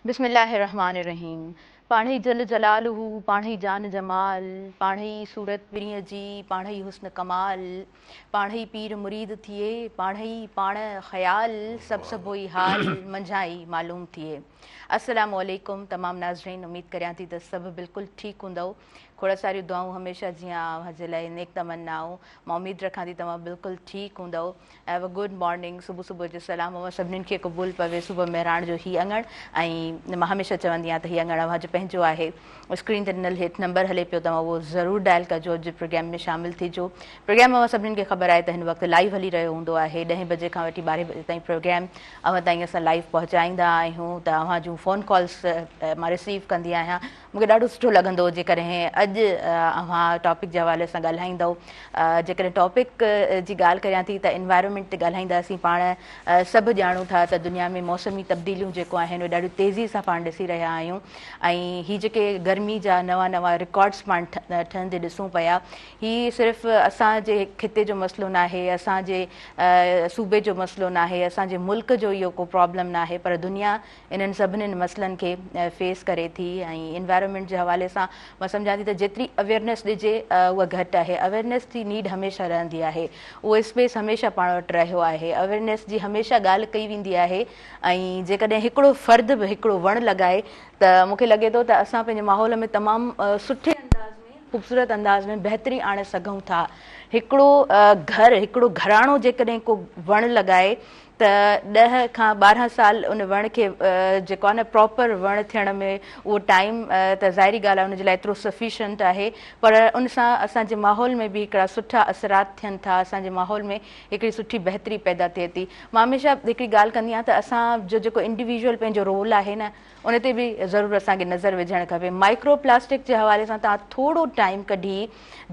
بسم الله الرحمٰن الرحيم پاڻهئي جل جلاله پاڻهئي جان جمال پاڻهئي صورت پرينء جي پاڻهئي حسن ڪمال پاڻهئي پير مريد ٿئي پاڻهئي پاڻ خيال سڀ سڀوئي حال منجهان ئي معلوم ٿئي السلام عليڪم تمام ناظرين اميد ڪريان ٿي ته سڀ بلڪل ٺيڪ هوندؤ کوڙ ساريون دعائون هميشه جيان اوهان جي لاء نيڪ تمنائون مان اميد رکان ٿي توهان بلڪل ٺيڪ هوندؤ have a good morning صبح صبح جو سلام اوهان سڀنين کي قبول پوي صبح مهراڻ جو هي اڱڻ ۽ مان هميشه چوندي آهيان ته هي اڱڻ اوهان جو پنهنجو آهي اسڪرين تي ڏنل هيٺ نمبر هلي پيو توهان اهو ضرور ڊائل ڪجو اڄ جي پروگرام ۾ شامل ٿيجو پروگرام اوهان سڀنين کي خبر آهي ته هن وقت لائيو هلي رهيو هوندو آهي ڏهين بجي کان وٺي ٻارهين بجي تائين پروگرام اوهان تائين اسان لائيو پهچائيندا آهيون ته اوهان جون فون ڪالز مان رسيو ڪندي آهيان مون کي ڏاڍو سٺو لڳندو جيڪڏهن اڄ اوهان ٽاپڪ جي حوالي سان ڳالهائيندؤ. جيڪڏهن ٽاپڪ جي ڳالهه ڪريان ٿي ته انوائرمينٽ تي ڳالهائينداسين. پاڻ سڀ ڄاڻون ٿا ته دنيا ۾ موسمي تبديليون جيڪو آهن اهي ڏاڍيون تيزي سان پاڻ ڏسي رهيا آهيون ۽ هي جيڪي گرمي جا نوان نوان رڪارڊس پاڻ ٺهندي ڏسون پيا هي صرف اسان جي خطي جو مسئلو ناهي اسان جي صوبي جو مسئلو ناهي اسان جي ملڪ جو اهو ڪو پرابلم ناهي پر دنيا انهن سڀني مسئلن کي فيس ڪري ٿي ۽ انوائرمينٽ جي حوالي سان مان سمجهان ٿي ته جيتري اويئرنيس ڏجي اها گهٽ آهي اويئرنيس جي نيڊ هميشه رهندي آهي اهو اسپيس هميشه پاڻ وٽ رهيو آهي اويئرنيس جي هميشه ڳالهه ڪئي ويندي آهي ۽ جيڪڏهن هڪڙو فرد به هڪڙو وڻ لڳائي ته مون کي لڳي ٿو ته اسان پنهنجي ماحول ۾ تمام سٺي انداز ۾ خوبصورت انداز ۾ بهتري آڻي سگهون ٿا هڪڙو گهر هڪڙو گهراڻو جيڪڏهن ڪو وڻ لڳائي ته ڏهه کان 12 سال ان وڻ کي جيڪو آهي نه پراپر وڻ ٿيڻ ۾ اهو ٽائيم ته ظاهري ڳالهه آهي ان جي لاء ايترو سفيشنٽ آهي پر ان سان اسان جي ماحول ۾ به هڪڙا سٺا اثرات ٿين ٿا اسان جي ماحول ۾ هڪڙي سٺي بهتري پيدا ٿئي ٿي. مان هميشه هڪڙي ڳالهه ڪندي آهيان ته اسان جو جيڪو انڊيويجوئل پنهنجو رول آهي نه ان تي به ضرور اسان کي نظر وجهڻ کپي. مائڪرو پلاسٽڪ جي حوالي سان توهان ٿورو ٽائيم ڪڍي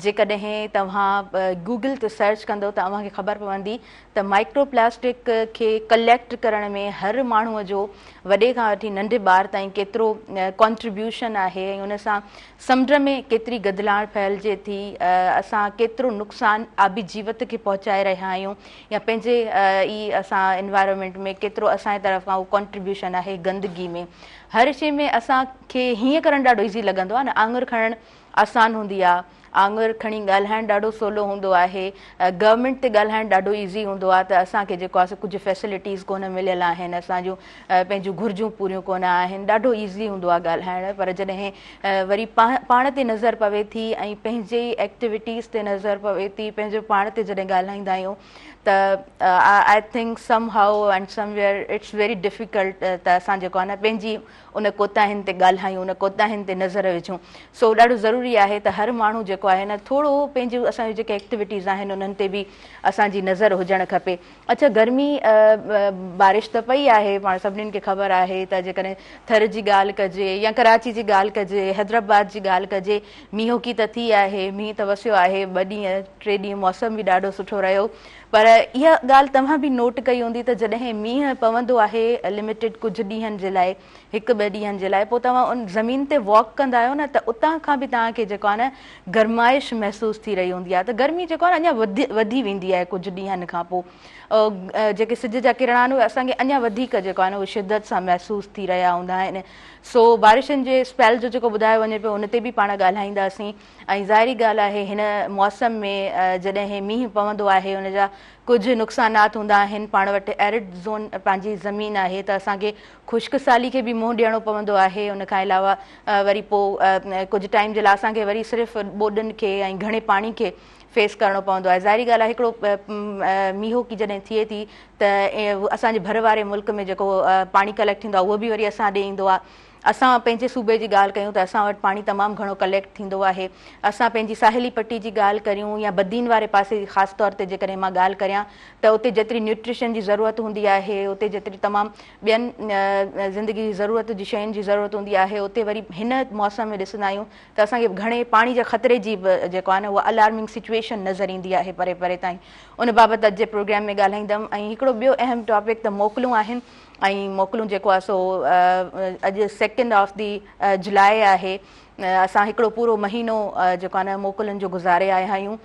جيڪڏهن توهان گوگل تي سرچ ڪندو ته اوهان کي خبر پوندي ته مائڪرو پلاسٽڪ کي ڪليڪٽ ڪرڻ ۾ هر ماڻهو جو وڏي کان وٺي ننڍي ٻار تائين ڪيترو ڪانٽريبيوشن آهي ۽ ان سان سمنڊ ۾ ڪيتري گدلاڻ ڦهلجي ٿي، اسان ڪيترو نقصان آبي جيوت کي پهچائي رهيا آهيون يا پنهنجي ئي اسان انوائرمينٽ ۾ ڪيترو اسان جي طرف کان اهو ڪانٽريبيوشن آهي گندگي ۾ هر شي ۾ اسان کي هيئن ڪرڻ ڏاڍو ايزي لڳندو آهي نه آڱر کڻڻ آسان هوندي آهي آڱر کڻي ڳالهائڻ ڏاڍو سولو هوندو آهي گورنمينٽ تي ڳالهائڻ ڏاڍو ايزي هوندو آهي ته اسان کي جيڪو آهي سو ڪجهه فيسلٽيز ڪونه مليل آهن اسان جون پنهنجون گهرجون پوريون ڪونه آهن ڏاڍو ايزي هوندو آهي ڳالهائڻ پر جڏهن وري پاڻ تي نظر پوي ٿي ۽ پنهنجي ايڪٽيوٽيز تي نظر پوي ٿي پنهنجو پاڻ تي جڏهن ڳالهائيندا آهيون ته I think somehow and somewhere it's very difficult ته اسان جيڪو آهي نه پنهنجي ان ڪوتاهين تي ڳالهايون ان ڪوتاهين تي نظر وجهون سو ڏاڍو ضروري آهي ته هر ماڻهو جيڪو آهي نه ٿورو پنهنجون اسان جون جيڪي ايڪٽيوٽيز آهن انهن تي به اسان جي نظر هجڻ کپي اڇا گرمي بارش ته پئي آهي پاڻ سڀنين کي خبر آهي ته جيڪڏهن ٿر جي ڳالهه ڪجي يا ڪراچي جي ڳالهه ڪجي حيدرآباد جي ڳالهه ڪجي مينهوڪي ته ٿي آهي مينهن ته وسيو آهي ٻه ڏينهن ٽي ڏينهن موسم به ڏاڍو سٺو رهيو پر اها ڳالهه توهان به نوٽ ڪئي هوندي ته جڏهن مينهن پوندو آهي لميٽيڊ ڪجهه ڏينهن جي لاء هڪ ٻه ڏينهن جي لاء پوء توهان ان زمين تي واڪ ڪندا آهيو نه ته اتان کان به توهان کي جيڪو آهي نه گرمائش محسوس ٿي رهي هوندي آهي ته گرمي جيڪو آهي نه اڃا وڌي ويندي آهي ڪجهه ڏينهن کان پوء جيڪي سج جا ڪرڻا آهن اهي اسان کي اڃا وڌيڪ جيڪو آهي نه اهي شدت سان محسوس ٿي رهيا هوندا آهن سو بارشن جي اسپيل جو جيڪو ٻڌايو وڃي پيو ان تي به پاڻ ڳالهائينداسين ۽ ظاهري ڳالهه آهي هن موسم ۾ جڏهن مينهن پوندو آهي ان جا ڪجهه نقصانات هوندا آهن پاڻ وٽ ايرڊ زون پنهنجي زمين آهي ته اسان کي خشڪ سالي کي به منهن ڏيڻو پوندو آهي ان کان علاوه وري پوء ڪجهه ٽائيم جي لاء اسان کي وري صرف ٻوڏن کي ۽ گهڻي پاڻي کي فيس ڪرڻو پوندو آهي ظاهري ڳالهه آهي هڪڙو مينهوڪي جڏهن ٿئي ٿي ته اسان جي ڀر واري ملڪ ۾ جيڪو پاڻي ڪليڪٽ ٿيندو آهي اهو به وري اسان ڏي ايندو آهي اسان پنهنجي صوبي جي ڳالهه ڪيون ته اسان وٽ پاڻي تمام گهڻو ڪليڪٽ ٿيندو آهي. اسان پنهنجي ساحلي پٽي جي ڳالهه ڪريون يا بدين واري پاسي جي خاص طور تي جيڪڏهن مان ڳالهه ڪريان ته اتي جيتري نيوٽريشن جي ضرورت هوندي آهي اتي جيتري تمام ٻين زندگي جي ضرورت جي شين جي ضرورت هوندي آهي اتي وري هن موسم ۾ ڏسندا آهيون ته اسان کي گهڻي پاڻي جي خطري جي به جيڪو آهي نه اها الارمنگ سچويشن نظر ايندي آهي پري پري تائين ان بابت اڄ جي پروگرام ۾ ڳالهائيندم ۽ هڪڙو ٻيو اهم ٽاپڪ ته موڪلون آهن ۽ موڪلون جيڪو آهي سو اڄ سيڪنڊ آف the جولاء آهي اسان هڪڙو پورو مهينو جيڪو آهي نه موڪلن جو گذاري آيا آهيون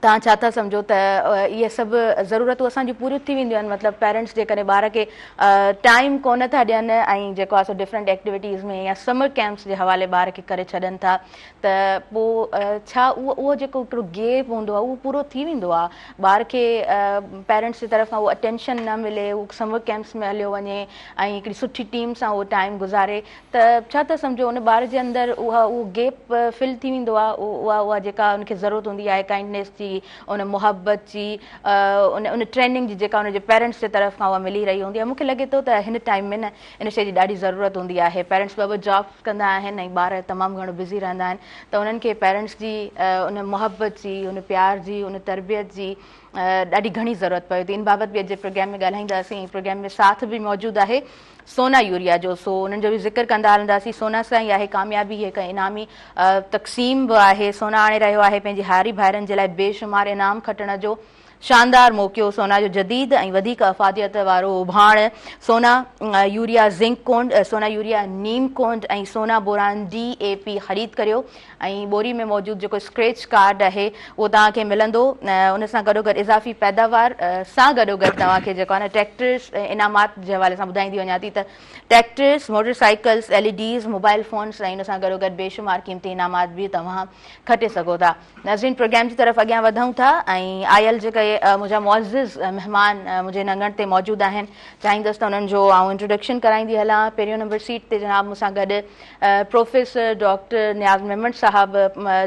توهان ڇا ٿا سمجهو ته اهي سڀ ضرورتون اسان جون پوريون ٿي وينديون آهن مطلب پيرنٽس جيڪڏهن ٻار کي ٽائيم ڪونه ٿا ڏين ۽ جيڪو آهي سو ڊفرنٽ ايڪٽيوٽيز ۾ يا سمر ڪيمپس جي حوالي ٻار کي ڪري ڇڏن ٿا ته پوء ڇا اهو اهو جيڪو هڪڙو گيپ هوندو آهي اهو پورو ٿي ويندو آهي ٻار کي پيرنٽس جي طرف کان اهو اٽينشن نه ملي هو سمر ڪيمپس ۾ هليو وڃي ۽ هڪڙي سٺي ٽيم سان اهو ٽائيم گذاري ته ڇا ٿا سمجهو ان ٻار جي اندر اها اهو گيپ فل ٿي ويندو آهي اها اها جيڪا ان کي ضرورت هوندي آهي ڪائنڊنيس جي ان محبت جي ان ان ٽريننگ جي جيڪا ان جي پيرنٽس جي طرف کان اها ملي رهي هوندي آهي مون کي لڳي ٿو ته هن ٽائيم ۾ نه ان شيء جي ڏاڍي ضرورت هوندي آهي پيرنٽس ٻه ٻه جابس ڪندا آهن ۽ ٻار تمام گهڻو بزي رهندا آهن ته انهن کي پيرنٽس جي ان محبت جي ان پيار جي ان تربيت جي ڏاڍي گهڻي ضرورت پوي ٿي ان بابت به اڄ جي پروگرام ۾ ڳالهائينداسين ۽ پروگرام ۾ ساٿ به موجود آهي سونا يوريا جو سو انهن جو به ذڪر ڪندا هلنداسين سونا سان ئي آهي ڪاميابي هڪ انعامي تقسيم به آهي سونا آڻي رهيو آهي پنهنجي هاري ڀائرن جي لاء بي شمار انعام کٽڻ جو شاندار موقعو سونا جو جديد ۽ وڌيڪ افاديت وارو ڀاڻ سونا يوريا زنڪ ڪونڊ سونا يوريا نيم ڪونڊ ۽ سونا بوران ڊي اي پي خريد ڪريو ۽ ٻوري ۾ موجود جيڪو اسڪريچ ڪارڊ آهي اهو توهان کي ملندو ان سان گڏوگڏ اضافي پيداوار سان گڏوگڏ توهان کي جيڪو آهي نه ٽريڪٽرز انعامات جي حوالي سان ٻڌائيندي وڃان ٿي ته tractors motor cycles L E Ds mobile phones ۽ ان سان گڏوگڏ بيشمار قيمتي انعامات به توهان کٽي سگهو ٿا ناظرين پروگرام جي طرف اڳيان وڌون ٿا ۽ آيل جيڪي منهنجا معزز مهمان منهنجي هن اڱڻ تي موجود آهن چاهيندس ته انهن جو آئون انٽروڊڪشن ڪرائيندي هلان پهريون نمبر سيٽ تي جناب مون سان گڏ پروفيسر ڊاڪٽر نياز ميمڻ صاحب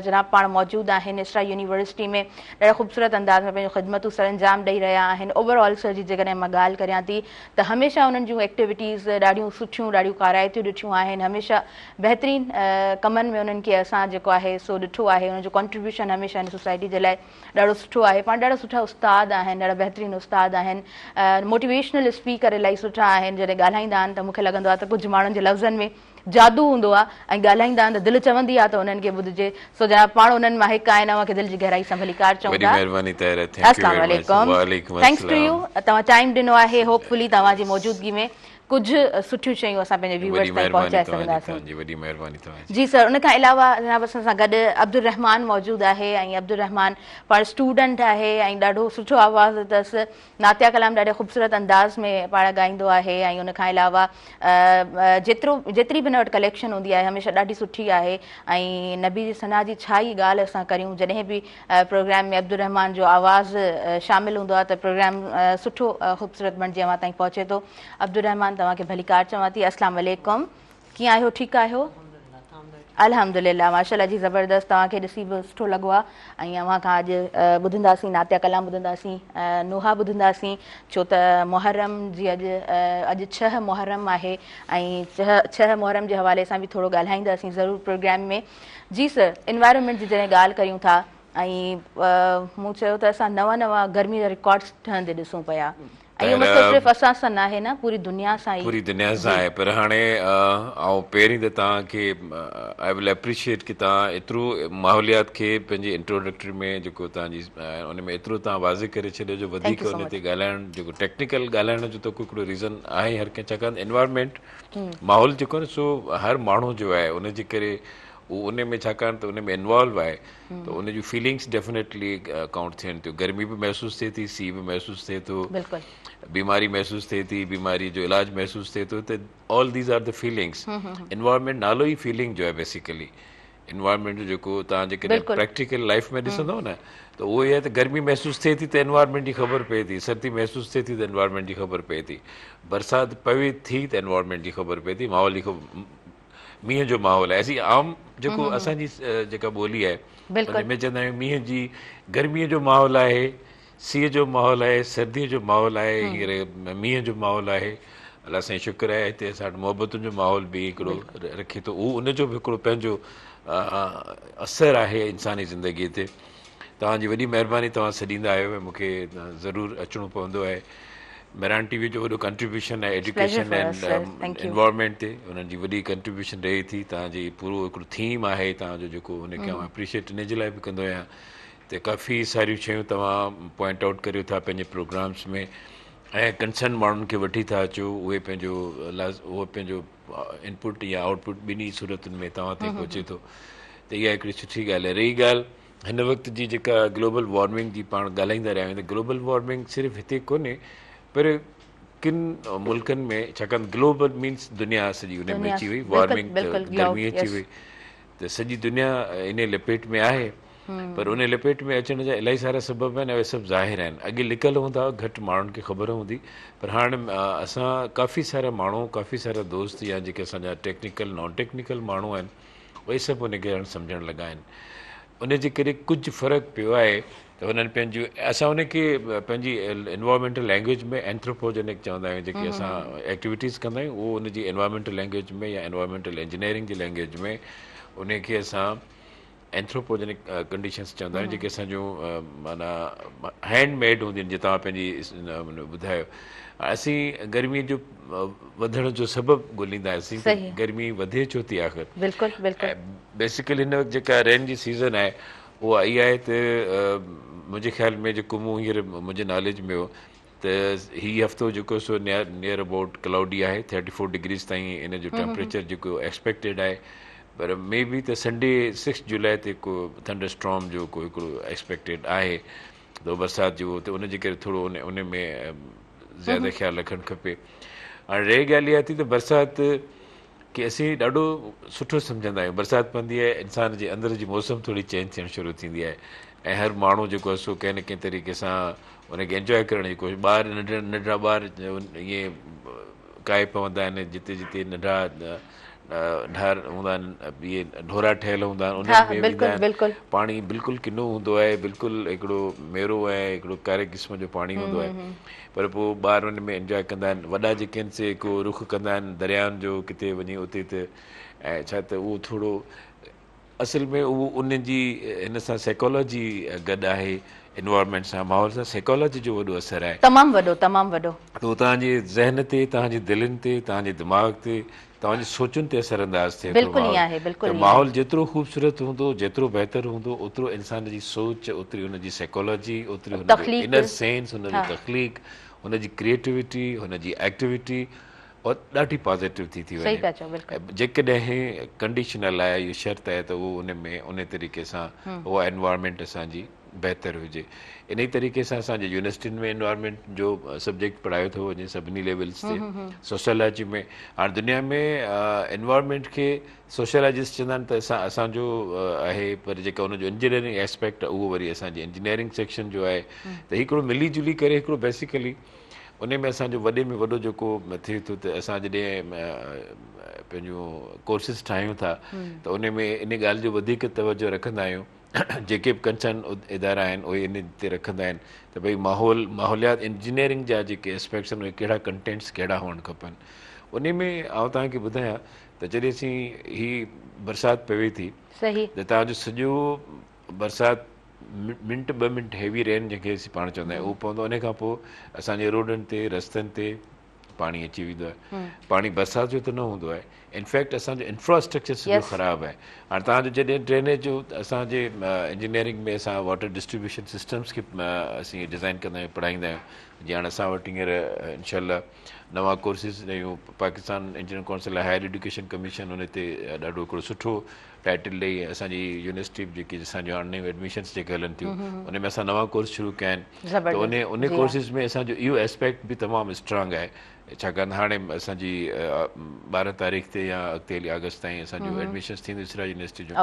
جناب پاڻ موجود آهن اسرا يونيورسٽي ۾ ڏاڍي خوبصورت انداز ۾ پنهنجون خدمتون سرانجام ڏئي رهيا آهن اوور آل سر جي جيڪڏهن مان ڳالهه ڪريان ٿي ته هميشه انهن جون ايڪٽيوٽيز ڏاڍيون سٺيون ڏاڍيون ڪارائتيون ڏٺيون آهن هميشه بهترين ڪمن ۾ انهن کي اسان جيڪو آهي سو ڏٺو آهي انهن جو ڪنٽريبيوشن هميشه هن سوسائٽي جي لاء ڏاڍو سٺو آهي پاڻ ڏاڍا سٺا استاد آهن ڏاڍا بهترين استاد آهن موٽيويشنل اسپيڪر الاهي سٺا آهن جڏهن ڳالهائيندا آهن ته مون کي لڳندو آهي ته ڪجهه ماڻهن جي لفظن ۾ جادو هوندو آهي ۽ ڳالهائيندا آهن ته دل چوندي آهي ته انهن کي ٻڌجي سو جناب پاڻ انهن مان هڪ آهن اوهان کي دل جي گهرائي سان ڀليڪار چئون وڏي ٿا مهرباني طاهره thank you السلام ويري مچ عليڪم وعليڪم thanks to you السلام توهان ٽائيم ڏنو آهي هوپ فلي توهان جي موجودگي ۾ ڪجهه سٺيون شيون اسان پنهنجي وڏي ويورز تائين مهرباني پهچائي توهان جي سگهنداسين. توهان جي وڏي مهرباني توهان جي. جي سر ان کان علاوه جناب اسان سان گڏ عبدالرحمان موجود آهي ۽ عبدالرحمان پاڻ اسٽوڊنٽ آهي ۽ ڏاڍو سٺو آواز اٿس نعتيه ڪلام ڏاڍي خوبصورت انداز ۾ پاڻ ڳائيندو آهي ۽ ان کان علاوه جيترو جيتري به هن وٽ ڪليڪشن هوندي آهي هميشه ڏاڍي سٺي آهي ۽ نبي جي ثنا جي ڇا ئي ڳالهه اسان ڪريون جڏهن به پروگرام ۾ عبدالرحمان جو آواز شامل هوندو آهي ته پروگرام سٺو خوبصورت بڻجي اوهان تائين پهچي ٿو عبدالرحمان توهان کي ڀليڪار چوان ٿي السلام عليڪم ڪيئن آهيو ٺيڪ آهيو الحمدلله ماشاءالله جي زبردست توهان کي ڏسي به سٺو لڳو آهي ۽ اوهان کان اڄ ٻڌنداسين نعتيه ڪلام ٻڌنداسين نوحا ٻڌنداسين ڇو ته محرم جي اڄ اڄ 6 محرم آهي ۽ 6 محرم جي حوالي سان به ٿورو ڳالهائينداسين ضرور پروگرام ۾ جي سر انوائرمينٽ جي جڏهن ڳالهه ڪريون ٿا ۽ مون چيو ته اسان نوان نوان گرمي جا رڪارڊس ٺهندي ڏسون پيا ۽ اهو مسئلو صرف اسان سان ناهي نه پوري دنيا سان ئي پوري دنيا سان آهي پر هاڻي آئون پهرين ته توهان کي آئي ول اپريشيئيٽ ڪي توهان ايترو ماحوليات کي پنهنجي انٽروڊڪٽري ۾ جيڪو توهان جي ان ۾ ايترو توهان واضح ڪري ڇڏيو جو وڌيڪ ان تي ڳالهائڻ جيڪو ٽيڪنيڪل ڳالهائڻ جو ته ڪو هڪڙو ريزن آهي هر ڪنهن ڇاڪاڻ انوائرمينٽ ماحول جيڪو آهي نه سو هر ماڻهو جو آهي ان جي ڪري هو ان ۾ ڇاڪاڻ ته ان ۾ انوالو آهي ته ان جون فيلنگس ڊيفينيٽلي ڪائونٽ ٿين ٿيون گرمي به محسوس ٿئي ٿي سيء به محسوس ٿئي ٿو بيماري محسوس ٿئي ٿي بيماري جو علاج محسوس ٿئي ٿو ته all these are the feelings environment نالو ئي فيلنگ جو آهي بيسيڪلي انوائرمينٽ جو جيڪو توهان جيڪڏهن پريڪٽيڪل لائف ۾ ڏسندو نه ته اهو ئي آهي ته گرمي محسوس ٿئي ٿي ته انوائرمينٽ جي خبر پئي ٿي سردي محسوس ٿئي ٿي ته انوائرمينٽ جي خبر پئي ٿي برسات پوي ٿي ته انوائرمينٽ جي خبر پئي ٿي ماحول جي خبر مينهن جو ماحول آهي اسين عام جيڪو اسان جي جيڪا ٻولي آهي ان ۾ چوندا آهيون مينهن جي گرمي جو ماحول آهي سيء جو ماحول آهي، سرديء جو ماحول آهي، هينئر مينهن جو ماحول آهي. الله سائين شڪر آهي هتي اسان وٽ محبتن جو ماحول به هڪڙو رکي ٿو. اهو ان جو به هڪڙو پنهنجو اثر آهي انساني زندگيء تي. توهان جي وڏي مهرباني توهان سڏيندا آهيو ۽ مون کي ضرور اچڻو پوندو آهي. مهراڻ ٽي وي جو وڏو ڪنٽريبيوشن آهي ايجوڪيشن اينڊ انوائرمينٽ تي انهن جي وڏي ڪنٽريبيوشن رهي ٿي. توهان جي پورو هڪڙو ٿيم آهي توهان جو جيڪو ان کي آئون اپريشيئيٽ ان جي لاء به ڪندو آهيان. ته ڪافي ساريون شيون توهان پوائنٽ آئوٽ ڪريو ٿا پنهنجي پروگرامس ۾ ۽ ڪنسرن ماڻهن کي وٺي ٿا اچو اهي پنهنجو اهو پنهنجو انپوٽ يا آئوٽ پٽ ٻنهي صورتن ۾ توهان تائين پهچي ٿو ته اها هڪڙي سٺي ڳالهه آهي رهي ڳالهه هن وقت جي جيڪا گلوبل وارمنگ جي پاڻ ڳالهائيندا رهيا آهيون ته گلوبل وارمنگ صرف هتي ڪونهي پر ڪن ملڪن ۾ ڇاڪاڻ گلوبل مينس دنيا سڄي ان ۾ اچي وئي وارمنگ ته گرمي اچي وئي ته سڄي دنيا ان لپيٽ ۾ آهي پر ان لپيٽ ۾ اچڻ جا الاهي سارا سبب آهن اهي سڀ ظاهر آهن اڳي لڪل هوندا هئا گهٽ ماڻهن کي خبر هوندي پر هاڻ اسان ڪافي سارا ماڻهو ڪافي سارا دوست يا جيڪي اسان جا ٽيڪنيڪل نان ٽيڪنيڪل ماڻهو آهن اهي سڀ ان کي هاڻ سمجهڻ لڳا آهن ان جي ڪري ڪجهه فرق پيو آهي ته انهن پنهنجون اسان ان کي پنهنجي انوائرمينٽل لينگويج ۾ اينٿروپوجينڪ چوندا آهيون جيڪي اسان ايڪٽيوٽيز ڪندا آهيون اهو ان جي انوائرمينٽل لينگويج ۾ يا انوائرمينٽل انجنيئرنگ جي لينگويج ۾ ان کي اسان اينٿروپوجينڪ ڪنڊيشنز چوندا آهيون جيڪي اسان جون معنيٰ هينڊ ميڊ هونديون آهن جيئن توهان پنهنجي ٻڌايو اسين گرمي جو وڌڻ جو سبب ڳوليندا آهيون ته گرمي وڌي ڇو ٿي آخر بلڪل بلڪل بيسيڪلي هن وقت جيڪا رين جي سيزن آهي اها اها آهي ته منهنجي خيال ۾ جيڪو مون هينئر منهنجي ناليج ۾ هو ته هي هفتو جيڪو سو نيئر ابائوٽ ڪلائوڊي آهي ٿرٽي فور ڊگريز تائين ان جو ٽيمپريچر جيڪو ايڪسپيڪٽيڊ آهي پر مي بي ته سنڊي سڪس جولاء تي ڪو ٿنڊر اسٽارم جو ڪو هڪڙو ايڪسپيڪٽيڊ آهي ته برسات جو ته ان جي ڪري ٿورو ان ان ۾ زياده خيال رکڻ کپي هاڻي رهي ڳالهه اها ٿي ته برسات کي اسين ڏاڍو سٺو سمجهندا آهيون برسات پوندي آهي انسان جي اندر جي موسم ٿوري چينج ٿيڻ شروع ٿيندي آهي ۽ هر ماڻهو جيڪو آهي سو ڪنهن نه ڪنهن طريقي سان ان کي انجواء ڪرڻ جي ڪوشش ٻار ننڍڙا ننڍڙا ٻار ائين ڪاهي پوندا آهن جتي جتي ننڍا ڍار هوندا آهن اهي ڍورا ٺهيل هوندا آهن انهن ۾ ويندا آهن پاڻي بلڪل ڪنو هوندو آهي بلڪل هڪڙو ميرو ۽ هڪڙو ڪاري قسم جو پاڻي هوندو آهي پر پوء ٻار ان ۾ انجواء ڪندا آهن وڏا جيڪي آهن سي ڪو رخ ڪندا آهن دريائن جو ڪٿي وڃي اتي ته ۽ ڇا ته اهو ٿورو اصل ۾ اهو ان جي هن سان سائيڪالاجي گڏ آهي انوائرمينٽ سان ماحول سان سائيڪالاجي جو وڏو اثر آهي. تمام وڏو تمام وڏو. ته اهو توهان جي ذهن تي توهان جي دلين تي توهان جي دماغ تي توهان جي سوچن تي اثر انداز ٿئي ٿو بلڪل ائين آهي بلڪل ته ماحول جيترو خوبصورت هوندو جيترو بهتر هوندو اوترو انسان جي سوچ اوتري ان جي سائيڪالاجي اوتري هن جو انر سينس هن جي تخليق هن جي ڪريئيٽوٽي هن جي ايڪٽيوٽي اها ڏاڍي پازيٽو ٿي ٿي وڃي جيڪڏهن ڪنڊيشنل آهي اهو شرط آهي ته اهو ان ۾ ان طريقي سان اها انوائرمينٽ اسان جي بهتر هجي انهي طريقي سان اسان جي يونيورسٽين ۾ انوائرمينٽ جو سبجيڪٽ پڙهايو ٿو وڃي سڀني ليولز تي سوشالاجي ۾ هاڻ دنيا ۾ انوائرمينٽ کي سوشالاجسٽ چوندا آهن ته اسان اسان جو آهي پر جيڪا ان جو انجنيئرنگ اسپيڪٽ اهو وري اسان جي انجنيئرنگ سيڪشن جو آهي ته هڪڙو ملي جلي ڪري هڪڙو بيسيڪلي انهي ۾ اسان جو وڏي ۾ وڏو جيڪو ٿئي ٿو ته اسان جڏهن پنهنجون ڪورسز ٺاهيون ٿا ته انهي ۾ انهي ڳالهه جو وڌيڪ توجه رکندا آهيون جيڪي به ڪنسرن ادارا آهن اهي انهي تي رکندا آهن ته ڀئي ماحول ماحوليات انجنيئرنگ جا جيڪي اسپيڪٽس آهن اهي ڪهڙا ڪنٽينٽس ڪهڙا هئڻ کپن انهي ۾ آئون توهان کي ٻڌايان ته جڏهن اسين هي برسات پوي ٿي ته توهان جو سڄو برسات منٽ ٻه منٽ هيوي رين جنهن کي اسين پاڻ چوندا آهيون اهو پوندو ان کان پوء اسان جي روڊن تي رستن تي پاڻي اچي ويندو آهي پاڻي برسات جو ته نه هوندو آهي انفيڪٽ اسان جو انفراسٽرڪچر سڄو خراب آهي هاڻي توهان جو جڏهن ڊرينيج جو اسان جي انجنيئرنگ ۾ اسان واٽر ڊسٽريبيوشن سسٽمز کي اسين ڊزائن ڪندا آهيون پڙهائيندا آهيون جيئن هاڻي اسان وٽ هينئر انشاء الله نوان ڪورسز نيون Pakistan engineering council higher education commission ان تي ڏاڍو هڪڙو سٺو ٽائيٽل ڏئي اسان جي يونيورسٽي به جيڪي اسان جون هاڻي نيون ايڊميشنس جيڪي هلن ٿيون ان ۾ اسان نوان ڪورس شروع ڪيا آهن ته ان ان ڪورسز ۾ اسان جو اهو اسپيڪٽ به تمام اسٽرانگ آهي ڇاڪاڻ ته هاڻي اسان جي 12 تاريخ تي يا اڳتي هلي آگسٽ تائين اسان جون ايڊميشنس ٿينديون سراج يونيورسٽي جون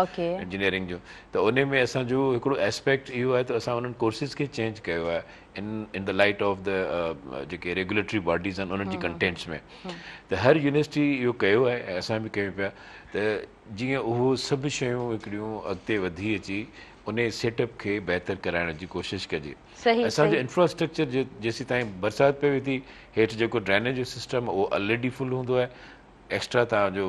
انجنيئرنگ جون ته ان ۾ اسان جو هڪڙو اسپيڪٽ اهو آهي ته اسان انهن ڪورسز کي چينج ڪيو آهي in in the light of the جيڪي ريگوليٽري باڊيز آهن انهن جي ڪنٽينٽس ۾ ته هر يونيورسٽي اهو ڪيو آهي ۽ اسان به ڪيون پيا ته جيئن اهو سڀ شيون هڪڙيون اڳتي وڌي اچي انهي سيٽ اپ کي بهتر ڪرائڻ جي ڪوشش ڪجي. اسان جو انفراسٽرڪچر جيسيتائين برسات پوي ٿي هيٺ جيڪو ڊرينيج جو سسٽم اهو الريڊي فل هوندو آهي ايڪسٽرا توهان جو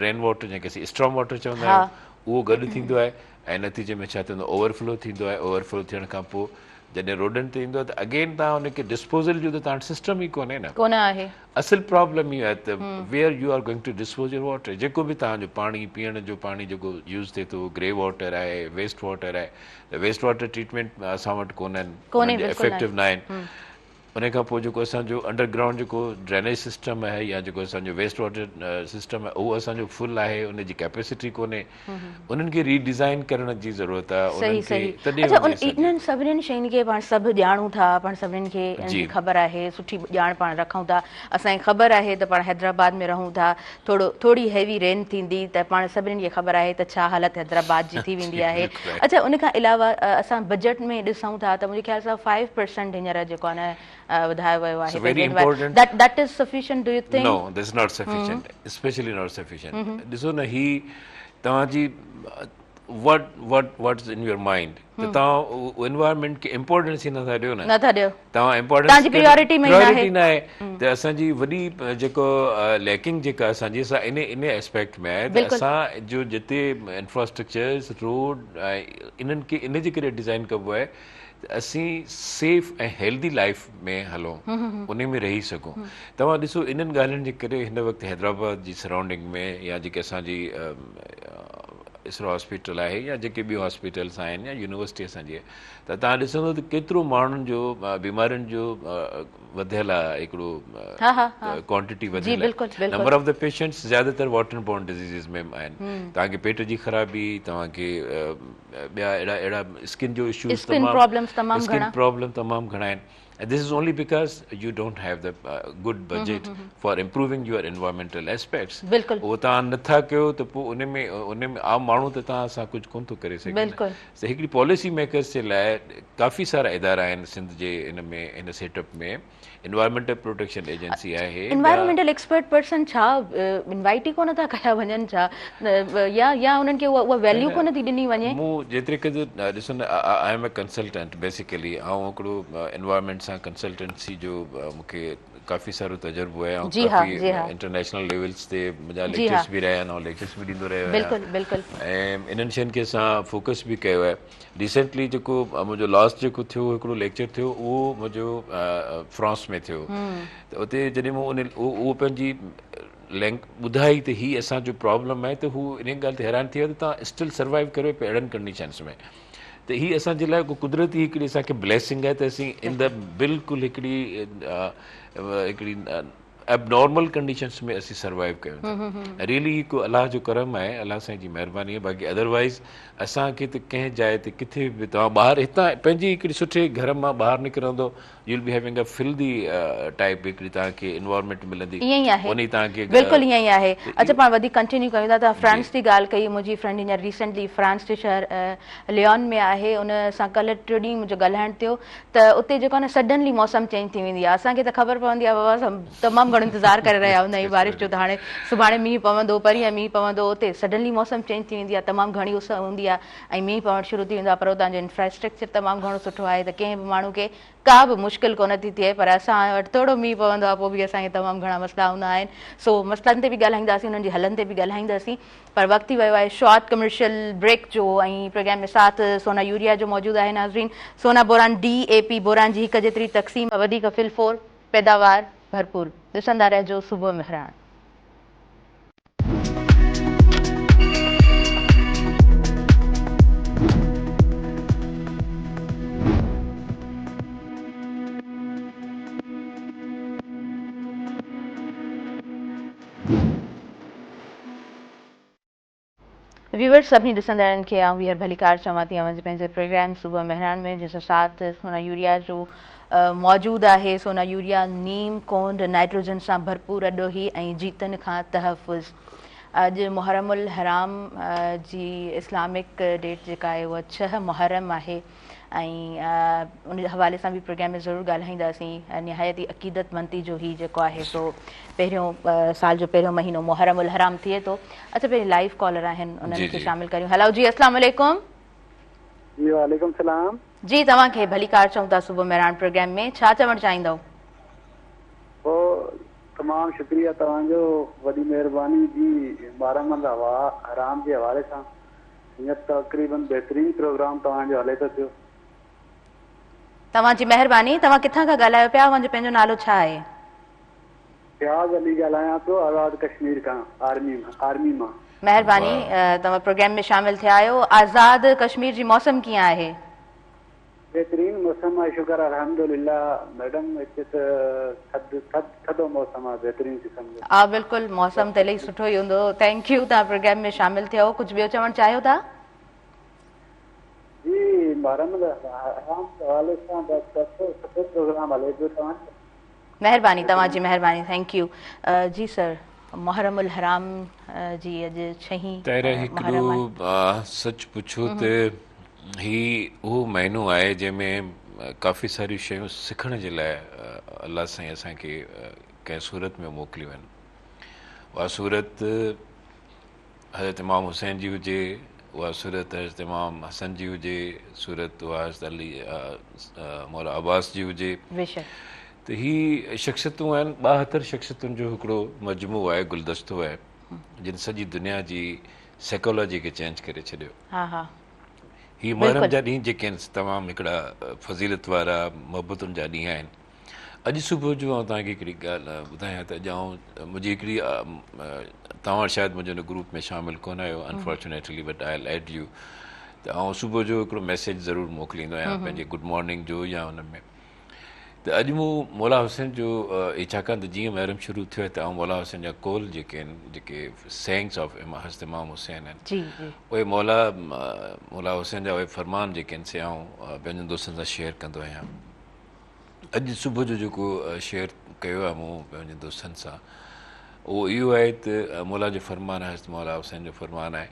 رين واٽر جنهن کي اسين اسٽارم واٽر چوندا آهيون اهو گڏ ٿيندو آهي ۽ نتيجي ۾ ڇا ٿيندو اوور فلو ٿيندو آهي اوور فلو ٿيڻ کان پوء جڏهن روڊن تي ايندو آهي ته اگين توهان ان کي ڊسپوزل جو ته توهان وٽ سسٽم ئي ڪونهي نه. ڪونه آهي. اصل پرابلم اهو آهي ته where you are going to dispose your water جيڪو به توهان جو پاڻي پيئڻ جو پاڻي جيڪو يوز ٿئي ٿو گري واٽر آهي ويسٽ واٽر آهي ته ويسٽ واٽر ٽريٽمينٽ اسان وٽ ڪونهن ڪونهي بلڪل افيڪٽو نه آهن. ان کان پوء جيڪو اسان جو انڊر گرائونڊ جيڪو ڊرينيج سسٽم آهي يا جيڪو اسان جو ويسٽ واٽر سسٽم آهي اهو اسان جو فل آهي ان جي ڪيپيسٽي ڪونهي انهن کي ري ڊيزائن ڪرڻ جي ضرورت آهي انهن کي تڏهن اڇا انهن سڀني شين کي پاڻ سڀ ڄاڻون ٿا پاڻ سڀني کي ان جي خبر آهي سٺي ڄاڻ پاڻ رکون ٿا اسان کي خبر آهي ته پاڻ حيدرآباد ۾ رهون ٿا ٿورو ٿوري هيوي رين ٿيندي ته پاڻ سڀني کي خبر آهي ته ڇا حالت حيدرآباد جي ٿي ويندي آهي اڇا ان کان علاوه اسان بجيٽ ۾ ڏسون ٿا ته منهنجي خيال سان 5% هينئر جيڪو آهي نه وڌايو ويو آهي that that is sufficient do you think no this is not sufficient specially not sufficient ڏسو نه هي توهان جي what what what is in your mind ته توهان انوائرمينٽ کي امپورٽنس ئي نٿا ڏيو نه نٿا ڏيو توهان امپورٽنس توهان جي پريورٽي ۾ ناهي ناهي ته اسان جي وڏي جيڪو ليڪنگ جيڪا اسان جي سا ان ان اسپيڪٽ ۾ آهي ته اسان جو جتي انفراسٽرڪچرز روڊ ۽ انهن کي ان جي ڪري ڊيزائن ڪبو آهي ته اسين سيف ۽ هيلدي لائف ۾ هلون ان ۾ رهي سگهون توهان ڏسو انهن ڳالهين جي ڪري هن وقت حيدرآباد جي سرائونڊنگ ۾ يا جيڪي اسان جي اسرا هاسپيٽل آهي يا جيڪي ٻيون هاسپيٽلس آهن يا يونيورسٽي اسان جي ته توهان ڏسندو ته ڪيترو ماڻهن جو بيمارين جو وڌيل آهي هڪڙو ڪوانٽيٽي وڌيل آهي نمبر آف the patients زياده تر واٽر بورن ڊزيزز ۾ آهن توهان کي پيٽ جي خرابي توهان کي ٻيا اهڙا اهڙا اسڪن جو اشوز تمام اسڪن پرابلم تمام گهڻا آهن And this is only because you don't have the good budget for improving your environmental aspects. بلڪل. اهو توهان نه ٿا ڪيو ته پوء ان ۾ ان ۾ عام ماڻهو ته توهان سان ڪجهه ڪونه ٿو ڪري سگهي نه. بلڪل. ته هڪڙي پاليسي ميڪرز جي لاء ڪافي سارا ادارا آهن سنڌ جي ان ۾ ان set up ۾ environmental protection agency آهي ٻيا. انوائرمينٽل ايڪسپرٽ پرسن ڇا انوائٽ ئي ڪونه ٿا ڪيا وڃن ڇا يا يا انهن کي اها اها ويليو ڪونه ٿي ڏني وڃي. مون جيتري قدر ڏسو نه I am a consultant basically آئون هڪڙو انوائرمينٽ سان ڪنسلٽنسي جو مون کي ڪافي سارو تجربو آهي آئون ڪافي انٽرنيشنل ليولز تي منهنجا ليڪچرس به رهيا آهن آئون ليڪچرس به ڏيندو رهيو آهيان ۽ انهن شين کي اسان فوڪس به ڪيو آهي ريسينٽلي جيڪو منهنجو لاسٽ جيڪو ٿيو هڪڙو ليڪچر ٿيو اهو منهنجو فرانس ۾ ٿيو ته اتي جڏهن مون ان اهو پنهنجي لينڪ ٻڌائي ته هي اسان جو پرابلم آهي ته هو ان ڳالهه تي حيران ٿي ويا ته توهان اسٽل سروائيو ڪريو پيا اهڙن ڪنڊيشنس ۾ ته هي اسان جي لاء ڪو قدرتي هڪڙي اسان کي بليسنگ آهي ته اسين ان دا بلڪل هڪڙي هڪڙي ائبنارمل ڪنڊيشنس ۾ اسين سروائيو ڪيون ٿا ريئلي هي ڪو الله جو ڪرم آهي الله سائين جي مهرباني آهي باقي ادروائز اسان کي ته ڪنهن جاء تي ڪٿي به توهان ٻاهر هتان پنهنجي هڪڙي سٺي گهر مان ٻاهر نڪرندو you will be having a filthy type هڪڙي توهان کي انوائرمينٽ ملندي ائين ئي آهي انهي توهان کي بلڪل ائين ئي آهي اڇا پاڻ وڌيڪ ڪنٽينيو ڪيون ٿا توهان فرانس جي ڳالهه ڪئي منهنجي فرينڊ هينئر ريسينٽلي فرانس جي شهر ليون ۾ آهي ان سان ڪلهه ٽيون ڏينهن منهنجو ڳالهائڻ ٿيو ته اتي جيڪو آهي نه سڊنلي موسم چينج ٿي ويندي آهي اسان کي ته خبر پوندي آهي بابا اسان تمام گهڻو انتظار ڪري رهيا هوندا آهيون بارش جو ته هاڻي سڀاڻي مينهن پوندو پرينهن مينهن پوندو اتي سڊنلي موسم چينج ٿي ويندي آهي تمام گهڻي اس هوندي آهي ۽ مينهن پوڻ شروع ٿي ويندو آهي پر اتان جو انفراسٽرڪچر تمام گهڻو سٺو آهي ته ڪنهن به ماڻهو کي ڪا به مشڪل ڪونه ٿي ٿئي پر اسان وٽ ٿورو مينهن پوندو آهي پوء به اسان کي تمام گهڻا مسئلا هوندا آهن سو مسئلن تي به ڳالهائينداسين انهن جي حلن تي به ڳالهائينداسين پر وقت ٿي ويو آهي شارٽ ڪمرشل بريڪ جو ۽ پروگرام ۾ ساٿ سونا يوريا جو موجود آهي ناظرين Sona boron D A P boron جي هڪ جيتري تقسيم وڌيڪ فل فور پيداوار ڀرپور ڏسندا رهجو صبح مهراڻ. ويورز سڀني ڏسندڙن کي آئون ٻيهر ڀليڪار چوان ٿي اوهان جي پنهنجي پروگرام صبح مهراڻ ۾ جنهن سان ساٿ سونا يوريا جو موجود آهي سونا يوريا نيم ڪونڊ نائٽروجن سان ڀرپور اڏوهي ۽ جيتن کان تحفظ اڄ محرم الحرام جي اسلامڪ ڊيٽ جيڪا آهي اها 6 محرم آهي ۽ ان حوالي سان به پروگرام ۾ ضرور ڳالهائينداسين نهايت ئي عقيدت مندي جو هي جيڪو آهي سو پهريون سال جو پهريون مهينو محرم الحرام ٿئي ٿو اڇا پهرين لائيو ڪالر آهن انهن کي شامل ڪريون هلو جي اسلام عليڪم جي وعليڪم السلام جي توهان کي ڀليڪار چئون ٿا صبح مهراڻ پروگرام ۾ ڇا چوڻ چاهيندؤ پو تمام شڪريه توهان جو وڏي مهرباني جي محرم الحرام جي حوالي سان هينئر تقريبن بهترين پروگرام توهان جو هلي ٿو پيو. توهان جي مهرباني توهان ڪٿان کان ڳالهايو پيا اوهان جو پنهنجو نالو ڇا آهي. فياض علي ڳالهايان پيو آزاد ڪشمير کان آرمي آرمي مان. مهرباني توهان پروگرام ۾ شامل ٿيا آهيو آزاد ڪشمير جي موسم ڪيئن آهي. بهترين موسم آهي شڪر الحمدلله ميڊم هتي ته ٿڌ ٿڌ ٿڌو موسم آهي بهترين قسم جو. ها بلڪل موسم ته الائي سٺو ئي هوندو thank you توهان پروگرام ۾ شامل ٿيو ڪجهه ٻيو چوڻ چاهيو ٿا. جي محرم الحرام جي حوالي سان بس سٺو سٺو پروگرام هلي پيو توهان جو. مهرباني توهان جي مهرباني thank you جي سر محرم الحرام جي اڄ ڇهين طاهره هڪڙو سچ پڇو ته هي اهو مهينو آهي جنهن ۾ ڪافي ساريون شيون سکڻ جي لاء الله سائين اسان کي ڪنهن صورت ۾ موڪليون آهن اها صورت حضرت امام حسين جي هجي اها صورت حضرت امام حسن جي هجي صورت اها حضرت علي مولا عباس جي هجي بيشڪ ته هي شخصيتون آهن 72 شخصيتن جو هڪڙو مجموعو آهي گلدستو آهي جن سڄي دنيا جي سائيڪالاجي کي چينج ڪري ڇڏيو ها ها هي محرم جا ڏينهن جيڪي آهن تمام هڪڙا فضيلت وارا محبتن جا ڏينهن آهن اڄ صبح جو آئون توهان کي هڪڙي ڳالهه ٻڌايان ته اڄ آئون منهنجي هڪڙي توهان شايد منهنجي ان گروپ ۾ شامل ڪونه آهيو unfortunately but I add you ته آئون صبح جو هڪڙو ميسيج ضرور موڪليندو آهيان پنهنجي گڊ مارننگ جو يا ان ۾ ته اڄ مون مولا حسين جو هي ڇاڪاڻ ته جيئن محرم شروع ٿيو آهي ته آئون مولا حسين جا قول جيڪي آهن جيڪي سينگس آف حضرت امام حسين آهن جي جي اهي مولا مولا حسين جا اهي فرمان جيڪي آهن سي آئون پنهنجن دوستن سان شيئر ڪندو آهيان اڄ صبح جو جيڪو شيئر ڪيو آهي مون پنهنجن دوستن سان اهو اهو آهي ته مولا جو فرمان آهي حضرت مولا حسين جو فرمان آهي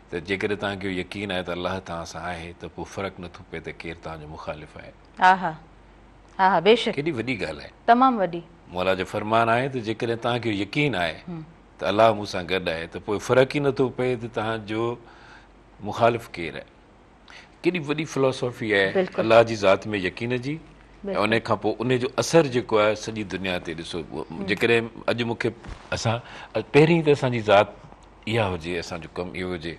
ته جيڪڏهن توهان کي يقين آهي ته الله توهان سان آهي ته پوء فرق نٿو پئي ته ڪير توهان جو مخالف آهي. ها ها ها ها بيشڪ. ڪيڏي وڏي ڳالهه آهي. تمام وڏي. مولا جو فرمان آهي ته جيڪڏهن توهان کي يقين آهي ته الله مون سان گڏ آهي ته پوء فرق ئي نٿو پئي ته توهان جو مخالف ڪير آهي. ڪيڏي وڏي فلاسافي آهي الله جي ذات ۾ يقين جي ۽ ان کان پوء ان جو اثر جيڪو آهي سڄي دنيا تي ڏسو جيڪڏهن اڄ مون کي اسان پهرين ته اسان جي ذات اها هجي اسان جو ڪم اهو هجي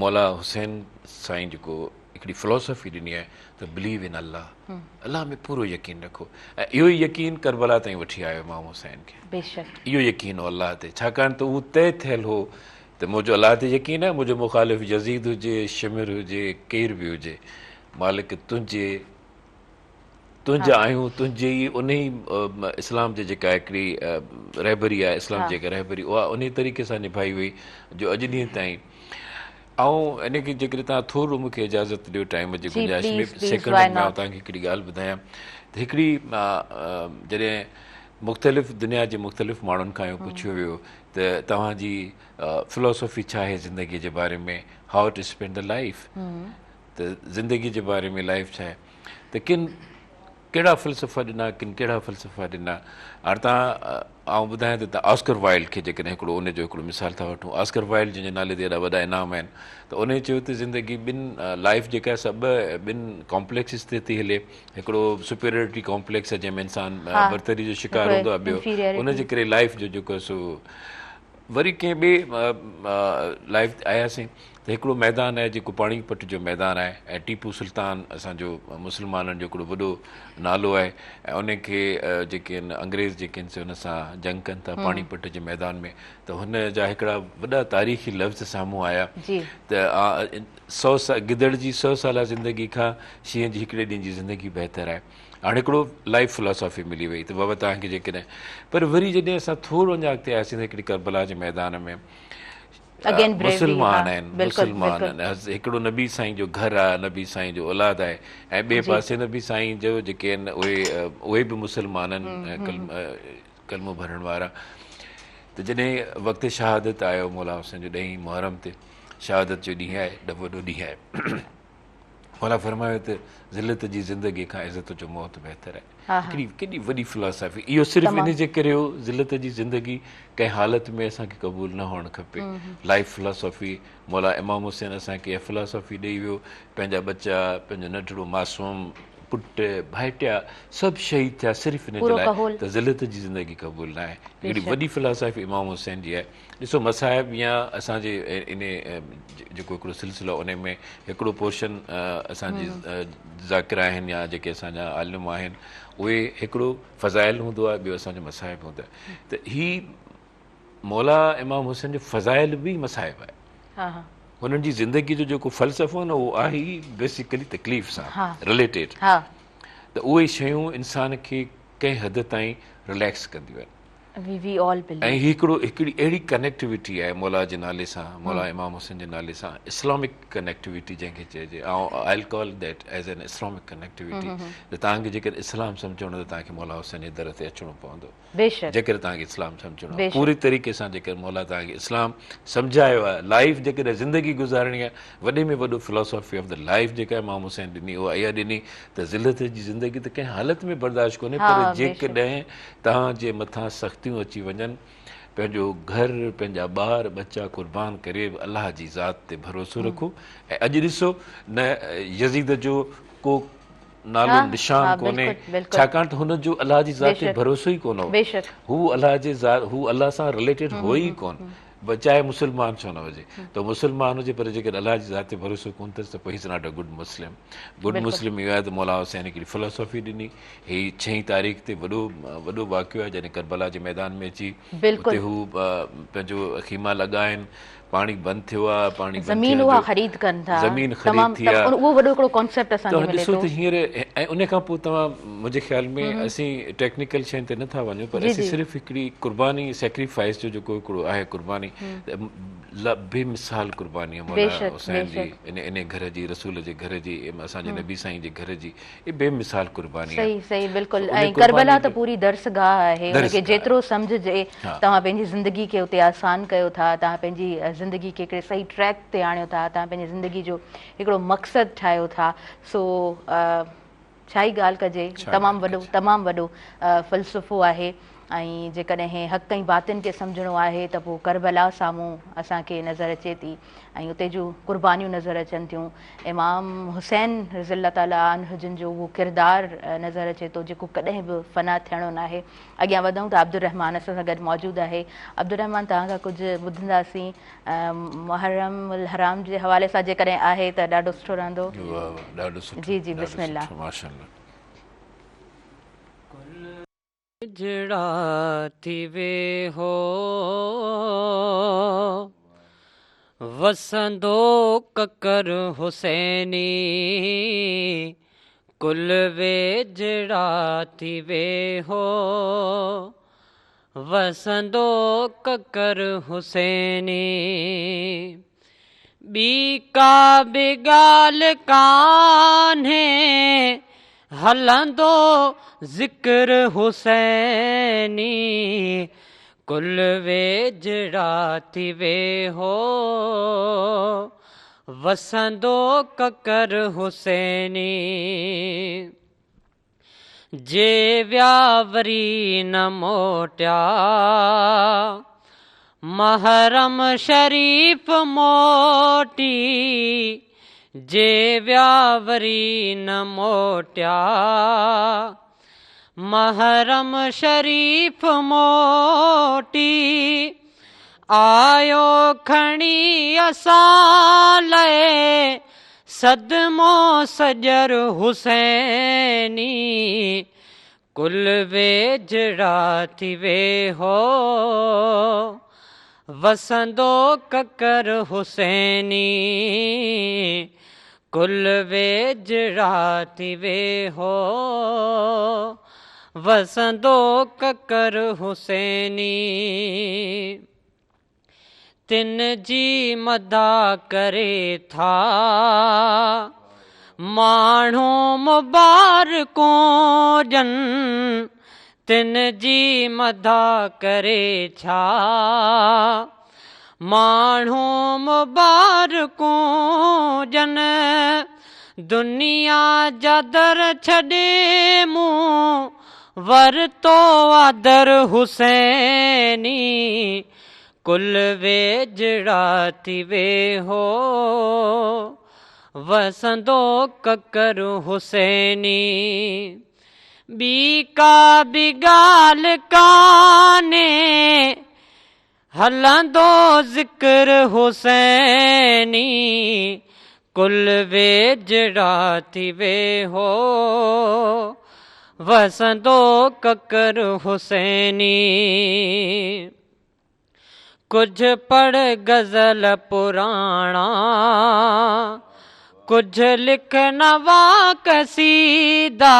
مولا حسين سائين جيڪو هڪڙي فلاسافي ڏني آهي ته بليو ان الله الله ۾ پورو يقين رکو ۽ اهو ئي يقين ڪربلا تائين وٺي آيو امام حسين کي بيشڪ اهو يقين هو الله تي ڇاڪاڻ ته اهو طئي ٿيل هو ته منهنجو الله تي يقين آهي منهنجو مخالف يزيد هجي شمر هجي ڪير به هجي مالڪ تنهنجي تنهنجا آهيون تنهنجي ئي انهي اسلام جي جيڪا هڪڙي رهبري آهي اسلام جي جيڪا رهبري اها انهي طريقي سان نڀائي وئي جو اڄ ڏينهن تائين آئون ان کي جيڪڏهن توهان ٿورو مون کي اجازت ڏيو ٽائيم جي گنجائش ۾ سيڪنڊن ۾ آئون توهان کي هڪڙي ڳالهه ٻڌايان ته هڪڙي جڏهن مختلف دنيا جي مختلف ماڻهن کان اهو پڇيو ويو ته توهان جي فلاسافي ڇا آهي زندگي جي باري ۾ how to spend the life ته زندگي جي باري ۾ لائف ڇا آهي ته ڪن ڪهڙا فلسفا ڏنا ڪن ڪهڙا فلسفا ڏنا هاڻ توهان آئون ٻڌايان ته آسڪر وائلڊ کي جيڪڏهن هڪڙو ان جو هڪڙو مثال ٿا وٺون آسڪر وائلڊ جنهن جي نالي تي ايڏا وڏا انعام آهن ته ان چيو ته زندگي ٻن لائف جيڪا آهي سا ٻه ٻن ڪامپليڪسز تي ٿي هلي هڪڙو سپيريرٽي ڪامپليڪس آهي جنهن ۾ انسان برتري جو شڪار هوندو آهي ٻيو ان جي ڪري لائف جو جيڪو سو وري ڪنهن ٻي لائف آياسين ته هڪڙو ميدان آهي جيڪو پاڻي پٽ جو ميدان آهي ۽ ٽيپو سلطان اسان جو مسلمانن جو هڪڙو وڏو نالو آهي ۽ ان کي جيڪي آهن انگريز جيڪي آهن سي ان سان جنگ ڪن ٿا پاڻي پٽ جي ميدان ۾ ته هن جا هڪڙا وڏا تاريخي لفظ سامهون آيا ته سو گدڙ جي سو سالا زندگي کان شينهن جي هڪڙي ڏينهن جي زندگي بهتر آهي هاڻي هڪڙو لائف فلاسافي ملي وئي ته بابا توهان کي جيڪڏهن پر وري جڏهن اسان ٿورو اڃا اڳتي آياسين ته هڪڙي ڪربلا جي ميدان ۾ مسلمان آهن مسلمان آهن هڪڙو نبي سائين جو گهر آهي نبي سائين جو اولاد آهي ۽ ٻئي پاسي نبي سائين جو جيڪي آهن اهي اهي به مسلمان آهن ڪلمو ڀرڻ وارا ته جڏهن وقت شهادت آيو مولا حسين جو ڏهين محرم تي شهادت جو ڏينهن آهي وڏو ڏينهن آهي مولا فرمايو ته ذلت جي زندگي کان عزت جو موت بهتر آهي. هڪڙي ڪيڏي وڏي فلاسافي اهو صرف ان جي ڪري هو ذلت جي زندگي ڪنهن حالت ۾ اسان کي قبول نه هئڻ کپي. لائف فلاسافي مولا امام حسين اسان کي اها فلاسافي ڏئي ويو پنهنجا ٻچا پنهنجو ننڍڙو معصوم پٽ ڀائٽيا سڀ شهيد ٿيا صرف ان جي لاء ته ذلت جي زندگي قبول نه آهي. هڪڙي وڏي فلاسافي امام حسين جي آهي. ڏسو مصائب يا اسان جي ان جيڪو هڪڙو سلسلو ان ۾ هڪڙو پورشن اسان جي ذاڪر آهن يا جيڪي اسان جا عالم آهن اهي هڪڙو فضائل هوندو آهي ٻيو اسان جو مصائب هوندو آهي ته هي مولا امام حسين جو فضائل به مصائب آهي. هنن جي زندگي جو جيڪو فلسفو آهي نه اهو آهي ئي بيسيڪلي تڪليف سان رليٽيڊ ته اهي شيون انسان کي ڪنهن حد تائين رليڪس ڪنديون آهن. We we all believe. ۽ هي هڪڙو هڪڙي اهڙي ڪنيڪٽيوٽي آهي مولا جي نالي سان مولا امام حسين جي نالي سان اسلامڪ ڪنيڪٽيوٽي جنهن کي چئجي I will call that as an Islamic connectivity ته توهان کي جيڪڏهن اسلام سمجهڻو ته توهان کي مولا حسين جي در تي اچڻو پوندو. بيشڪ. جيڪڏهن توهان کي اسلام سمجهڻو آهي پوري طريقي سان جيڪر مولا توهان کي اسلام سمجهايو آهي لائيف جيڪڏهن زندگي گذارڻي آهي وڏي ۾ وڏو فلاسافي آف the life جيڪا امام حسين ڏني اها اها ڏني ته ذلت جي زندگي ته ڪنهن حالت ۾ برداشت ڪونهي پر جيڪڏهن توهان جي مٿان سختيون اچي وڃن پنهنجو گهر پنهنجا ٻار ٻچا قربان ڪري به الله جي ذات تي ڀروسو رکو ۽ اڄ ڏسو نه يزيد جو ڪو نالو نشان ڪونهي ڇاڪاڻ ته هن جو الله جي ذات تي ڀروسو ئي ڪونه هو هو الله جي ذات هو الله سان رليٽيڊ هو ئي ڪونه چاهي مسلمان ڇو نه هجي ته مسلمان هجي پر جيڪڏهن الله جي ذات تي ڀروسو ڪونه اٿس ته پوء he is not a good Muslim good Muslim اهو آهي ته مولا حسين هڪڙي فلسفي ڏني هي ڇهين تاريخ تي وڏو وڏو واقعو آهي جڏهن ڪربلا جي ميدان ۾ اچي اتي هو پنهنجو خيما لڳا آهن پاڻي بند ٿيو آ پاڻي بند زمين اها خريد ڪن ٿا زمين خريد ٿي آ اهو وڏو هڪڙو ڪانسيپٽ اسان کي ملي ٿو ڏسو ته هينئر ۽ ان کان پوء توهان منهنجي خيال ۾ اسين ٽيڪنيڪل شين تي نه ٿا وڃون پر اسين صرف هڪڙي قرباني سيڪريفائس جو جيڪو هڪڙو آهي قرباني بي مثال قرباني مولا حسين جي ان ان گهر جي رسول جي گهر جي اسان جي نبي سائين جي گهر جي اهي بي مثال قرباني آهي. صحيح صحيح بلڪل ۽ ڪربلا ته پوري درسگاهه آهي ان کي جيترو سمجهجي توهان پنهنجي زندگي کي اتي آسان ڪيو ٿا توهان پنهنجي زندگي کي هڪڙي صحيح ٽريڪ تي آڻيو ٿا توهان پنهنجي زندگي جو هڪڙو مقصد ٺاهيو ٿا سو ڇا ئي ڳالهه ڪجي تمام وڏو تمام وڏو فلسفو آهي ۽ جيڪڏهن حق ۽ باطن کي سمجهڻو آهي ته پوء ڪربلا سامهون اسان کي نظر اچي ٿي ۽ اتي جون قربانيون نظر اچن ٿيون. امام حسين رضي الله تعالٰي عنه جن جو اهو ڪردار نظر اچي ٿو جيڪو ڪڏهن به فنا ٿيڻو ناهي. اڳيان وڌون ته عبدالرحمان اسان سان گڏ موجود آهي. عبدالرحمان توهان کان ڪجهه ٻڌنداسين محرم الحرام جي حوالي سان جيڪڏهن آهي ته ڏاڍو سٺو رهندو. واهه واهه ڏاڍو سٺو جي جي بسم الله. ماشاءالله. ويجهڙا ٿي ويهو، وسندو ڪڪر حسيني، ڪل ويجهڙا ٿي ويهو، وسندو ڪڪر حسيني. ٻي ڪا به ڳالهه ڪانهي، هلندو ذڪر حسيني، ڪل ويجهڙا ٿي ويهو، وسندو ڪڪر حسيني. جي ويا وري نه موٽيا، محرم شريف موٽي، جي ويا وري نه موٽيا، محرم شريف موٽي، آيو کڻي اسان لئه صدمو سڄر حسيني، ڪل ويجهڙا ٿي ويهو، وسندو ڪڪر حسيني، ڪل ويجهڙا ٿي ويهو، وسندو ڪڪر حسيني. تن جي مدح ڪري ٿا، ماڻهو مبارڪون ڏين، تن جي مدح ڪري ڇا، ماڻهو مبارڪون ڏين، دنيا جا در ڇڏي مون ورتو آ در حسيني، ڪل ويجهڙا ٿي ويهو، وسندو ڪڪر حسيني. ٻي ڪا به ڳالهه ڪانهي، هلندو ذڪر حسيني، ڪل ويجهڙا ٿي ويهو، وسندو ڪڪر حسيني. ڪجهه پڙهه غزل پراڻا، ڪجهه لک نوان قصيدا،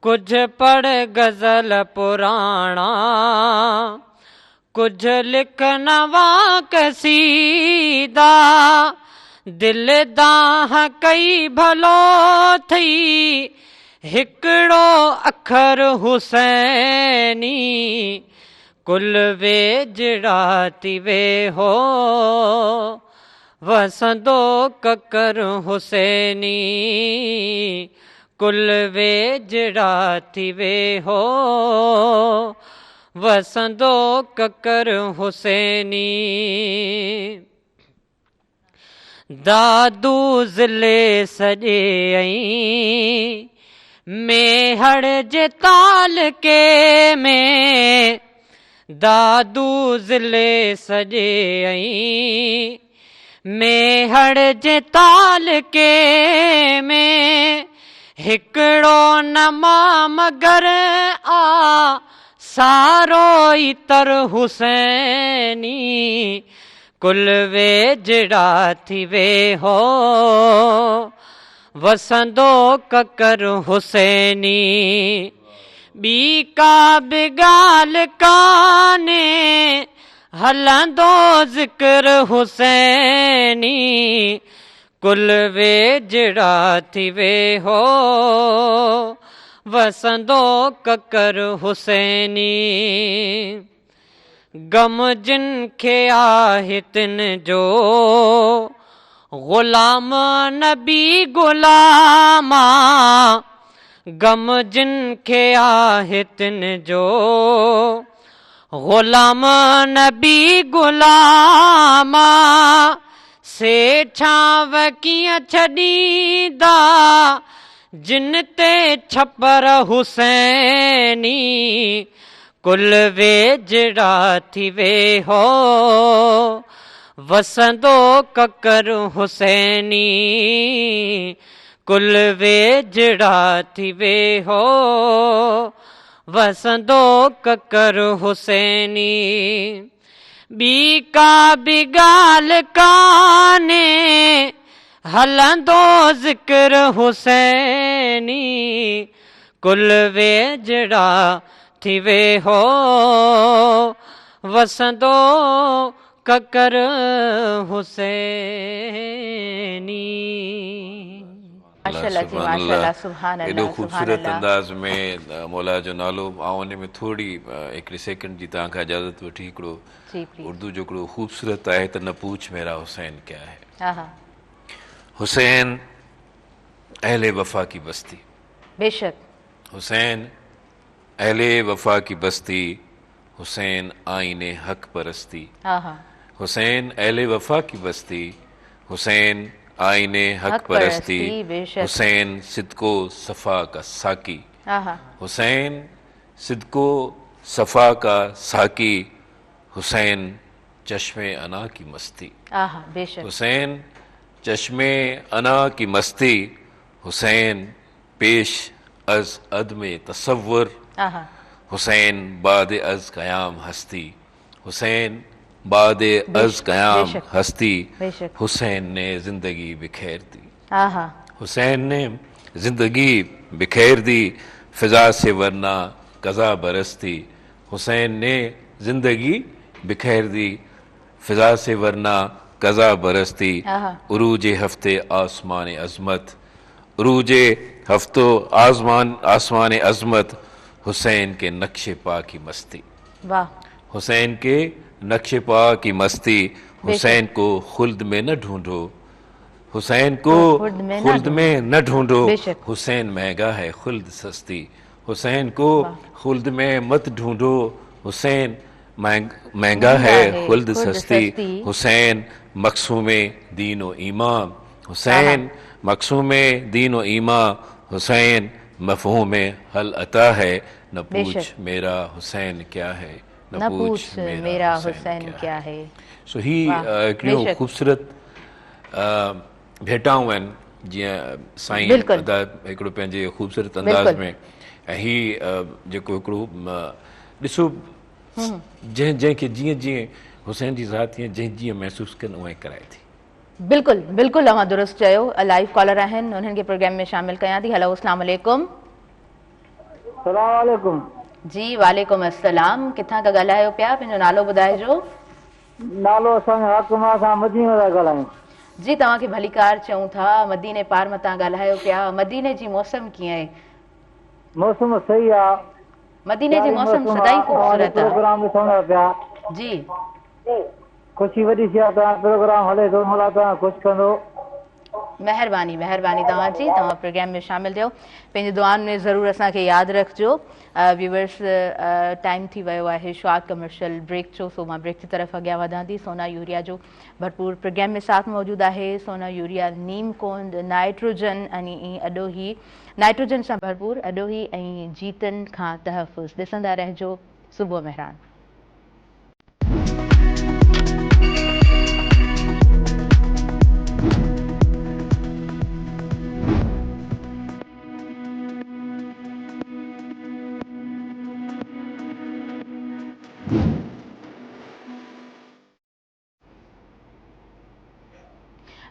ڪجهه پڙهه غزل پراڻا، ڪجهه لک نوان قصيدا، دل دانهن ڪئي ڀلو ٿئي، هڪڙو اکر حسيني، ڪل ويجهڙا ٿي ويهو، وسندو ڪڪر حسيني، ڪل ويجهڙا ٿي ويهو، وسندو ڪڪر حسيني. دادو ضلعي سڄي ۽ ميهڙ جي تعلقي ۾، دادو ضلعي سڄي ۽ ميهڙ جي تعلقي ۾، هڪڙو نه مان مگر آ سارو ئي تر حسيني، ڪل ويجهڙا ٿي ويهو، وسندو ڪڪر حسيني. ٻي ڪا به ڳالهه ڪانهي، هلندو ذڪر حسيني. ڪل ويجهڙا ٿي ويهو، وسندو ڪڪر حسيني. غم جن کي آهي تن جو، غلام نبي غلام آ. غم جن کي آهي تن جو، غلام نبي غلام آ. سي ڇانو ڪيئن ڇڏيندا، جن تي ڇپر حسيني. ڪل ويجهڙا ٿي ويهو، وسندو ڪڪر حسيني. ڪل ويجهڙا ٿي ويهو، وسندو ڪڪر حسيني. ٻي ڪا به ڳالهه ڪانهي، هلندو ذڪر حسيني. ڪل ويجهڙا ٿي ويهو، وسندو ڪڪر حسيني. ماشاءالله جي ماشاءالله سبحان الله ايڏو خوبصورت انداز ۾ مولا جو نالو. آئون ان ۾ ٿوري هڪڙي سيڪنڊ جي توهان کان اجازت وٺي هڪڙو اردو جو هڪڙو خوبصورت آهي ته نه پوڇ ميرا حسين ڪيا هي. حسين اهل وفا ڪي بستي. بيشڪ. حسين اهل وفا ڪي بستي، حسين آئين حق پرستي. حسين اهل وفا ڪي بستي، حسين آئين حق پرستي، حسين صدق و صفا ڪا ساقي. حسين صدق و صفا ڪا ساقي، حسين چشم انا ڪي مستي. حسين چشم انا ڪي مستي، حسين پيش از عدم تصور، حسين بعد از قيام هستي، حسين بعد از قيام هستي، حسين ني زندگي بکير the, حسين ني زندگي بکير the, فضا سي ورنه قضا برستي، حسين ني زندگي بکير the, فضا سي ورنه قضا برستي، عروج هفت آسمان عظمت، عروج هفت آزمان آسمان عظمت، حسين ڪي نقش پا ڪي مستي، حسين ڪي نقش پا ڪي مستي، حسين ڪو خلد ۾ نه ڍونڍو، حسين ڪو خلد ۾ نه ڍونڍو، حسين مهنگا هي خلد سستي، حسين ڪو خلد ۾ مت ڍونڍو، حسين مهنگا هي خلد سستي، حسين مقسوم دين و ايمان، حسين مقسوم دين و ايمان، حسين مفهوم هل اتيٰ هي، نه پوڇ ميرا حسين ڪيا هي، نه پوڇ ميرا حسين ڪيا هي. سو هي هڪڙيون خوبصورت ڀيٽائون آهن جيئن سائين ادا هڪڙو پنهنجي خوبصورت انداز ۾ ۽ هي جيڪو هڪڙو ڏسو. جنهن جنهن کي جيئن جيئن حسين جي ذات تيئن جنهن جيئن محسوس ڪن اونئين ڪرائي ٿي. بلڪل بلڪل اوهان درست چيو لائيو ڪالر آهن انهن کي پروگرام ۾ شامل ڪيان ٿي هلو اسلام عليڪم. سلام عليڪم. جي وعليڪم السلام ڪٿان کان ڳالهايو پيا پنهنجو نالو ٻڌائجو. نالو اسان جو حاڪم آ اسان مديني ٿا ڳالهايون. جي توهان کي ڀليڪار چئون ٿا مديني پار مان تان ڳالهايو پيا مديني جي موسم ڪيئن آهي. موسم صحيح آ. مديني جي موسم سدائين خوبصورت آ. پروگرام ڏسون ٿا پيا. جي. خوشي وڏي ٿي آ توهان پروگرام هلي ٿو مولا توهان خوش ڪندو. مهرباني مهرباني توهان جي توهان پروگرام ۾ شامل ٿيو پنهنجي دعائن ۾ ضرور اسان کي ياد رکجو ويورس ٽائيم ٿي ويو آهي شارٽ ڪمرشل بريڪ جو سو مان بريڪ جي طرف اڳيان وڌان ٿي سونا يوريا جو ڀرپور پروگرام ۾ ساٿ موجود آهي سونا يوريا نيم ڪوند نائٽروجن ۽ اڏوهي نائٽروجن سان ڀرپور اڏوهي ۽ جيتن کان تحفظ ڏسندا رهجو صبح مهراڻ.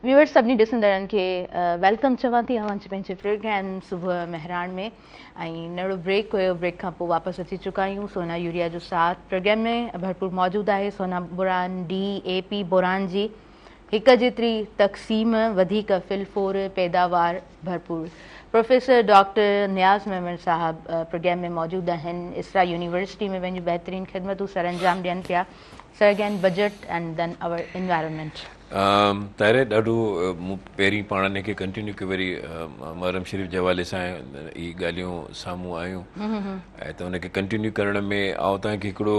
ويورز سڀني ڏسندڙن کي welcome چوان ٿي اوهان جي پنهنجي پروگرام صبح مهراڻ ۾ ۽ ننڍڙو بريڪ هيو بريڪ کان پوء واپس اچي چڪا آهيون سونا يوريا جو ساٿ پروگرام ۾ ڀرپور موجود آهي سونا بوران ڊي اي پي بوران جي هڪ جيتري تقسيم وڌيڪ فلفور پيداوار ڀرپور پروفيسر ڊاڪٽر نياز ميمڻ صاحب پروگرام ۾ موجود آهن اسرا يونيورسٽي ۾ پنهنجون بهترين خدمتون سرانجام ڏين پيا Sir again budget and then our environment. Tahira ڏاڍو مون پهرين پاڻ ان کي ڪنٽينيو ڪيو وري محرم شريف جي حوالي سان اهي ڳالهيون سامهون آيون ۽ ته ان کي ڪنٽينيو ڪرڻ ۾ آئون توهان کي هڪڙو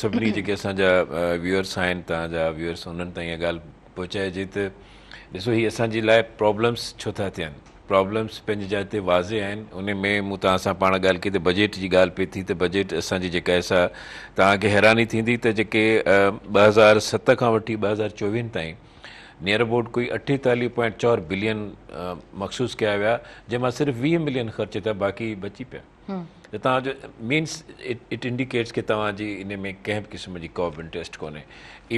سڀني جيڪي اسان جا ويورس آهن توهان جا ويورس انهن تائين اها ڳالهه پهچائجي ته ڏسو هي اسان جي لاء پرابلمس ڇو ٿا ٿين پرابلمس پنهنجي جاء تي واضح آهن ان ۾ مون توهان سان پاڻ ڳالهه ڪئي ته بجيٽ جي ڳالهه پئي ٿي ته بجيٽ اسان جي جيڪا آهي سا توهان کي حيراني ٿيندي ته جيڪي 2007 کان وٺي 2024 تائين نيئر ابائوٽ ڪوئي 48.4 بلين مخصوص ڪيا ويا جنهن مان صرف 20 ملين خرچ ٿيا باقي بچي پيا ته توهان جو مينس it indicates ڪي توهان جي ان ۾ ڪنهن به قسم جي ڪا به انٽريسٽ ڪونهي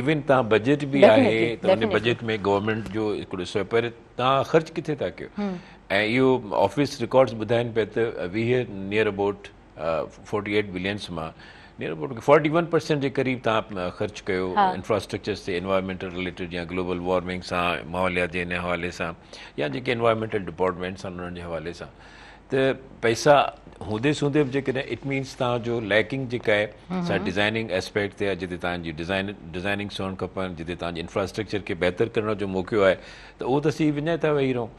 ايون توهان بجيٽ به آهي ته ان بجيٽ ۾ گورنمينٽ جو هڪڙو حصو پر توهان خرچ ڪٿي ٿا ڪيو ۽ اهو آفيس رڪارڊس ٻڌائين پيا ته 20 نيئر ابائوٽ 48 بلينس مان نيئر ابائوٽ 41% جي قريب توهان خرچ ڪيو انفراسٽرڪچرس تي انوائرمينٽل رليٽيڊ يا گلوبل وارمنگ سان ماحوليات جي ان حوالي سان يا جيڪي انوائرمينٽل ڊپارٽمينٽس آهن انهن جي حوالي سان ته پئسا هوندي سوندي به جيڪڏهن it means توهان جو ليڪنگ جيڪا آهي سا ڊزائننگ اسپيڪٽ تي آهي جتي توهان جي ڊزائن ڊزائننگس هئڻ کپن جتي توهان جي انفراسٽرڪچر کي بهتر ڪرڻ جو موقعو آهي ته اهو ته اسين وڃائي ٿا ويهي رهون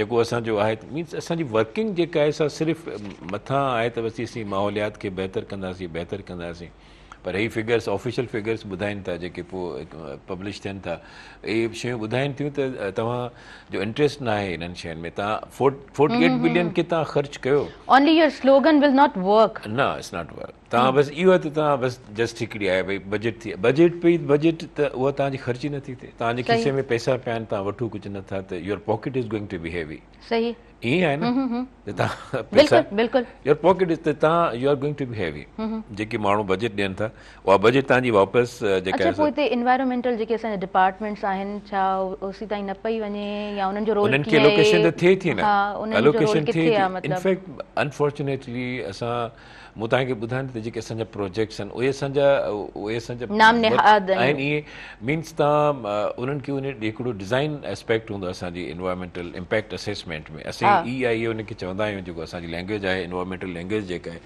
جيڪو اسان جو آهي مينس اسان جي ورڪنگ جيڪا آهي سا صرف مٿان آهي ته بس اسين ماحوليات کي بهتر ڪنداسين بهتر ڪنداسين پر هي فگرس آفيشل فگرس ٻڌائين ٿا جيڪي پوء پبلش ٿين ٿا اهي شيون ٻڌائين ٿيون ته توهان جو انٽريسٽ نه آهي انهن شين ۾ توهان 48 بلين کي توهان خرچ ڪيو only your slogan will not work نه it's not work توهان بس اهو ته توهان بس جسٽ هڪڙي آهي ڀئي بجيٽ ٿي بجيٽ پئي بجيٽ ته اها توهان جي خرچ ئي نٿي ٿئي توهان جي کيسي ۾ پئسا پيا آهن توهان وٺو ڪجهه نٿا ته your pocket is going to be heavy صحيح ائين آهي نه ته توهان پئسا بلڪل your pocket از ته توهان you are going to be heavy جيڪي ماڻهو بجيٽ ڏين ٿا اها بجيٽ توهان جي واپس جيڪا اڇا پوء هتي انوائرمينٽل جيڪي اسان جا ڊپارٽمينٽس آهن ڇا اوسي تائين نه پئي وڃي يا انهن جو رول انهن کي الوڪيشن ته ٿئي ٿي نه الوڪيشن ٿئي ٿي انفيڪٽ انفارچونيٽلي اسان مون توهان کي ٻڌايو نه ته جيڪي اسان جا پروجيڪٽس آهن اهي اسان جا اهي اسان جا نام نهاد آهن اهي مينس توهان انهن کي ان هڪڙو ڊزائن اسپيڪٽ هوندو اسان جي انوائرمينٽل امپيڪٽ اسيسمينٽ ۾ اسين اي آء اي ان کي چوندا آهيون جيڪو اسان جي لينگويج آهي انوائرمينٽل لينگويج جيڪا آهي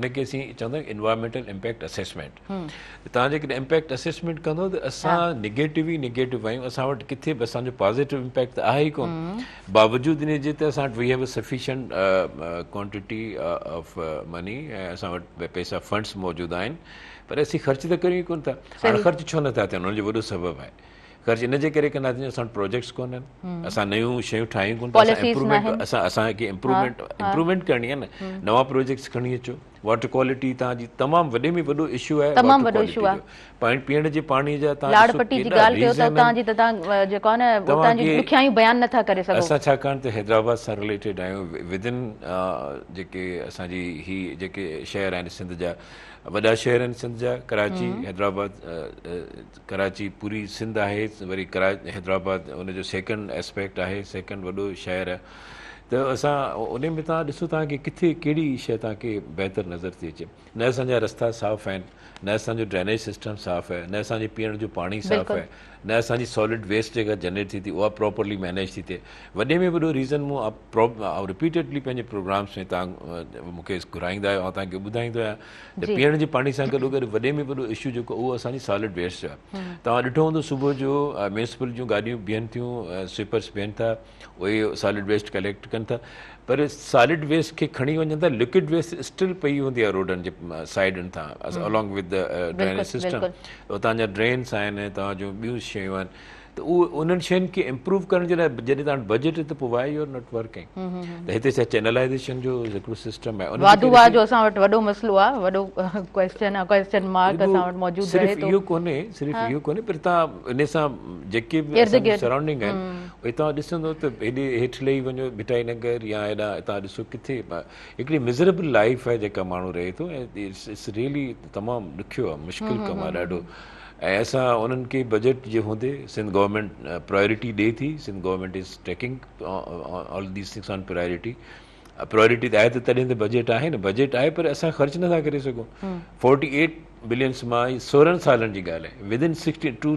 ان کي اسين چوندا آهيون انوائرمينٽل امپيڪٽ اسيسمينٽ ته توهان جيڪڏهن امپيڪٽ اسيسمينٽ ڪندو ته اسان نيگيٽو ئي نيگيٽو آهيون اسان وٽ ڪٿي به اسان جو پازيٽو امپيڪٽ ته آهي ئي ڪونه باوجود ان جي ته اسان وٽ we have a sufficient quantity of money ۽ اسان وٽ پئسا فنڊس موجود آهن پر اسين خرچ ته ڪريون ئي ڪونه ٿا هاڻي خرچ ڇو نٿا ٿين ان جو وڏو سبب آهي خرچ ان جي ڪري ڪندا ٿيون اسان وٽ پروجيڪٽس ڪونهن اسان نيون شيون ٺاهيون ڪونه ٿا اسان امپروومينٽ اسان اسان کي امپروومينٽ امپروومينٽ ڪرڻي آهي نه نوان پروجيڪٽس کڻي اچو واٽر ڪوالٽي توهان جي تمام وڏي ۾ وڏو اشو آهي تمام وڏو اشو آهي پاڻي پيئڻ جي پاڻي جا توهان لاڙ پٽي جي ڳالهه ڪيو ته اتان جي ته توهان جيڪو آهي نه اتان جون ڏکيائيون بيان نٿا ڪري سگهو. اسان ڇاڪاڻ ته حيدرآباد سان رليٽيڊ آهيون ودن جيڪي اسان جي هي جيڪي شهر آهن سنڌ جا وڏا شهر آهن سنڌ جا ڪراچي حيدرآباد ڪراچي پوري سنڌ آهي وري حيدرآباد ان جو سيڪنڊ اسپيڪٽ آهي سيڪنڊ وڏو شهر آهي ته اسان ان ۾ توهان ڏسو توهان کي ڪٿي ڪهڙي شيء توهان کي بهتر نظر ٿي اچي نه اسان جا رستا صاف آهن نه اسان جو ڊرينيج سسٽم صاف آهي نه اسان جي پيئڻ جو پاڻي صاف آهي نه اسان جي سالڊ ويسٽ جيڪا جنريٽ ٿي ٿي اها پراپرلي مينيج ٿي ٿئي وڏي ۾ وڏو ريزن مون رپيٽيڊلي پنهنجي پروگرامس ۾ توهان مون کي گهرائيندا آهيو آئون توهان کي ٻڌائيندو آهيان ته پيئڻ جي پاڻي سان گڏو گڏ وڏي ۾ وڏو اشو جيڪو اهو اسان جي سالڊ ويسٽ جو آهي توهان ڏٺو هوندو صبح جو ميونسپل جون گاڏيون بيهن ٿيون سوئپرس بيهن ٿا اهي سالڊ ويسٽ ڪليڪٽ ڪن ٿا پر سالڊ ويسٽ کي کڻي وڃن ٿا لڪوڊ ويسٽ اسٽل پئي هوندي آهي روڊن جي سائيڊن تان along with the drainage system اتان جا ڊرينس آهن توهان جون ٻيون شيون آهن ته اهو انهن شين کي امپروو ڪرڻ جي لاء جڏهن توهان وٽ بجيٽ ته پوء why you are not working ته هتي ڇا چينلائزيشن جو هڪڙو سسٽم آهي واڌو واهه جو اسان وٽ وڏو مسئلو آهي وڏو ڪويسچن آهي ڪويسچن مارڪ اسان وٽ موجود رهي ٿو صرف اهو ڪونهي صرف اهو ڪونهي پر توهان ان سان جيڪي به اسان جي سرائونڊنگ آهن اهي توهان ڏسندو ته هيڏي هيٺ لهي وڃو ڀٽائي نگر يا هيڏانهن هتان ڏسو ڪٿي هڪڙي مزريبل لائيف آهي جيڪا ماڻهو رهي ٿو ۽ it's really تمام ڏکيو آهي مشڪل ڪم آهي ڏاڍو ۽ اسان انهن کي بجيٽ جي هوندي سنڌ گورنمينٽ پرائرٽي ڏئي ٿي Sindh government is taking all these things on priority priority ته آهي ته تڏهن ته بجيٽ آهي نه بجيٽ آهي پر اسان خرچ نٿا ڪري سگهون 48 بلينس مان 16 سالن جي ڳالهه آهي ودن 62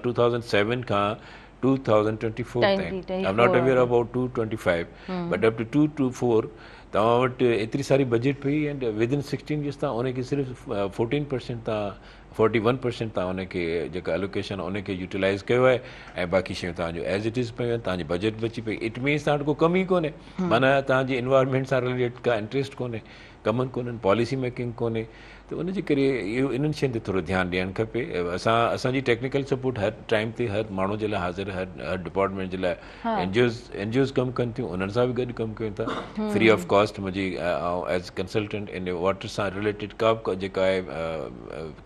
2007 کان 2024 تائين I am not aware about 225 but up to 224 توهان وٽ ايتري ساري بجيٽ پئي اينڊ ودن 16 ايئرس توهان ان کي صرف 14% توهان 41% توهان ان کي جيڪا الوڪيشن ان کي يوٽيلائز ڪيو آهي ۽ باقي شيون توهان جو ايز it is پيون آهن توهان جي بجيٽ بچي پئي it means توهان وٽ ڪو ڪم ئي ڪونهي معنيٰ توهان جي انوائرمينٽ سان رليٽيڊ ڪا انٽريسٽ ڪونهي ڪمن ڪونهن پاليسي ميڪنگ ڪونهي ته ان جي ڪري اهو انهن شين تي ٿورو ڌيان ڏيڻ کپي اسان اسان جي ٽيڪنيڪل سپورٽ هر ٽائيم تي هر ماڻهو جي لاء حاضر هر هر ڊپارٽمينٽ جي لاء N G Os N G Os ڪم ڪن ٿيون انهن سان به گڏ ڪم ڪيون ٿا فري آف ڪاسٽ منهنجي ايز ڪنسلٽنٽ ان واٽر سان رليٽيڊ ڪا به جيڪا آهي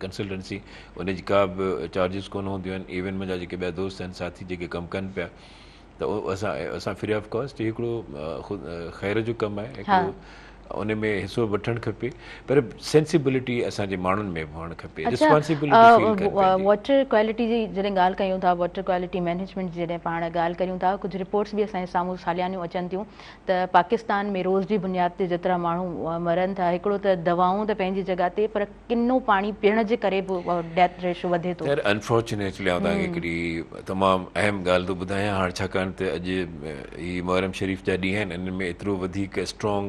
ڪنسلٽنسي ان جي ڪا به چارجز ڪونه هونديون آهن ايون منهنجا جيڪي ٻيا دوست آهن ساٿي جيڪي ڪم ڪن پيا ته اسان اسان فري آف ڪاسٽ هڪڙو خير جو ڪم آهي هڪڙو ان ۾ حصو وٺڻ کپي پر سينسيبلٽي اسان جي ماڻهن ۾ به هئڻ کپي ريسپانسبلٽي فيل ڪن پنهنجي. واٽر ڪوالٽي جي جڏهن ڳالهه ڪيون ٿا واٽر ڪوالٽي مينيجمينٽ جي جڏهن پاڻ ڳالهه ڪريون ٿا ڪجهه رپورٽس به اسان جي سامهون ساليانيون اچن ٿيون ته پاڪستان ۾ روز جي بنياد تي جيترا ماڻهو مرن ٿا هڪڙو ته دوائون ته پنهنجي جڳهه تي پر ڪنو پاڻي پيئڻ جي ڪري به ڊيٿ ريشو وڌي ٿو. يار انفارچونيٽلي آئون توهان کي هڪڙي تمام اهم ڳالهه ٿو ٻڌايان هاڻ ڇاڪاڻ ته اڄ هي محرم شريف جا ڏينهن آهن انهن ۾ ايترو وڌيڪ اسٽرانگ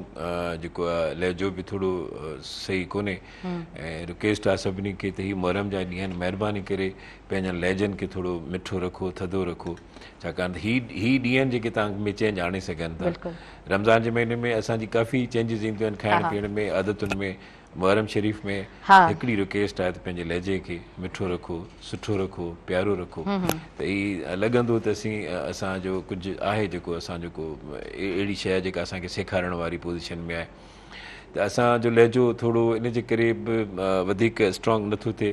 جيڪو آهي لهجو به ٿورو صحيح ڪونهي ۽ رڪويسٽ آهي سڀني کي ته هي محرم جا ڏينهن آهن مهرباني ڪري پنهنجن لهجن کي ٿورو مٺو رکو ٿڌو رکو ڇاڪاڻ ته هي هي ڏينهن جيڪي توهان ۾ چينج آڻي سگهن ٿا رمضان جي مهيني ۾ اسان جي ڪافي چينجز اينديون آهن کائڻ پيئڻ ۾ عادتن ۾ محرم شريف ۾ هڪڙي رڪويسٽ آهي ته پنهنجي لهجي کي مٺو رکو، سٺو رکو، پيارو رکو ته هي لڳندو ته اسين اسان جو ڪجهه آهي جيڪو اسان جو ڪو اهڙي شيء آهي جيڪا اسان کي سيکارڻ واري پوزيشن ۾ آهي ته اسان جو لهجو ٿورو ان جي ڪري به وڌيڪ اسٽرانگ نٿو ٿئي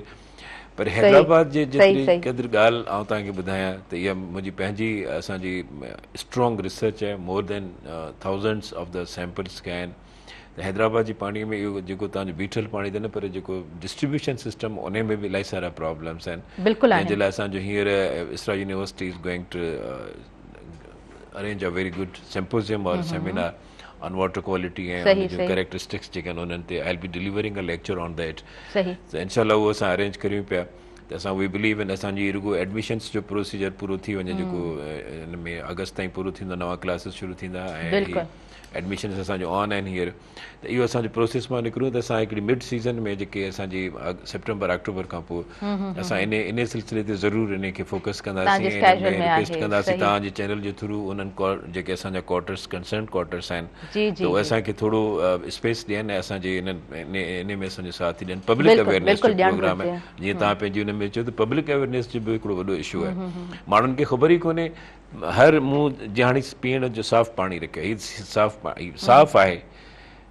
پر حيدرآباد جي جيتري قدر ڳالهه آئون توهان کي ٻڌايان ته اها منهنجي پنهنجي اسان جي اسٽرانگ ريسرچ آهي more than thousands of the samples ڪيا آهن ته حيدرآباد جي پاڻي ۾ اهو جيڪو توهان جو بيٺل پاڻي ته نه پر جيڪو ڊسٽريبيوشن سسٽم انهي ۾ به الاهي سارا پرابلمس آهن بلڪل جنهن جي لاء اسان جو هينئر Isra university is going to arrange a very good symposium or seminar on water quality ۽ in June characteristics جيڪي آهن انهن تي I will be delivering a lecture on that ته انشاء الله اهو اسان ارينج ڪريون پيا ته اسان وي بليو ان اسان جي رڳو ايڊميشنس جو پروسيجر پورو ٿي وڃي جيڪو ان ۾ اگست تائين پورو ٿيندو نوان ڪلاسز شروع ٿيندا ۽ ايڊميشنس اسان جو آن آهن هينئر ته اهو اسان جو پروسيس مان نڪرون ته اسان هڪڙي مڊ سيزن ۾ جيڪي اسان جي سيپٽمبر آڪٽوبر کان پوء اسان ان ان سلسلي تي ضرور ان کي فوڪس ڪنداسين ۽ ان ۾ رڪويسٽ ڪنداسين توهان جي چينل جي ٿرو انهن جيڪي اسان جا ڪوارٽرس ڪنسرنڊ ڪوارٽرس آهن ته اهي اسان کي ٿورو اسپيس ڏين ۽ اسان جي انهن ان ۾ اسان جو ساٿ ڏين پبلڪ اويئرنيس جو پروگرام آهي جيئن توهان پنهنجي ان ۾ چيو ته پبلڪ اويئرنيس جو به هڪڙو وڏو اشو آهي ماڻهن کي خبر ئي ڪونهي هر مون جهاڻي پيئڻ جو صاف پاڻي رکيو هي صاف پاڻي صاف آهي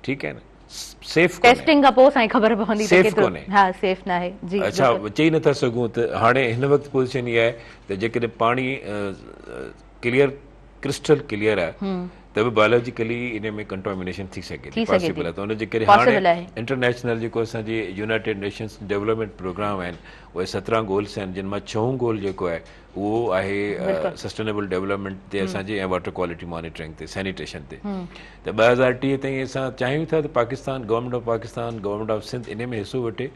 ٺيڪ آهي نه. سيف ڪونهي. ٽيسٽنگ کان پوء اسان کي خبر پوندي ته ڪيترو ها سيف ناهي جي. اڇا چئي نٿا سگهون ته هاڻي هن وقت پوزيشن اها آهي ته جيڪڏهن پاڻي ڪليئر ڪرسٽل ڪليئر آهي ته به بايولاجيڪلي ان ۾ ڪنٽامينيشن ٿي سگهي ٿي پاسيبل آهي ته ان جي ڪري هاڻي انٽرنيشنل جيڪو اسان جي يونائيٽيڊ نيشنز ڊيولپمينٽ پروگرام آهن اهي 17 گولس آهن جن مان ڇهون گول جيڪو آهي اهو آهي سسٽينيبل ڊيولپمينٽ تي اسان جي ۽ واٽر ڪوالٽي مانيٽرنگ تي سينيٽيشن تي ته 2030 تائين اسان چاهيون ٿا ته Pakistan government of Pakistan government of Sindh ان ۾ حصو وٺي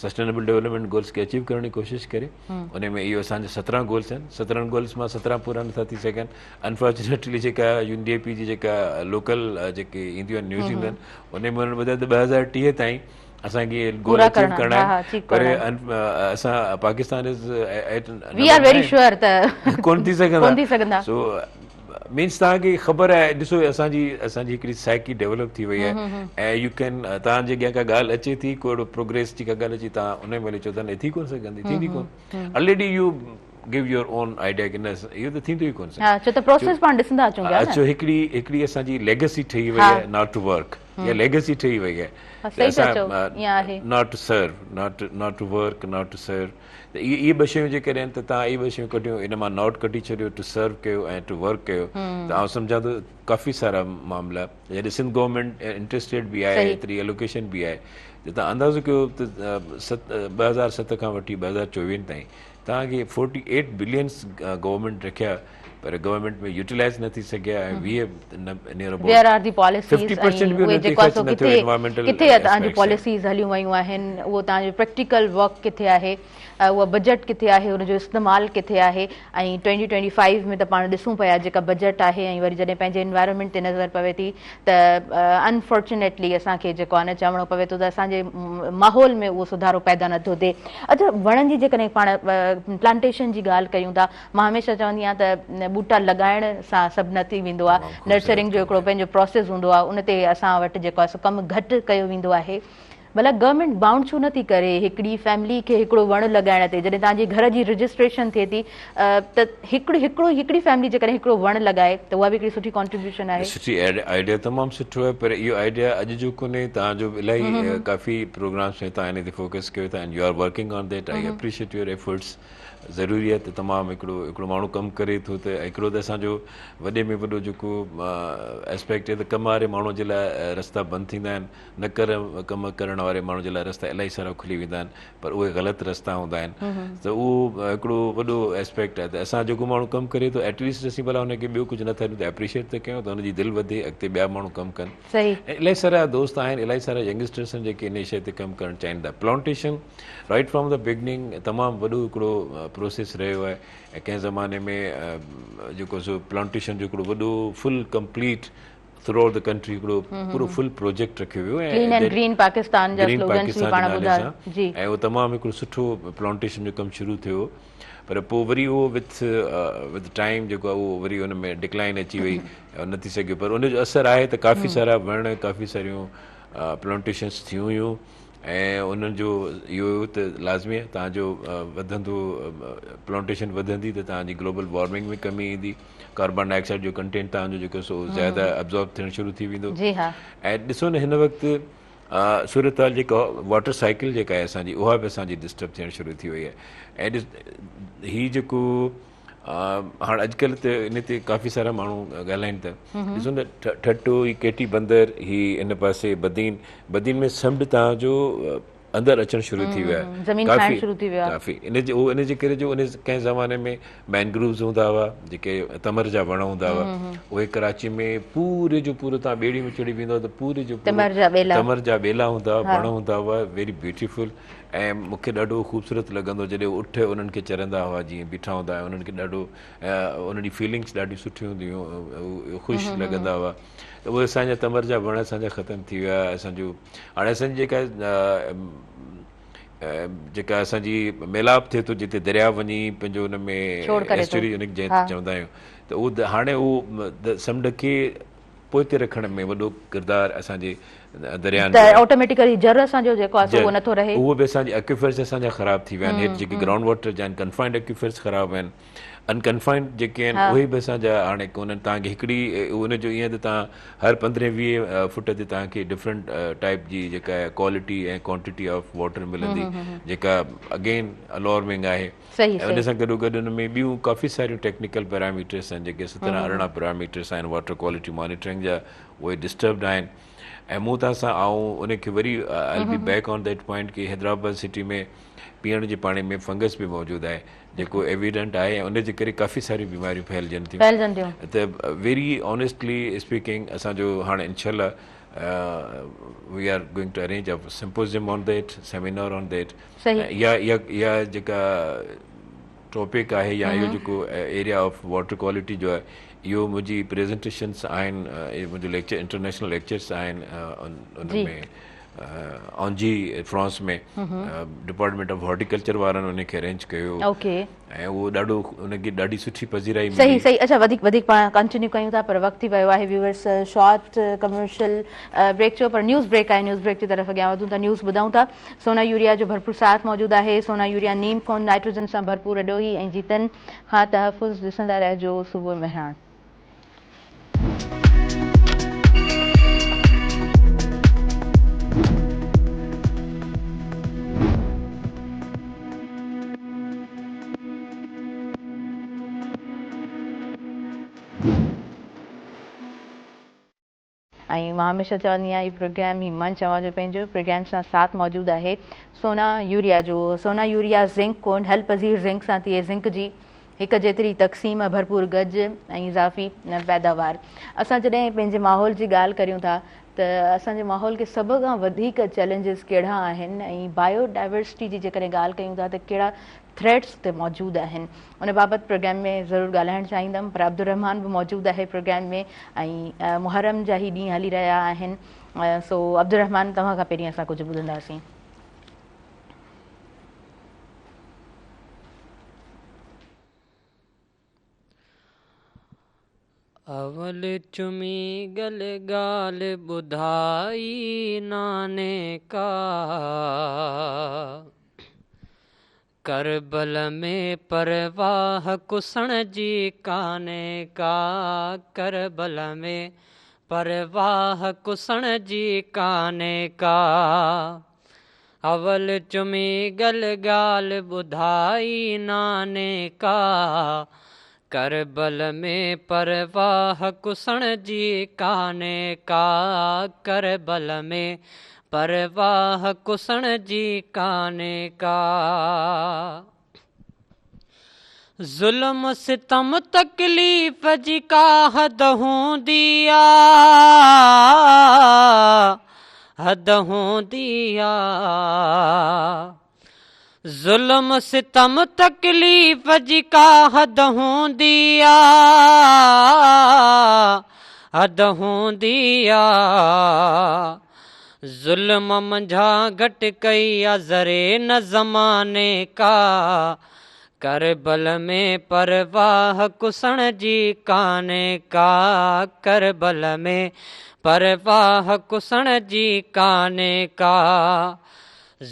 سسٽينيبل ڊيولپمينٽ گولس کي اچيو ڪرڻ جي ڪوشش ڪري ان ۾ اهو اسان جا 17 گولس آهن 17 گولس مان 17 پورا نٿا ٿي سگهن انفارچونيٽلي جيڪا يو اين ڊي پي جي جيڪا لوڪل جيڪي اينديون آهن نيوز اينديون آهن ان ۾ انهن ٻڌايو ته 2030 تائين اسان کي گول اچيو ڪرڻا آهن پر اسان Pakistan is at we are very sure ته ڪون ٿي سگهندا ڪون ٿي سگهندا سو مينس توهان کي خبر آهي ڏسو اسان جي اسان جي هڪڙي سائيڪي ڊيولپ ٿي وئي آهي ۽ يو ڪين توهان جي اڳيان ڪا ڳالهه اچي ٿي ڪو اهڙو پروگريس جي ڪا ڳالهه اچي توهان ان مهل چئو ٿا نه ٿي ڪون سگهندي ٿيندي ڪون already you give your own idea ڪي نه اهو ته ٿيندو ئي ڪون ها ڇو ته پروسيس پاڻ ڏسندا اچون پيا نه اچو هڪڙي هڪڙي اسان جي ليگسي ٺهي وئي آهي not to work يا ليگسي ٺهي وئي آهي صحيح ٿا چئو ائين آهي not to serve not not to work not to serve ته اهي اهي ٻه شيون جيڪڏهن ته توهان اهي ٻه شيون ڪڍيون ان مان not ڪڍي ڇڏيو ٽو سرو ڪيو ۽ ٽو ورڪ ڪيو ته آئون سمجهان ٿو ڪافي سارا معاملا جڏهن سنڌ گورنمينٽ انٽريسٽيڊ به آهي ايتري الوڪيشن به آهي ته توهان اندازو ڪيو ته 2007 کان وٺي 2024 تائين توهان کي 48 بلينس گورنمينٽ رکيا پر گورنمينٽ ۾ يوٽيلائز نه ٿي سگهيا ۽ 20 near about where are the policies 50% به انهن تي خرچ نه ٿيو انوائرمينٽل ڪٿي توهان جون پاليسيز هليون ويون آهن اهو توهان جو پريڪٽيڪل ورڪ ڪٿي آهي اها بجيٽ ڪٿي آهي ان جو استعمال ڪٿي آهي ۽ 2025 ۾ ته پاڻ ڏسون پيا جيڪا بجيٽ آهي ۽ وري جڏهن پنهنجي انوائرمينٽ تي نظر پوي ٿي ته انفارچونيٽلي اسان کي جيڪو آهي نه چوڻو پوي ٿو ته اسان جي ماحول ۾ اهو سڌارو پيدا نٿو ٿئي. اڇا وڻن جي جيڪڏهن پاڻ پلانٽيشن جي ڳالهه ڪيون ٿا مان هميشه چوندي آهيان ته ٻوٽا لڳائڻ سان سڀ نه ٿي ويندو آهي نرسرنگ جو هڪڙو پنهنجو پروسيس هوندو آهي ان تي اسان وٽ جيڪو آهي سو ڪم گهٽ ڪيو ويندو آهي ڀلا گورنمينٽ بائونڊ ڇو نٿي ڪري هڪڙي فيملي کي هڪڙو وڻ لڳائڻ تي جڏهن توهان جي گهر جي رجسٽريشن ٿئي ٿي ته هڪڙي هڪڙو هڪڙي فيملي جيڪڏهن هڪڙو وڻ لڳائي ته اها به هڪڙي سٺي ڪنٽريبيوشن آهي. سٺي آئيڊيا تمام سٺو آهي پر اهو آئيڊيا اڄ جو ڪونهي توهان جو الاهي ڪافي پروگرامس ۾ توهان ان تي فوڪس ڪيو ٿا and you are working on that I appreciate your efforts ضروري آهي ته تمام هڪڙو هڪڙو ماڻهو ڪم ڪري ٿو ته هڪڙو ته اسان جو وڏي ۾ وڏو جيڪو اسپيڪٽ آهي ته ڪم واري ماڻهو جي لاء رستا بند ٿيندا آهن نه ڪر ڪم ڪرڻ واري ماڻهو جي لاء رستا الاهي سارا کلي ويندا آهن پر اهي غلط رستا هوندا آهن ته اهو هڪڙو وڏو اسپيڪٽ آهي ته اسان جيڪو ماڻهو ڪم ڪري ٿو ايٽليسٽ اسين ڀلا ان کي ٻيو ڪجهه نٿا ڏيون ته اپريشيئيٽ ته ڪيون ته ان جي دل وڌي اڳتي ٻيا ماڻهو ڪم ڪن الاهي سارا دوست آهن الاهي سارا ينگسٽرس آهن جيڪي ان شيء تي ڪم ڪرڻ چاهين ٿا plantation right from the beginning تمام وڏو هڪڙو پروسيس رهيو آهي ۽ ڪنهن زماني ۾ جيڪو سو پلانٽيشن جو هڪڙو وڏو full complete throughout the country هڪڙو پورو فل پروجيڪٽ رکيو ويو ۽ ڪلين اينڊ گرين پاڪستان جا سلوگنس به پاڻ ٻڌا جي ۽ اهو تمام هڪڙو سٺو پلانٽيشن جو ڪم شروع ٿيو پر پوء وري اهو وٿ وٿ ٽائيم جيڪو آهي اهو وري ان ۾ ڊڪلائن اچي وئي نه ٿي سگهيو پر ان جو اثر آهي ته ڪافي سارا وڻ ڪافي ساريون پلانٽيشنس ٿيون هيون ۽ انهن جو اهو هيو ته لازمي آهي توهان جو وڌندو پلانٽيشن وڌندي ته توهان جي گلوبل وارمنگ ۾ ڪمي ايندي ڪاربان ڊاء آڪسائيڊ جو ڪنٽينٽ توهان جو جيڪو سو زياده ابزارب ٿيڻ شروع ٿي ويندو جي ها ۽ ڏسو نه هن وقت صورتحال جيڪا واٽر سائيڪل جيڪا آهي اسان جي اها به اسان جي ڊسٽرب ٿيڻ شروع ٿي وئي آهي ۽ هي جيڪو هاڻ اڄڪلهه ته ان تي ڪافي سارا ماڻهو ڳالهائين ٿا ڏسو نه ٺٽو هي ڪيٽي بندر هي ان پاسي بدين بدين ۾ سمنڊ توهان جو اندر اچڻ شروع ٿي ويا زمين کائڻ شروع ٿي ويا ڪافي ان جي ان جي ڪري جو ان ڪنهن زماني ۾ مينگرووز هوندا هئا جيڪي تمر جا وڻ هوندا هئا اهي ڪراچي ۾ پوري جو پورو توهان ٻيڙي ۾ چڙهي ويندو ته پوري جو پورو تمر جا ٻيلا تمر جا ٻيلا هوندا هئا وڻ هوندا هئا ويري بيوٽيفل ۽ مون کي ڏاڍو خوبصورت لڳندو جڏهن اٺ انهن کي چرندا هئا جيئن بيٺا هوندا هئا انهن کي ڏاڍو انهن جي فيلنگس ڏاڍي سٺي هوندي هيون خوش لڳندا هئا ته اهي اسان جا تمر جا وڻ اسان جا ختم ٿي ويا اسان جو هاڻي اسان جي جيڪا جيڪا اسان جي ميلاپ ٿئي ٿو جتي درياء وڃي پنهنجو ان ۾ ايسچري ان کي جنهن چوندا آهيون ته اهو هاڻي اهو سمنڊ کي پوئتي رکڻ ۾ وڏو ڪردار اسان جي دريائن ته آٽوميٽيڪلي جر اسان جو جيڪو آهي سو اهو نٿو رهي. اهو به اسان جي اڪيوفرس اسان جا خراب ٿي ويا آهن هيٺ جيڪي گرائونڊ واٽر جا آهن ڪنفائنڊ اڪيوفرس خراب آهن انڪنفائنڊ جيڪي آهن اهي به اسان جا هاڻي ڪونهن توهان کي هڪڙي ان جو ائين ته توهان هر 15 20 فٽ تي توهان کي ڊفرنٽ ٽائپ جي جيڪا ڪوالٽي ۽ ڪوانٽيٽي آف واٽر ملندي جيڪا اگين الارمنگ آهي ۽ ان سان گڏو گڏ ان ۾ ٻيون ڪافي ساريون ٽيڪنيڪل پيراميٽرس آهن جيڪي 17 18 پيراميٽرس آهن واٽر ڪوالٽي مانيٽرنگ جا اهي ڊسٽربڊ آهن ۽ مون توهان سان آئون ان کي وري I be back on that point K Hyderabad city ۾ پيئڻ جي پاڻي ۾ فنگس به موجود آهي جيڪو ايويڊنٽ آهي ۽ ان جي ڪري ڪافي ساريون بيماريون ڦهلجن ٿيون ڦهلجن ٿيون ته ويري آنيسٽلي اسپيڪنگ اسان جو هاڻي انشاء الله we are going to arrange a symposium on that seminar on that يا يا يا جيڪا ٽاپڪ آهي يا اهو جيڪو ايريا آف واٽر ڪوالٽي جو آهي اهو منهنجي پريزنٽيشنس آهن اهي منهنجو ليڪچر انٽرنيشنل ليڪچرس آهن ان ۾ آنجي فرانس ۾ ڊپارٽمينٽ آف هارٽيڪلچر وارن ان کي ارينج ڪيو ۽ اهو ڏاڍو ان کي ڏاڍي سٺي پذيرائي ملي. صحيح صحيح اڇا وڌيڪ وڌيڪ پاڻ ڪنٽينيو ڪيون ٿا پر وقت ٿي ويو آهي ويورس شارٽ ڪمرشل بريڪ جو پر نيوز بريڪ آهي نيوز بريڪ جي طرف اڳيان وڌون ٿا نيوز ٻڌون ٿا سونا يوريا جو ڀرپور ساٿ موجود آهي سونا يوريا نيم کون نائٽروجن سان ڀرپور اڏوهي ۽ جيتن کان تحفظ ڏسندا رهجو صبح مهراڻ. ۽ مان هميشه چوندي آهيان هي پروگرام هي منچ اوهان جو پنهنجو پروگرام سان ساٿ موجود آهي سونا يوريا جو سونا يوريا زنڪ ڪون حل پذير زنڪ سان ٿئي زنڪ جي هڪ جيتري تقسيم ڀرپور گج ۽ اضافي پيداوار اسان جڏهن پنهنجي ماحول جي ڳالهه ڪريون ٿا ته اسان جي ماحول کي سڀ کان وڌيڪ چئلينجز ڪهڙا آهن ۽ بايو ڊائيورسٽي جي جيڪڏهن ڳالهه ڪيون ٿا ته ڪهڙا ٿريٽس اتي موجود آهن ان بابت پروگرام ۾ ضرور ڳالهائڻ چاهيندم پر عبدالرحمان به موجود آهي پروگرام ۾ ۽ محرم جا هي ڏينهن هلي رهيا آهن سو عبدالرحمان توهان کان پهرين اسان ڪجهه ٻڌنداسين. اول چمي ڳل ڳالهه ٻڌائي ناني ڪا. ڪربل ۾ پرواهه ڪسڻ جي ڪانهي ڪا. ڪربل ۾ پرواهه ڪسڻ جي ڪانهي ڪا. اول چمي ڳل ڳالهه ٻڌائي ناني ڪا. ڪربل ۾ پرواهه ڪسڻ جي ڪانهي ڪا. ڪربل ۾ پرواهه ڪسڻ جي ڪانهي ڪا. ظلم ستم تڪليف جي ڪا حد هوندي آ حد هوندي آ. ظلم ستم تڪليف جي ڪا حد هوندي آ حد هوندي آ. ظلم منجهان گهٽ ڪئي آ ذري نه زماني ڪا. ڪربل ۾ پرواهه ڪسڻ جي ڪانهي ڪا. ڪربل ۾ پرواهه ڪسڻ جي ڪانهي ڪا.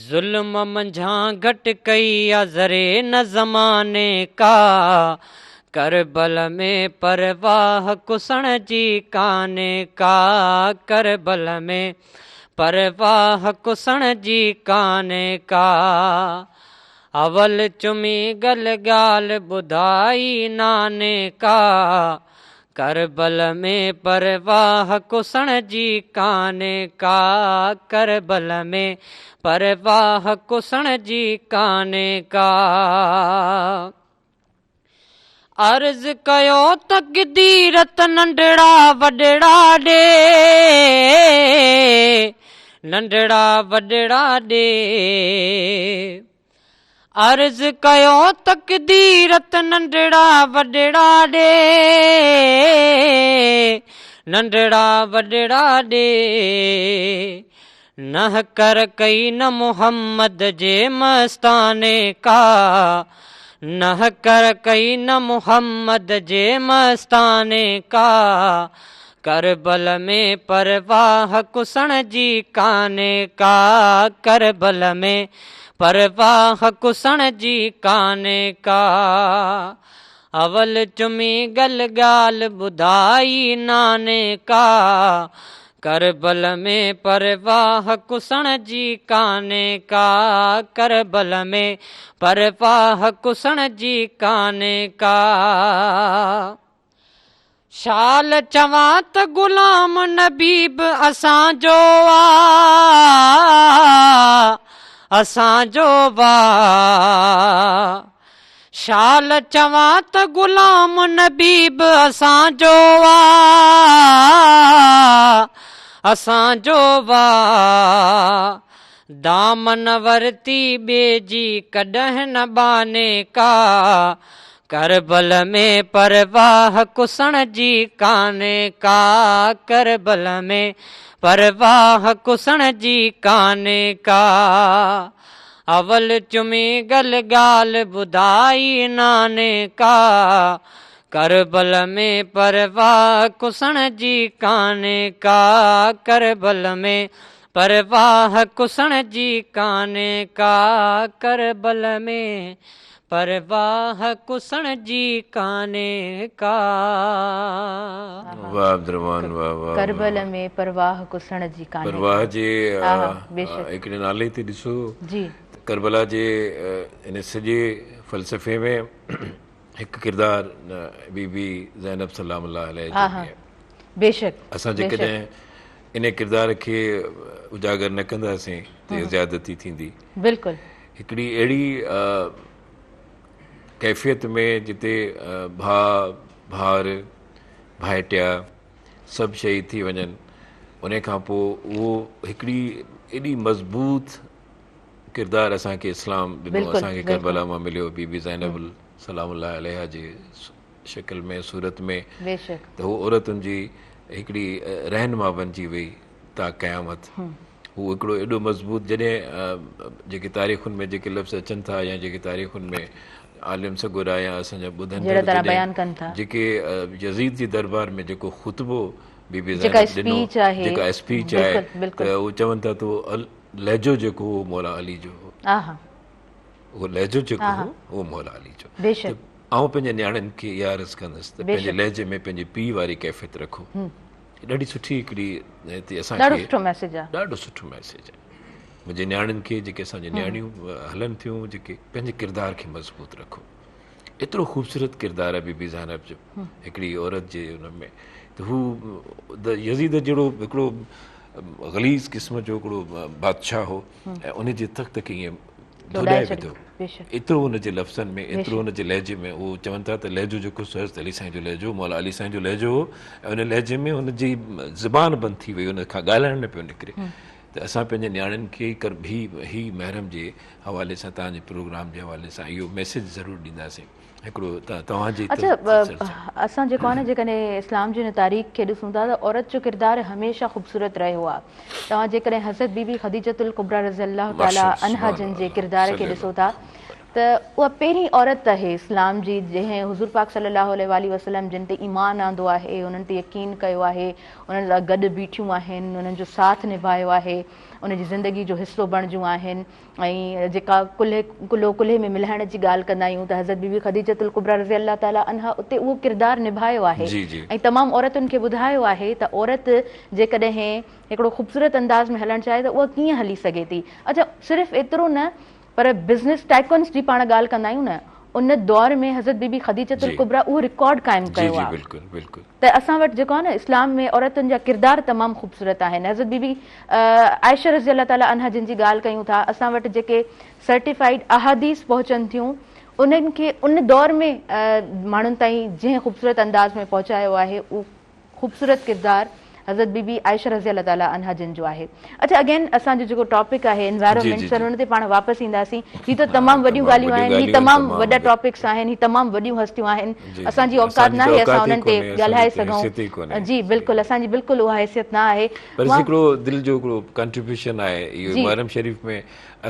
ظلم منجهان گهٽ ڪئي آ ذري نه زماني ڪا. ڪربل ۾ پرواهه ڪسڻ جي ڪانهي ڪا. ڪربل ۾ پرواهه ڪسڻ جي ڪانهي ڪا. اول چمي ڳل ڳالهه ٻڌائي ناني ڪا. ڪربل ۾ پرواهه ڪسڻ جي ڪانهي ڪا. ڪربل ۾ پرواهه ڪسڻ جي ڪانهي ڪا. عرض ڪيو تقدير ته ننڍڙا وڏڙا ڏي ننڍڙا وڏڙا ڏي. عرض ڪيو تقدير ته ننڍڙا وڏڙا ڏي ننڍڙا وڏڙا ڏي. نه ڪر ڪئي نه محمد جي مستاني ڪا. نه ڪر ڪئي نه محمد جي مستاني ڪا. ڪربل ۾ پرواهه ڪسڻ جي ڪانهي ڪا ڪربل ۾ پرواهه ڪسڻ جي ڪانهي ڪا اول چمي ڳل ڳالهه ٻڌائي ناني ڪا ڪربل ۾ پرواهه ڪسڻ جي ڪانهي ڪا ڪربل ۾ پرواهه ڪسڻ جي ڪانهي ڪا شال چوان ته غلام نبي به اسان جو آ اسان جو آ شال چوان ته غلام نبي به اسان جو آ اسان جو آ دامن ورتي ٻئي جي ڪڏهن نه ٻانهي ڪا ڪربل ۾ پرواهه ڪسڻ جي ڪانهي ڪا ڪربل ۾ پرواهه ڪسڻ جي ڪانهي ڪا اول چمي ڳل ڳالهه ٻڌائي ناني ڪا ڪربل ۾ پرواهه ڪسڻ جي ڪانهي ڪا ڪربل ۾ پرواهه ڪسڻ جي ڪانهي ڪا ڪربل ۾ پرواهه ڪسڻ جي ڪانهي ڪا. واه عبدالرحمان واه واه. ڪربل ۾ پرواهه ڪسڻ جي ڪانهي ڪا. پرواهه جي هڪڙي نالي تي ڏسو جي. ته ڪربلا جي ان سڄي فلسفي ۾ هڪ ڪردار بي بي زينب سلام الله عليه جو به آهي. بيشڪ. اسان جيڪڏهن ان ڪردار کي اجاگر نه ڪنداسين ته زيادتي ٿيندي. بلڪل. هڪڙي اهڙي ڪيفيت ۾ جتي ڀاء، ڀائر، ڀائٽيا سڀ شهيد ٿي وڃن ان کان پوء اهو هڪڙي ايڏي مضبوط ڪردار اسان کي اسلام ڏنو اسان کي ڪربلا مان مليو بي بي زينب سلام الله عليها جي شڪل ۾ صورت ۾ ته هو عورتن جي هڪڙي رهنما بنجي وئي تا قيامت هو هڪڙو ايڏو مضبوط جڏهن جيڪي تاريخن ۾ جيڪي لفظ اچن ٿا يا جيڪي تاريخن ۾ عالم سڳورا يا اسان جا ٻڌن ٿا بيان ڪن ٿا جيڪي يزيد جي دربار ۾ جيڪو خطبو بي بي زينب ڏنو جيڪا اسپيچ آهي ته هو چون ٿا ته لهجو جيڪو هو مولا علي جو هو اهو لهجو جيڪو هو اهو مولا علي جو بيشڪ آئون پنهنجي نياڻين کي اها عرض ڪندس ته پنهنجي لهجي ۾ پنهنجي پيء واري ڪيفيت رکو ڏاڍي سٺي هڪڙي هتي اسان کي ڏاڍو سٺو ميسيج آهي ڏاڍو سٺو ميسيج آهي منهنجي نياڻين کي جيڪي اسان جي نياڻيون هلن ٿيون جيڪي پنهنجي ڪردار کي مضبوط رکو ايترو خوبصورت ڪردار آهي بي بي زينب جو هڪڙي عورت جي ان ۾ ته هو يزيد جهڙو هڪڙو غليظ قسم جو هڪڙو بادشاهه هو ۽ ان جي تخت کي ائين ڌوڏائي وڌو ايترو ان جي لفظن ۾ ايترو ان جي لهجي ۾ اهو چون ٿا ته لهجو جيڪو سو حضرت علي سائين جو لهجو مولا علي سائين جو لهجو هو ۽ ان لهجي ۾ هن جي زبان بند ٿي وئي ان کان ڳالهائڻ نه پيو نڪري ته اسان پنهنجي نياڻين کي هي هي محرم جي حوالي سان توهان جي پروگرام جي حوالي سان اهو ميسيج ضرور ڏينداسين هڪڙو توهان جي اڇا اسان جيڪو آهي نه جيڪڏهن اسلام جي ان تاريخ کي ڏسون ٿا ته عورت جو ڪردار هميشه خوبصورت رهيو آهي توهان جيڪڏهن حضرت بي بي خديجة الڪبريٰ رضي الله تعالٰي عنها جن جي ڪردار کي ڏسو ٿا ته اها پهرين عورت آهي اسلام جي جنهن حضور پاڪ صلي الله عليه واٰله وسلم جن تي ايمان آندو آهي انهن تي يقين ڪيو آهي انهن سان گڏ بيٺيون آهن انهن جو ساٿ نڀايو آهي ان جي زندگي جو حصو بڻجون آهن ۽ جيڪا ڪلهي ڪلهو ڪلهي ۾ ملائڻ جي ڳالهه ڪندا آهيون ته حضرت بي بي خديجة الڪبريٰ رضي الله تعالٰي عنها اتي اهو ڪردار نڀايو آهي ۽ تمام عورتن کي ٻڌايو آهي ته عورت جيڪڏهن هڪڙو خوبصورت انداز ۾ هلڻ چاهي ته اها ڪيئن هلي سگهي ٿي. اڇا صرف ايترو نه پر بزنس ٽائيڪونس جي پاڻ ڳالهه ڪندا آهيون نه ان دور ۾ حضرت بي بي خديجة الڪبريٰ اهو رڪارڊ قائم ڪيو آهي ته اسان وٽ جيڪو آهي نه اسلام ۾ عورتن جا ڪردار تمام خوبصورت آهن حضرت بي بي عائشه رضي الله تعالٰي عنها جن جي ڳالهه ڪيون ٿا اسان وٽ جيڪي سرٽيفائيڊ احاديث پهچن ٿيون انهن کي ان دور ۾ ماڻهن تائين جنهن خوبصورت انداز ۾ پهچايو آهي اهو خوبصورت ڪردار حضرت بي بي عائشه رضي الله تعالٰي عنها جن جو آهي. اڇا اگين اسان جو جيڪو ٽاپڪ آهي انوائرمينٽ سر ان تي پاڻ واپس اينداسين. هي ته تمام وڏيون ڳالهيون آهن، هي تمام وڏا ٽاپڪس آهن، هي تمام وڏيون هستيون آهن، اسان جي اوقات ناهي اسان انهن تي ڳالهائي سگهون. جي بلڪل اسان جي بلڪل اها حيثيت نه آهي. پر هڪڙو دل جو هڪڙو ڪنٽريبيوشن آهي اهو محرم شريف ۾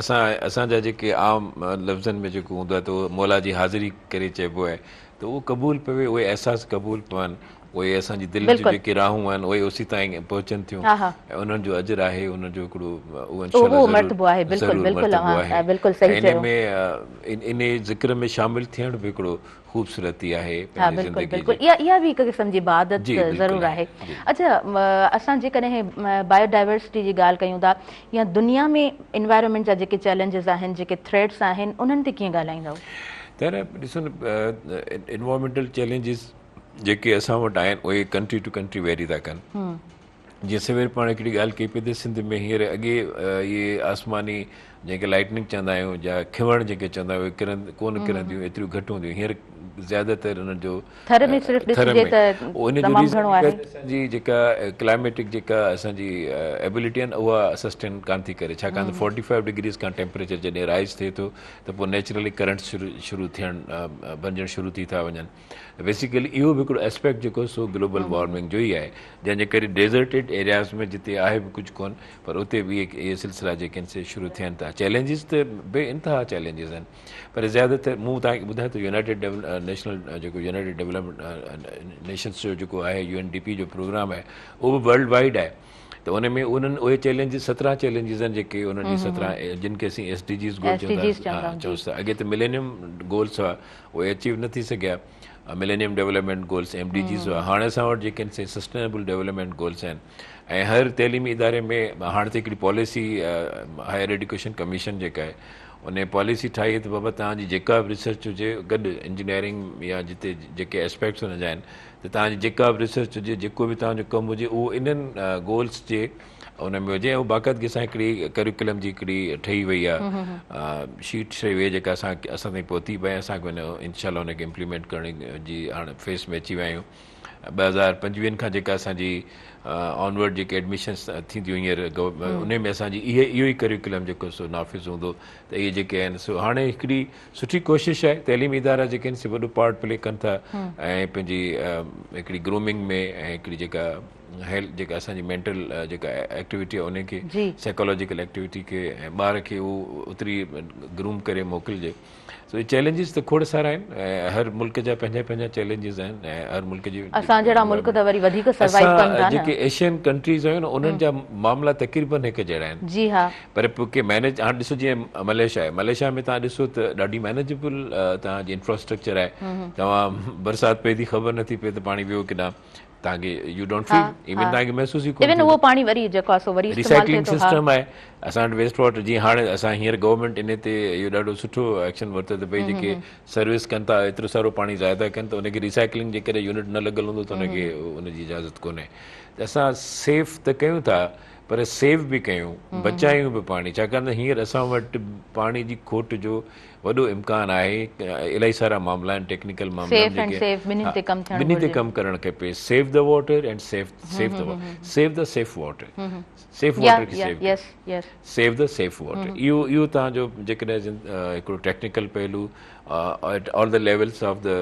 اسان اسان جا جيڪي عام لفظن ۾ جيڪو هوندو آهي ته اهو مولا جي حاضري ڪري چئبو آهي ته اهو قبول پوي اهي احساس قبول پون. اهي اسان جي دل جون جيڪي راهون آهن اهي اوسي تائين پهچن ٿيون ۽ انهن جو اجر آهي انهن جو هڪڙو اهو انشاء الله مرتبو آهي بلڪل بلڪل اوهان بلڪل صحيح چيو ان ۾ انهي ذڪر ۾ شامل ٿيڻ به هڪڙو خوبصورتي آهي ها بلڪل بلڪل اها اها به هڪ قسم جي عبادت ضرور آهي اڇا اسان جيڪڏهن بايو ڊائيورسٽي جي ڳالهه ڪيون ٿا يا دنيا ۾ انوائرمينٽ جا جيڪي چئلينجز آهن جيڪي ٿريٽس آهن انهن تي ڪيئن ڳالهائيندؤ؟ ته ڏسو نه انوائرمينٽل چئلينجز جيڪي اسان وٽ آهن اهي ڪنٽري ٽو ڪنٽري ويري ٿا ڪن جيئن سوير پاڻ هڪڙي ڳالهه ڪئي پئي ته سنڌ ۾ هينئر اڳي اهي آسماني جنهن کي لائٽننگ چوندا آهيون يا کنوڻ جنهن کي چوندا آهيون اهي ڪرن ڪونه ڪرنديون ايتريون گهٽ هونديون هينئر زياده تر انهن جو ٿر ۾ صرف ڏسجي ته تمام گهڻو آهي اسان جي جيڪا ڪلائميٽڪ جيڪا اسان جي ايبلٽي آهي اها سسٽين ڪانه ٿي ڪري ڇاڪاڻ ته 45 ڊگريز کان ٽيمپريچر جڏهن رائز ٿئي ٿو ته پوء نيچرلي ڪرنٽس شروع ٿيڻ بنجڻ شروع ٿي ٿا وڃن بيسيڪلي اهو به هڪڙو اسپيڪٽ جيڪو سو گلوبل وارمنگ جو ئي آهي جنهن جي ڪري ڊيزرٽيڊ ايرياز ۾ جتي آهي به ڪجهه ڪون پر اتي به اهي سلسلا جيڪي آهن سي شروع ٿين ٿا چئلينجز ته بي انتها چئلينجز آهن پر زياده تر مون توهان کي ٻڌايو ته يونائيٽيڊ نيشنل جيڪو يونائيٽيڊ ڊيولپمينٽ نيشنس جو جيڪو آهي يو اين ڊي پي جو پروگرام آهي اهو به ورلڊ وائيڊ آهي ته ان ۾ انهن اهي چئلينجز 17 چئلينجز آهن جيڪي انهن جي 17 جن کي اسين ايس ڊي جيز گول چوندا چئون ٿا اڳي ته ملينيم گولس هئا اهي اچيو نه ٿي سگهيا millennium development goals M D Gs هئا هاڻي اسان وٽ جيڪي آهن سي سسٽينيبل ڊيولپمينٽ گولس آهن ۽ هر تعليمي اداري ۾ هاڻي ته هڪڙي پاليسي هائر ايڊيوڪيشن ڪميشن جيڪا آهي ان پاليسي ٺاهي ته بابا توهان جي جيڪا به ريسرچ هجي گڏ انجنيئرنگ يا جتي جيڪي اسپيڪٽس ان جا آهن ته توهان جي جيڪا به ريسرچ هجي جيڪو به توهان جو ڪم هجي اهو انهن گولس جي ان ۾ هجي ۽ باقاعدگي سان هڪڙي ڪريڪولم جي هڪڙي ٺهي وئي آهي شيٽ ٺهي وئي جيڪا اسان اسان تائين پهتي پئي اسان کي انشاء الله ان کي امپليمينٽ ڪرڻ جي هاڻي فيس ۾ اچي ويا آهيون 2025 کان جيڪا اسان جي آنورڊ جيڪي ايڊميشنس ٿينديون هينئر ان ۾ اسان جي اهي اهو ئي ڪريڪولم جيڪو سو نافذ هوندو ته اهي جيڪي آهن سو هاڻي هڪڙي سٺي ڪوشش آهي تعليمي ادارا جيڪي آهن سي وڏو پارٽ پلي ڪن ٿا ۽ پنهنجي هڪڙي گرومنگ ۾ ۽ هڪڙي جيڪا هيلٿ جيڪا اسان جي مينٽل جيڪا ايڪٽيوٽي آهي ان کي سائيڪالاجيڪل ايڪٽيوٽي کي ۽ ٻار کي اهو اوتري گروم ڪري موڪلجي سو اهي چئلينجز ته کوڙ سارا آهن ۽ هر ملڪ جا پنهنجا پنهنجا چئلينجز آهن ۽ هر ملڪ جي اسان جهڙا ملڪ ته وري وڌيڪ سروائيو ڪن ٿا نه جيڪي ايشين ڪنٽريز آهن انهن جا معاملا تقريبن هڪ جهڙا آهن جي ها پر پوء ڪي مينيج هاڻ ڏسو جيئن ملائيشيا آهي ملائيشيا ۾ توهان ڏسو ته ڏاڍي مينيجبل توهان جي انفراسٽرڪچر آهي توهان برسات پئي ٿي خبر نٿي پئي ته پاڻي ويو ڪيڏانهن توهان کي you don't feel ايون توهان کي محسوس ئي ڪونه ايون اهو پاڻي وري جيڪو آهي سو وري استعمال ٿئي ٿو ريسائيڪلنگ سسٽم آهي اسان وٽ ويسٽ واٽر جيئن هاڻي اسان هينئر گورنمينٽ ان تي اهو ڏاڍو سٺو ايڪشن ورتو ته ڀئي جيڪي سروس ڪن ٿا ايترو سارو پاڻي ضايع ٿا ڪن ته ان کي ريسائيڪلنگ جي ڪري يونٽ نه لڳل هوندو ته ان کي ان جي اجازت ڪونهي ته اسان سيف ته ڪيون ٿا پر سيو به ڪيون بچايون به پاڻي ڇاڪاڻ ته هينئر اسان وٽ پاڻي جي کوٽ جو وڏو امڪان آهي الاهي سارا معاملا آهن ٽيڪنيڪل معاملا سيف اينڊ سيو ٻنهي تي ڪم ٿيڻ ٻنهي تي ڪم ڪرڻ کپي save the water and save save the save the safe water safe water کي save yes yes save the safe water اهو اهو توهان جو جيڪڏهن هڪڙو ٽيڪنيڪل پهلو at all the levels of the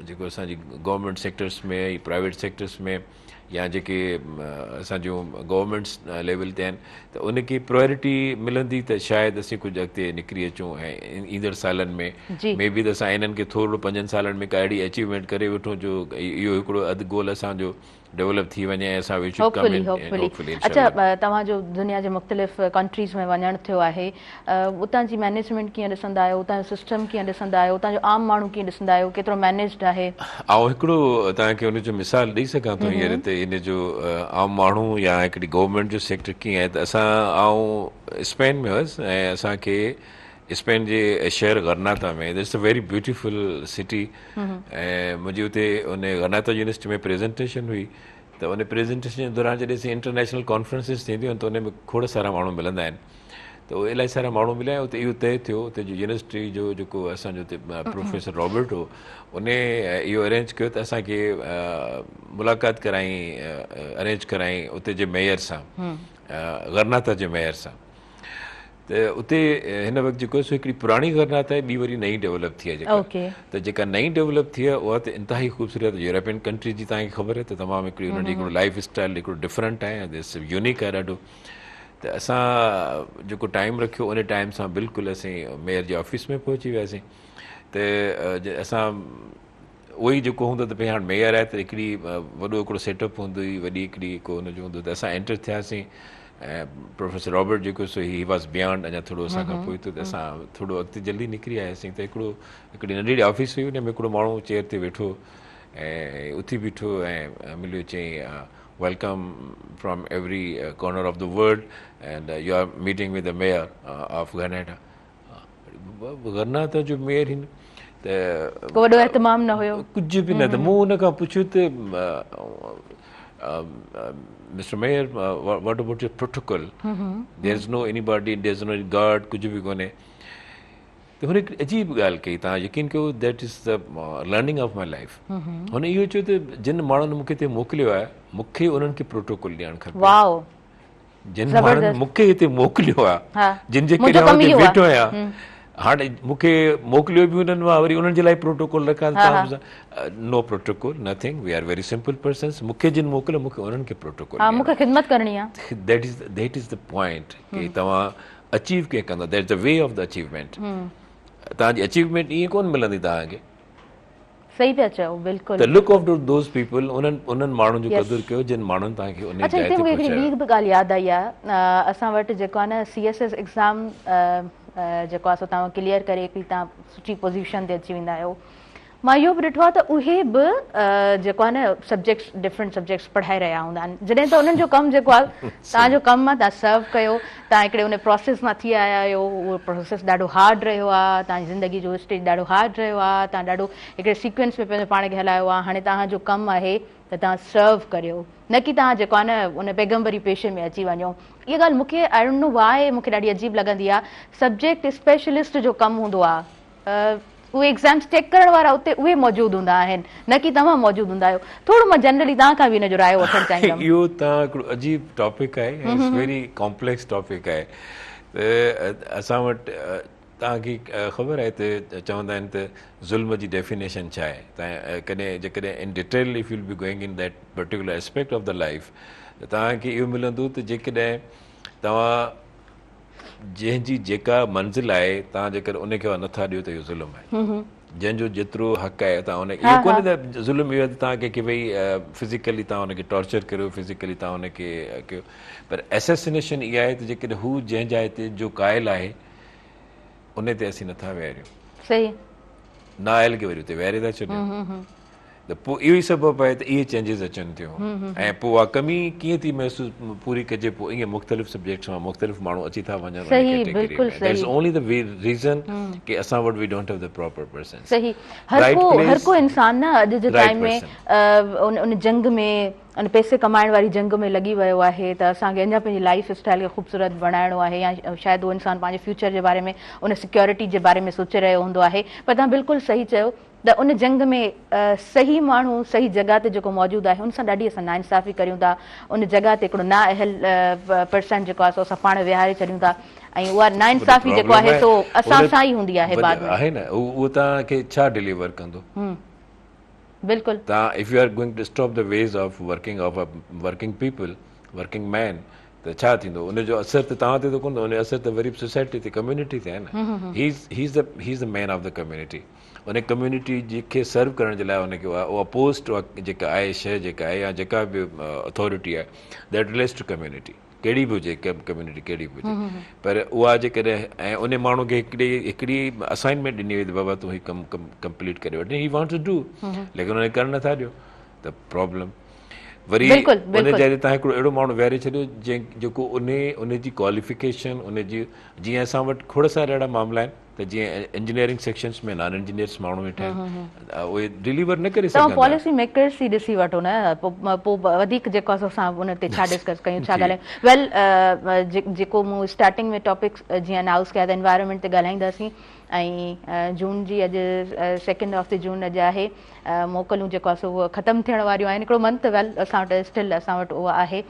جيڪو اسان جي گورنمينٽ سيڪٽرس ۾ پرائيويٽ سيڪٽرس ۾ يا جيڪي اسان جون گورنمينٽس ليول تي آهن ته ان کي پرائرٽي ملندي ته شايد اسين ڪجهه اڳتي نڪري اچون ۽ ايندڙ سالن ۾ مي بي ته اسان انهن کي ٿورڙو پنجن سالن ۾ ڪا اهڙي اچيومينٽ ڪري وٺون جو اهو هڪڙو اڌ گول اسان جو ڊيولپ ٿي وڃي ۽ اسان we should come in hopefully اڇا توهان جو دنيا جي مختلف ڪنٽريز ۾ وڃڻ ٿيو آهي اتان جي مئنيجمينٽ ڪيئن ڏسندا آهيو، اتان جو سسٽم ڪيئن ڏسندا آهيو، اتان جو عام ماڻهو ڪيئن ڏسندا آهيو، ڪيترو مئنيجڊ آهي؟ آئون هڪڙو توهان کي ان جو مثال ڏئي سگهان ٿو هينئر ته ان جو عام ماڻهو يا هڪڙي گورنمينٽ جو سيڪٽر ڪيئن آهي ته اسان آئون اسپين ۾ هئس ۽ اسان کي اسپين جي شهر غرناطه ۾ it's a very beautiful city ۽ منهنجي اتي ان غرناطه يونيورسٽي ۾ پريزنٽيشن هئي ته ان پريزنٽيشن جي دوران جڏهن اسين انٽرنيشنل ڪانفرنسز ٿينديون آهن ته ان ۾ کوڙ سارا ماڻهو ملندا آهن ته اهي الاهي سارا ماڻهو مليا اتي اهو طئي ٿيو اتي جو يونيورسٽي جو جيڪو اسان جو اتي پروفيسر رابرٽ هو ان اهو ارينج ڪيو ته اسان کي ملاقات ڪرائين ارينج ڪرائين اتي جي ميئر سان غرناطه جي ميئر سان ته اتي هن وقت جيڪو سو هڪڙي پراڻي غرناطه آهي ٻي وري نئين ڊيولپ ٿي آهي جيڪا ته جيڪا نئين ڊيولپ ٿي آهي اها ته انتهائي خوبصورت يورپين ڪنٽري جي توهان کي خبر آهي ته تمام هڪڙي انهن جي هڪڙو لائف اسٽائل هڪڙو ڊفرنٽ آهي يونيڪ آهي ڏاڍو ته اسان جيڪو ٽائيم رکيو ان ٽائيم سان بلڪل اسين ميئر جي آفيس ۾ پهچي وياسين ته اسان اهو ئي جيڪو هوندو ته ڀئي هاڻ ميئر آهي ته هڪڙي وڏو هڪڙو سيٽ اپ هوندو هئي وڏي هڪڙي ڪو ان جو هوندو ته اسان انٽر ٿياسين ۽ پروفيسر رابرٽ جيڪو سو he was beyond اڃا ٿورو اسان کان پوئتي ته اسان ٿورو اڳتي جلدي نڪري آياسين ته هڪڙو هڪڙي ننڍڙي آفيس هئي ان ۾ هڪڙو ماڻهو چيئر تي ويٺو ۽ اٿي بيٺو ۽ مليو چيائين welcome from every corner of the world and you are meeting with the mayor of Granada Granada جو ميئر هن ته ڪو وڏو اهتمام نه هيو ڪجهه به نه ته مون ان کان پڇيو ته mister mayor what about your protocol there is no anybody there is no guard ڪجهه به ڪونهي ته هن هڪ عجيب ڳالهه ڪئي توهان يقين ڪيو that is the learning of my life هن اهو چيو ته جن ماڻهن مون کي هتي موڪليو آهي مون کي انهن کي پروٽوڪول ڏيڻ کپي واو جن ماڻهن مون کي هتي موڪليو آهي جن جي ڪري آئون هتي ويٺو آهيان هاڻي مون کي موڪليو به انهن مان وري انهن جي لاء پروٽوڪول رکان ته no protocol nothing we are very simple persons مون کي جن موڪليو مون کي انهن کي پروٽوڪول ها مون کي خدمت ڪرڻي آهي that is that is the point ڪي توهان اچيو ڪيئن ڪندا that is the way of the achievement توهان جي اچيومينٽ ائين ڪون ملندي توهان کي صحيح پيا چئو بلڪل ته لوڪ آفٽر those people انهن انهن ماڻهن جو قدر ڪيو جن ماڻهن توهان کي انهي جاء تي اڇا هتي مون کي هڪڙي پهچايو ٻي به ڳالهه ياد آئي آهي اسان وٽ جيڪو آهي نه سي ايس ايس ايگزام جيڪو آهي سو توهان ڪليئر ڪري هڪڙي توهان سٺي پوزيشن تي اچي ويندا آهيو مان اهو به ڏٺو آهي ته اهي به جيڪو آهي نه سبجيڪٽس ڊفرنٽ سبجيڪٽس پڙهائي رهيا هوندا آهن جڏهن ته انهن جو ڪم جيڪو آهي توهان جو ڪم آهي توهان سرو ڪيو توهان هڪڙي ان پروسيس مان ٿي آيا آهيو اهو پروسيس ڏاڍو هارڊ رهيو آهي توهان جي زندگي جو اسٽيج ڏاڍو هارڊ رهيو آهي توهان ڏاڍو هڪڙي سيڪوينس ۾ پنهنجو پاڻ کي هلايو آهي هاڻي توهان جو ڪم آهي ته توهان سرو ڪريو نه ڪي توهان جيڪو آهي نه ان پيغمبري پيشي ۾ اچي وڃو اها ڳالهه مون کي I don't know وائي مون کي ڏاڍي عجيب لڳندي آهي سبجيڪٽ اسپيشلسٽ جو ڪم هوندو آهي اهي ايگزامس چيڪ ڪرڻ وارا اتي اهي موجود هوندا آهن نه ڪي توهان موجود هوندا آهيو. ٿورو مان جنرلي توهان کان به ان جو رايو وٺڻ چاهيندم. اهو توهان هڪڙو عجيب ٽاپڪ آهي ۽ it's very complex topic آهي ته اسان وٽ توهان کي خبر آهي ته چوندا آهن ته ظلم جي ڊيفينيشن ڇا آهي توهان ڪڏهن جيڪڏهن in detail if you will be going in that particular aspect of the life ته توهان کي اهو ملندو ته جيڪڏهن توهان جنهن جي جيڪا منزل آهي توهان جيڪر ان کي اها نٿا ڏيو ته اهو ظلم آهي جنهن جو جيترو حق آهي توهان ان اهو ڪونهي ته ظلم اهو آهي ته توهان ڪنهن کي ڀئي فزيڪلي توهان ان کي ٽارچر ڪريو فزيڪلي توهان ان کي ڪيو پر اسيسنيشن اها آهي ته جيڪڏهن هو جنهن جاء تي جو قائل آهي ان تي اسين نٿا ويهاريون صحيح نااهل کي وري اتي ويهاري ٿا ڇڏيون ته پوء اهو ئي سبب آهي ته اهي چينجز اچن ٿيون ۽ پوء اها ڪمي ڪيئن ٿي محسوس پوري ڪجي پوء ائين مختلف سبجيڪٽس مان مختلف ماڻهو اچي ٿا وڃن ان category ۾ that is only the reason ڪي اسان وٽ we don't have the proper persons صحيح هر ڪو هر ڪو انسان نه اڄ جي ٽائيم ۾ ان جنگ ۾ ان پئسي ڪمائڻ واري جنگ ۾ لڳي ويو آهي ته اسان کي اڃا پنهنجي لائيف اسٽائيل کي خوبصورت بڻائڻو آهي يا شايد اهو انسان پنهنجي فيوچر جي باري ۾ ان سيڪيورٽي جي باري ۾ سوچي رهيو هوندو آهي پر توهان بلڪل صحيح چيو ته ان جنگ ۾ صحيح ماڻهو صحيح جڳهه تي جيڪو موجود آهي ان سان ڏاڍي اسان ناانصافي ڪريون ٿا ان جڳهه تي هڪڙو نااهل پرسن جيڪو آهي سو اسان پاڻ ويهاري ڇڏيون ٿا ۽ اها ناانصافي جيڪو آهي سو اسان سان ئي هوندي آهي بعد ۾ آهي نه اهو توهان کي ڇا ڊليور ڪندو بلڪل توهان if you are going to stop the ways of working of working people working man ته ڇا ٿيندو ان جو اثر ته توهان تي ته ڪونه ان جو اثر ته وري به سوسائٽي تي ڪميونٽي تي آهي نه he is the he is the man of the community in community جي کي سرو ڪرڻ جي لاء ان کي اها پوسٽ اها جيڪا آهي شيء جيڪا آهي يا جيڪا به اٿارٽي آهي that relates two community ڪهڙي به هجي ڪميونٽي ڪهڙي به هجي پر اها جيڪڏهن ۽ ان ماڻهو کي هڪڙي هڪڙي اسائنمينٽ ڏني وئي ته بابا تون هي ڪم ڪمپليٽ ڪري وٺ هي وانٽس ٽو do ليڪن ان کي ڪرڻ نٿا ڏيو ته پرابلم وري ان جاء تي توهان هڪڙو اهڙو ماڻهو ويهاري ڇڏيو جنهن جيڪو ان ان جي ڪواليفڪيشن ان جي جيئن اسان وٽ کوڙ سارا اهڙا معاملا آهن ته جيئن انجنيئرنگ سيڪشنز ۾ نان انجنيئرز ماڻهو ويٺا آهن اهي ڊليور نه ڪري سگهندا. توهان پاليسي ميڪرز ئي ڏسي وٺو نه پوء وڌيڪ جيڪو آهي سو اسان ان تي ڇا ڊسڪس ڪيون ڇا ڳالهايون ويل جيڪو مون اسٽارٽنگ ۾ ٽاپڪس جيئن انائوس ڪيا ته انوائرمينٽ تي ڳالهائينداسين ۽ جون جي اڄ سيڪنڊ آف the جون اڄ آهي موڪلون جيڪو آهي سو اهو ختم ٿيڻ واريون آهن هڪڙو منٿ ويل اسان وٽ اسٽل اسان وٽ اهو آهي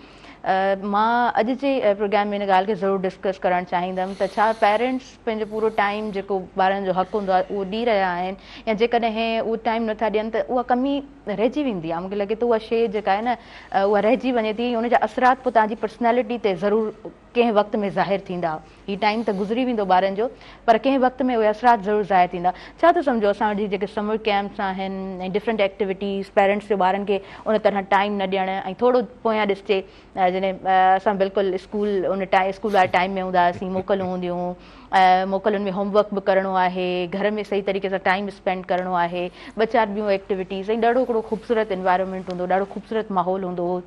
مان اڄ جي پروگرام ۾ ان ڳالهه کي ضرور ڊسڪس ڪرڻ چاهيندم ته ڇا پيرنٽس پنهنجو پورو ٽائيم جيڪو ٻارن جو حق هوندو آهي اهو ڏئي رهيا آهن يا جيڪڏهن اهو ٽائيم نٿا ڏين ته اها ڪمي رهجي ويندي آهي مونکي لڳي ٿو اها شيء جيڪا آهي نه اها رهجي وڃي ٿي ان جا اثرات پوء توهان جي پرسنالٽي تي ضرور ڪنهن وقت ۾ ظاهر ٿيندا. هي ٽائيم ته گذري ويندو ٻارن جو پر ڪنهن وقت ۾ اهي اثرات ضرور ظاهر ٿيندا. ڇا ٿو سمجهو اسان وٽ هي جيڪي سمر ڪيمپس آهن ۽ ڊفرنٽ ايڪٽيوٽيز پيرنٽس جو ٻارن کي ان طرح ٽائيم نه ڏيڻ ۽ ٿورو پويان ڏسجي جڏهن اسان بلڪل اسڪول ان ٽائيم اسڪول واري ٽائيم ۾ هوندا هئاسين موڪلون هونديون هيون موڪلن ۾ هوم ورڪ به ڪرڻو آهي گهر ۾ صحيح طريقي سان ٽائيم اسپينڊ ڪرڻو آهي ٻه چار ٻيون ايڪٽيوٽيز ۽ ڏاڍو هڪڙو خوبصورت انوائرمينٽ هوندو هو ڏاڍو خوبصورت ماحول هوندو هو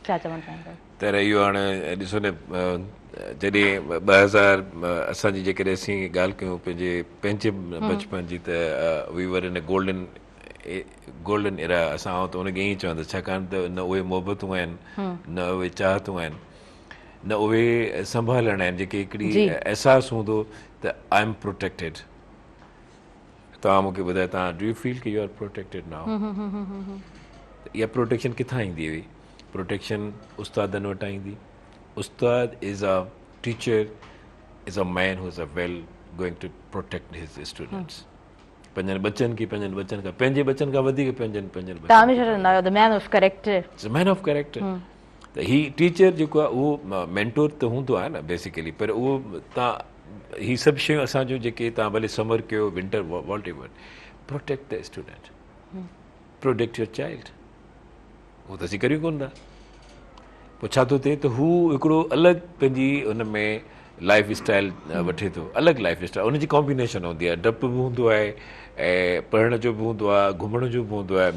ڇا چوڻ چاهيندا؟ ته اهو هاڻي ڏسو نه جڏهن 2000 اسان جي جيڪڏهن اسين ڳالهه ڪيون پنهنجي پنهنجي بچپن جي ته we were in a golden golden era اسان آئون ته ان کي ائين چوندس ڇاڪاڻ ته نه اهي محبتون آهن نه اهي چاهتون آهن نه اهي سنڀالڻ آهن جيڪي هڪڙي احساس هوندو ته I am protected توهان مون کي ٻڌايو توهان do you feel ڪي يو آر پروٽيڪٽيڊ now اها پروٽيڪشن ڪٿان ايندي هئي پروٽيڪشن استادن وٽان ايندي استاد is a teacher is a man who is a well going to protect his students پنهنجن ٻچن کي پنهنجن ٻچن کان پنهنجي ٻچن کان وڌيڪ پنهنجن پنهنجن ٻچن توهان هميشه چوندا آهيو the man of character the man of character ته هي ٽيچر جيڪو آهي اهو مينٽور ته هوندو آهي نه بيسيڪلي پر اهو تان هي سڀ شيون اسان جون جيڪي تان ڀلي سمر ڪيو winter whatever protect the student protect your child هو ته اسين ڪريون ڪون ٿا پوء ڇا ٿو ٿئي ته هو هڪڙو الڳ پنهنجي ان ۾ لائف اسٽائل وٺي ٿو الڳ لائف اسٽائل ان جي ڪامبينيشن هوندي آهي ڊپ به هوندو آهي ۽ پڙهڻ جو به هوندو آهي گهمڻ جو به هوندو آهي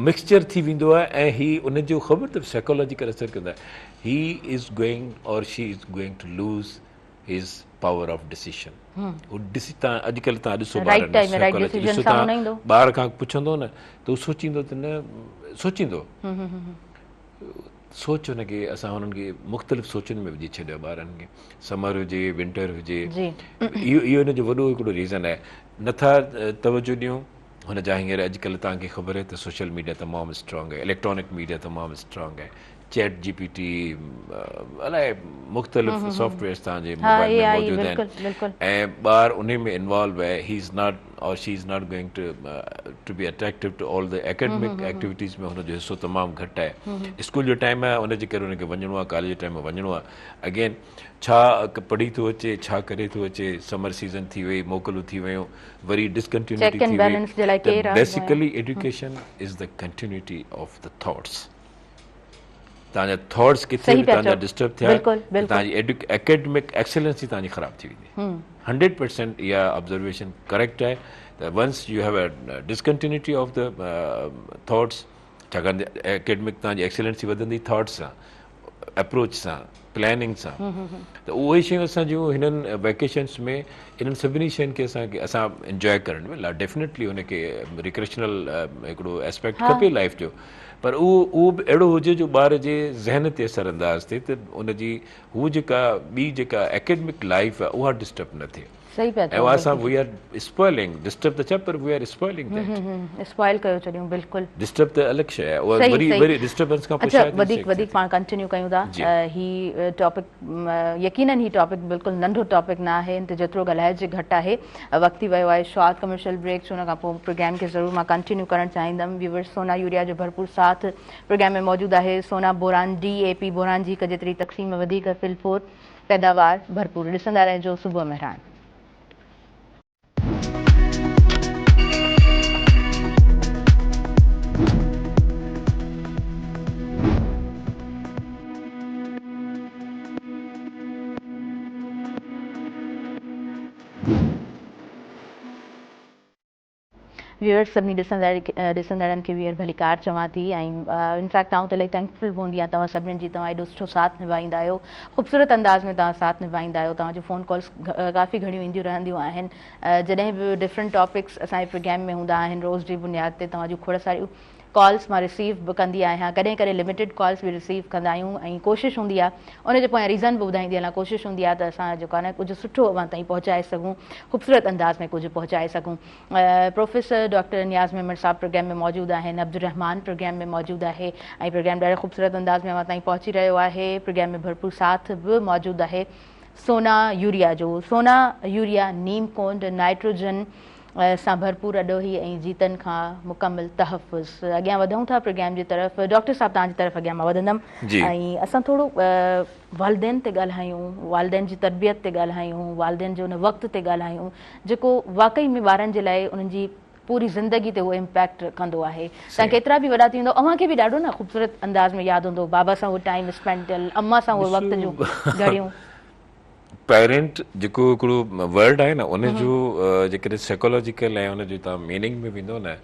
مڪسچر ٿي ويندو آهي ۽ هي ان جو خبر ته سائيڪالاجيڪل اثر ڪندو آهي he is going or she is going to lose his power of decision هو ڊسي تان اڄڪلهه تان ڏسو ٻارن سائيڪالاجي ڏسو تان ٻار کان پڇندو نه ته هو سوچيندو ته نه سوچيندو سوچ هن کي اسان هنن کي مختلف سوچن ۾ وجهي ڇڏيو ٻارن کي سمر هجي ونٽر هجي اهو اهو هن جو وڏو هڪڙو ريزن آهي نٿا توجه ڏيون هن جا هينئر اڄڪلهه توهان کي خبر آهي ته سوشل ميڊيا تمام اسٽرانگ آهي اليڪٽرانڪ ميڊيا تمام اسٽرانگ آهي چيٽ جي پي ٽي الائي مختلف سافٽ ويئرس توهان جي موبائل ۾ موجود آهن ۽ ٻار انهي ۾ انوالو آهي he is not or she is not going to to be attractive to all the academic activities ۾ هن جو حصو تمام گهٽ آهي اسڪول جو ٽائيم آهي ان جي ڪري هن کي وڃڻو آهي ڪاليج جو ٽائيم وڃڻو آهي اگين ڇا پڙهي ٿو اچي ڇا ڪري ٿو اچي سمر سيزن ٿي وئي موڪلون ٿي ويون وري ڊسڪنٽينيوٽي ٿي وئي ته basically education is the continuity of the thoughts توهان جا ٿاٽس ڪٿي به توهان جا ڊسٽرب ٿيا ته توهان جي اڪيڊمڪ ايڪسيلنس ئي توهان جي خراب ٿي ويندي 100% اها آبزرويشن ڪريڪٽ آهي ته once you have a discontinuity of the thoughts ڇاڪاڻ ته اڪيڊمڪ توهان جي ايڪسيلنس ئي وڌندي ٿاٽس سان اپروچ سان پلاننگ سان ته اهي شيون اسان جون هنن ويڪيشنس ۾ انهن سڀني شين کي اسان کي اسان انجوائي ڪرڻ ۾ لا ڊيفنيٽلي ان کي ريڪريشنل هڪڙو اسپيڪٽ کپي لائف جو پر اهو اهو به اهڙو هجي جو ٻار جي ذهن تي اثر انداز ٿئي ته ان جي هو جيڪا ٻي جيڪا اڪيڊمڪ لائف آهي اها ڊسٽرب نه ٿئي صحيح پيا چئو اسان وي آر اسپوائلنگ ڊسٽرب ته ڇا پر we are spoiling that spoil ڪيو ڇڏيون بلڪل ڊسٽرب ته الڳ شيء آهي اها وري وري ڊسٽربنس کان پوء اچها وڌيڪ وڌيڪ پاڻ ڪنٽينيو ڪيون ٿا هي ٽاپڪ يقينن هي ٽاپڪ بلڪل ننڍو ٽاپڪ نه آهي ان تي جيترو ڳالهائجي گهٽ آهي وقت ٿي ويو آهي شارٽ ڪمرشل بريڪ ان کان پوء پروگرام کي ضرور مان ڪنٽينيو ڪرڻ چاهيندم ويورز سونا يوريا جو ڀرپور ساٿ پروگرام ۾ موجود آهي سونا بوران ڊي اي پي بوران جي هڪ جيتري تقسيم وڌيڪ فل فور پيداوار ڀرپور ڏسندا رهجو صبح مهراڻ. ويورز سڀني ڏسندڙ ڏسندڙن کي ويئر ڀليڪار چوان ٿي ۽ انفيڪٽ آئون ته الائي ٿينڪفل به هوندي آهيان توهان سڀني جي توهان ايڏو سٺو ساٿ نڀائيندا آهيو خوبصورت انداز ۾ توهان ساٿ نڀائيندا آهيو توهان جون فون ڪالز ڪافي گهڻيون اينديون رهنديون آهن جڏهن به ڊفرنٽ ٽاپڪس اسان جي پروگرام ۾ هوندا آهن روز جي بنياد تي توهان جون کوڙ ساريون ڪالز مان رسيو به ڪندي آهيان ڪڏهن ڪڏهن لميٽيڊ ڪالز به رسيو ڪندا آهيون ۽ ڪوشش هوندي آهي ان جي پويان ريزن به ٻڌائيندي هلان ڪوشش هوندي آهي ته اسان جيڪو آهي نه ڪجهه سٺو اوهان تائين پهچائي سگهون خوبصورت انداز ۾ ڪجهه پهچائي سگهون پروفيسر ڊاڪٽر نياز ميمڻ صاحب پروگرام ۾ موجود آهن عبدالرحمان پروگرام ۾ موجود آهي ۽ پروگرام ڏاڍي خوبصورت انداز ۾ اوهان تائين پهچي رهيو آهي پروگرام ۾ ڀرپور ساٿ به موجود آهي سونا يوريا جو سونا يوريا نيم ڪونڊ نائٽروجن سان ڀرپور اڏوهي ۽ جيتن کان مڪمل تحفظ. اڳيان وڌون ٿا پروگرام جي طرف. ڊاڪٽر صاحب توهان جي طرف اڳيان مان وڌندم ۽ اسان ٿورو والدين تي ڳالهايون، والدين جي تربيت تي ڳالهايون، والدين جي ان وقت تي ڳالهايون جيڪو واقعي ۾ ٻارن جي لاء انهن جي پوري زندگي تي اهو امپيڪٽ ڪندو آهي. توهان ڪيترا به وڏا ٿي ويندؤ اوهان کي به ڏاڍو نه خوبصورت انداز ۾ ياد هوندو بابا سان اهو ٽائيم اسپينڊ ٿيل، امان سان اهو وقت جون گهڙيون. پيرنٽ جيڪو هڪڙو ورڊ آهي نه ان جو جيڪڏهن سائيڪالاجيڪل ۽ ان جو توهان ميننگ ۾ ويندو نه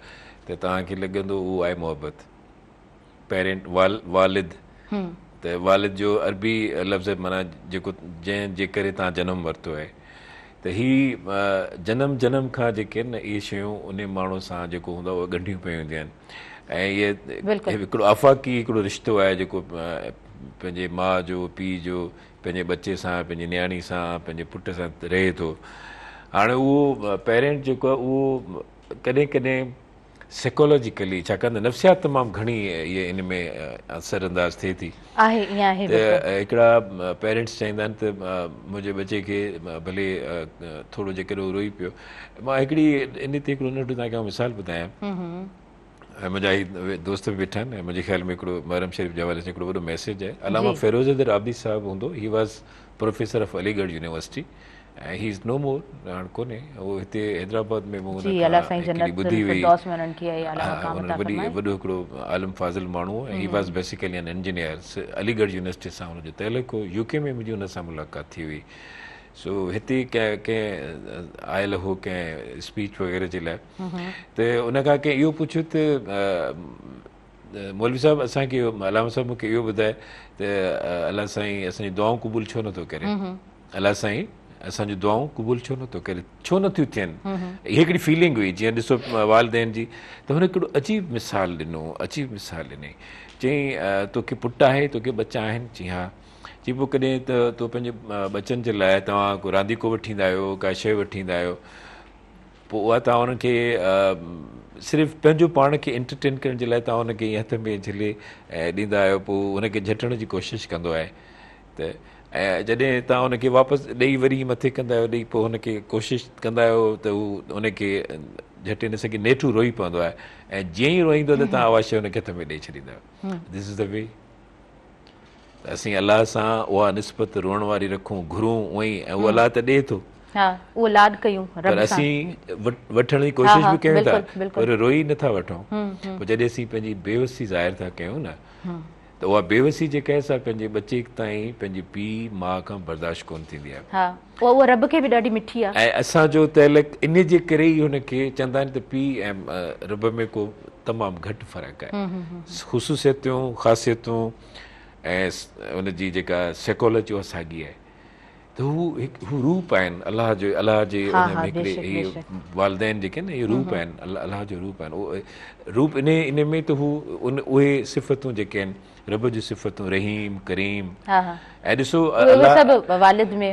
ته توهان کي لڳندو اهو آهي محبت. پيرنٽ والد ته والد جو عربي لفظ معنيٰ جيڪو جنهن جي ڪري توهان جنم ورتو آهي ته هي جنم جنم کان جيڪي آهن نه اهي شيون ان ماڻهو سان جيڪو هوندو آهي اهي ڳنڍيون پيون هونديون آهن ۽ اهي هڪڙو آفاقي هڪڙو رشتو آهي جيڪو پنهنجي ماء جو پيء جو پنهنجي ٻچي سان پنهنجي نياڻي سان پنهنجي پٽ سان رهي ٿو. هاڻي اهو پيرنٽ جيڪو آهي اهو ڪڏهن ڪڏهن سائيڪالاجيڪلي ڇاڪاڻ ته نفسيات تمام گهڻي اهي ان ۾ اثر انداز ٿئي ٿي. آهي ائين آهي ته هڪڙا پيرنٽس چاهيندا آهن ته منهنجي ٻچي کي ڀلي ٿورو جيڪڏهن هو روئي پيو مان هڪڙي ان تي هڪڙو ننڍو توهان کي مثال ٻڌايان. ۽ منهنجا هي دوست به ويٺا آهن ۽ منهنجي خيال ۾ هڪڙو محرم شريف جي حوالي سان هڪڙو وڏو ميسيج آهي علامه فيروز حيدر عابدي صاحب هوندو he was professor of Aligarh university ۽ he is no more هاڻ ڪونهي هو هتي حيدرآباد ۾ مون جي الله سائين جنت الفردوس ۾ انهن کي اعليٰ مقام عطا فرمائي. وڏو هڪڙو عالم فاضل ماڻهو هو ۽ he was basically an engineer Aligarh university سان هن جو تعلق هو يو ڪي ۾ منهنجي هن سان ملاقات ٿي هئي سو هتي ڪنهن آيل هو ڪنهن اسپيچ وغيره جي لاء ته ان کان ڪنهن اهو پڇيو ته مولوي صاحب اسان کي علامه صاحب مون کي اهو ٻڌائي ته الله سائين اسان جون دعائون قبول ڇو نٿو ڪري الله سائين اسان جون دعائون قبول ڇو نٿو ڪري ڇو نٿيون ٿين هي هڪڙي فيلنگ هئي جيئن ڏسو والدين جي ته هن هڪڙو عجيب مثال ڏنو عجيب مثال ڏني چيائين توکي پٽ آهي توکي ٻچا آهن چيائين ها چي پوء ڪڏهن ته تو پنهنجي ٻچن جي لاء توهان ڪو رانديڪو وٺي ايندا آهيو ڪا شيء وٺي ايندا آهيو پوء اها توهان انهن کي صرف پنهنجو پاڻ کي انٽرٽين ڪرڻ جي لاء توهان ان کي ائين هٿ ۾ جهلي ڏيندا آهيو پوء ان کي جهٽڻ جي ڪوشش ڪندو آهي ته ۽ جڏهن توهان ان کي واپس ڏئي وري مٿي ڪندا آهيو ڏئي پوء هن کي ڪوشش ڪندا آهيو ته هو ان کي جهٽي نه سگهي نيٺ هو روئي پوندو آهي ۽ جيئن ئي روئيندو ته توهان اها شيء ان کي هٿ ۾ ڏئي ڇڏيندا آهيو دس از the V ته اسين الله سان اها نسبت روئڻ واري رکون گهرون اونئي ۽ اهو الله ته ڏئي ٿو. ها اهو لاڏ ڪيون رب سان. پر اسين وٺڻ جي ڪوشش به ڪيون ٿا پر روئي نه ٿا وٺون. پوء جڏهن اسين پنهنجي بيوسي ظاهر ٿا ڪيون نه ته اها بيوسي جيڪا آهي سا پنهنجي ٻچي تائين پنهنجي پيء ماء کان برداشت ڪونه ٿيندي آهي. ها اها رب کي به ڏاڍي مٺي آهي. ۽ اسان جو تعلق ان جي ڪري ئي هن کي چوندا آهن ته پيء ۽ رب ۾ ڪو تمام گهٽ فرق آهي. خصوصيتون، خاصيتون ۽ ان جي جيڪا سائيڪالاجي اها ساڳي آهي ته هو هڪ هو روپ آهن الله جو الله جي ان ۾ هڪڙي هي والدين جيڪي آهن اهي روپ آهن الله جو روپ آهن روپ ان ان ۾ ته هو ان اهي صفتون جيڪي آهن رب جون صفتون رحيم ڪريم ۽ ڏسو اهي سڀ والد ۾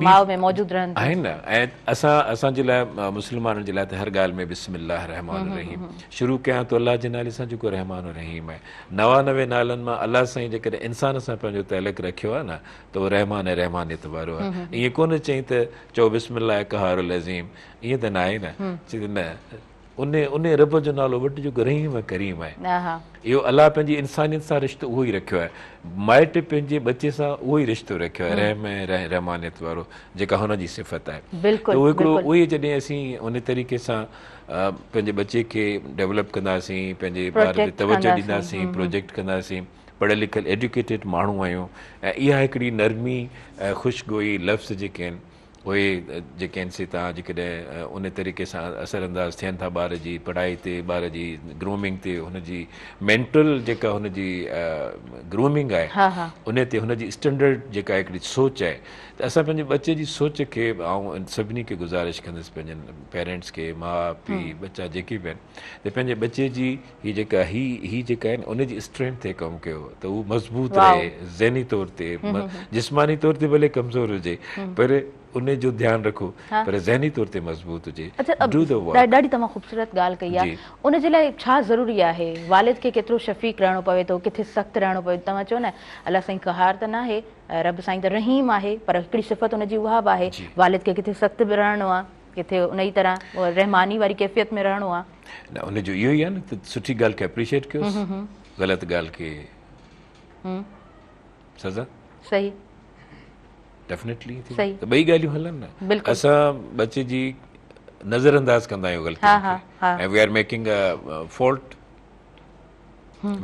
ماء ۾ موجود رهن ٿيون آهن نه ۽ اسان اسان جي لاء مسلمانن جي لاء ته هر ڳالهه ۾ بسم الله الرحمٰن الرحيم شروع ڪيان ٿو الله جي نالي سان جيڪو رحمان الرحيم آهي 99 نالن مان الله سائين جيڪڏهن انسان سان پنهنجو تعلق رکيو آهي نه ته اهو رحمان ۽ رحمانيت وارو آهي ائين ڪونه چئين ته چئو بسم الله القهار العظيم ائين ته ناهي نه چئي ته نه ان ان رب جو نالو وٺ جيڪو رحيم ۽ ڪريم آهي. اهو الله پنهنجي انسانيت سان رشتو اهو ئي رکيو آهي. مائٽ پنهنجي ٻچي سان اهو ئي رشتو رکيو آهي رحم ۽ رحمانيت وارو جيڪا هن جي صفت آهي. ته اهو هڪڙو اهي جڏهن اسين ان طريقي سان پنهنجي ٻچي کي ڊيولپ ڪنداسين پنهنجي ٻار تي توجه ڏينداسين پروجيڪٽ ڪنداسين پڙهيل لکيل ايڊيوڪيٽيڊ ماڻهو آهيون ۽ اها هڪڙي نرمي ۽ خوشگوئي لفظ جيڪي آهن اهي جيڪي آهن سي توهان جيڪڏهن ان طريقي سان اثر انداز ٿين ٿا ٻار جي پڙهائي تي ٻار جي گرومنگ تي هن جي مينٽل جيڪا هن جي گرومنگ آهي ان تي هن جي اسٽينڊرڊ جيڪا هڪڙي سوچ آهي ته اسان پنهنجي ٻچي جي سوچ کي آئون سڀني کي گذارش ڪندس پنهنجن پيرنٽس کي ماء پيء ٻچا جيڪي به آهن ته پنهنجي ٻچي جي هي جيڪا هي هي جيڪا آهن ان جي اسٽرينٿ تي ڪم ڪيو ته هو مضبوط رهي ذهني طور تي جسماني طور تي ڀلي ڪمزور هجي پر ان جو ڌيان رکو پر ذهني طور تي مضبوط هجي do the work. ڏاڍي تمام خوبصورت ڳالهه ڪئي آهي ان جي لاء ڇا ضروري آهي والد کي ڪيترو شفيق رهڻو پوي ٿو ڪٿي سخت رهڻو پوي ٿو توهان چئو نه الله سائين قهار ته ناهي رب سائين ته رحيم آهي پر هڪڙي صفت ان جي اها به آهي والد کي ڪٿي سخت به رهڻو آهي. ڪٿي ان ئي طرح رحماني واري ڪيفيت ۾ رهڻو آ. نه ان جو اهو ئي آ نه ته سٺي ڳالهه کي اپريشيئيٽ ڪيوس، غلط ڳالهه کي سزا. صحيح. ڊيفينيٽلي ته ٻئي ڳالهيون هلن نه. اسان ٻچي جي نظر انداز ڪندا آهيون غلطين کي ۽ we are making a fault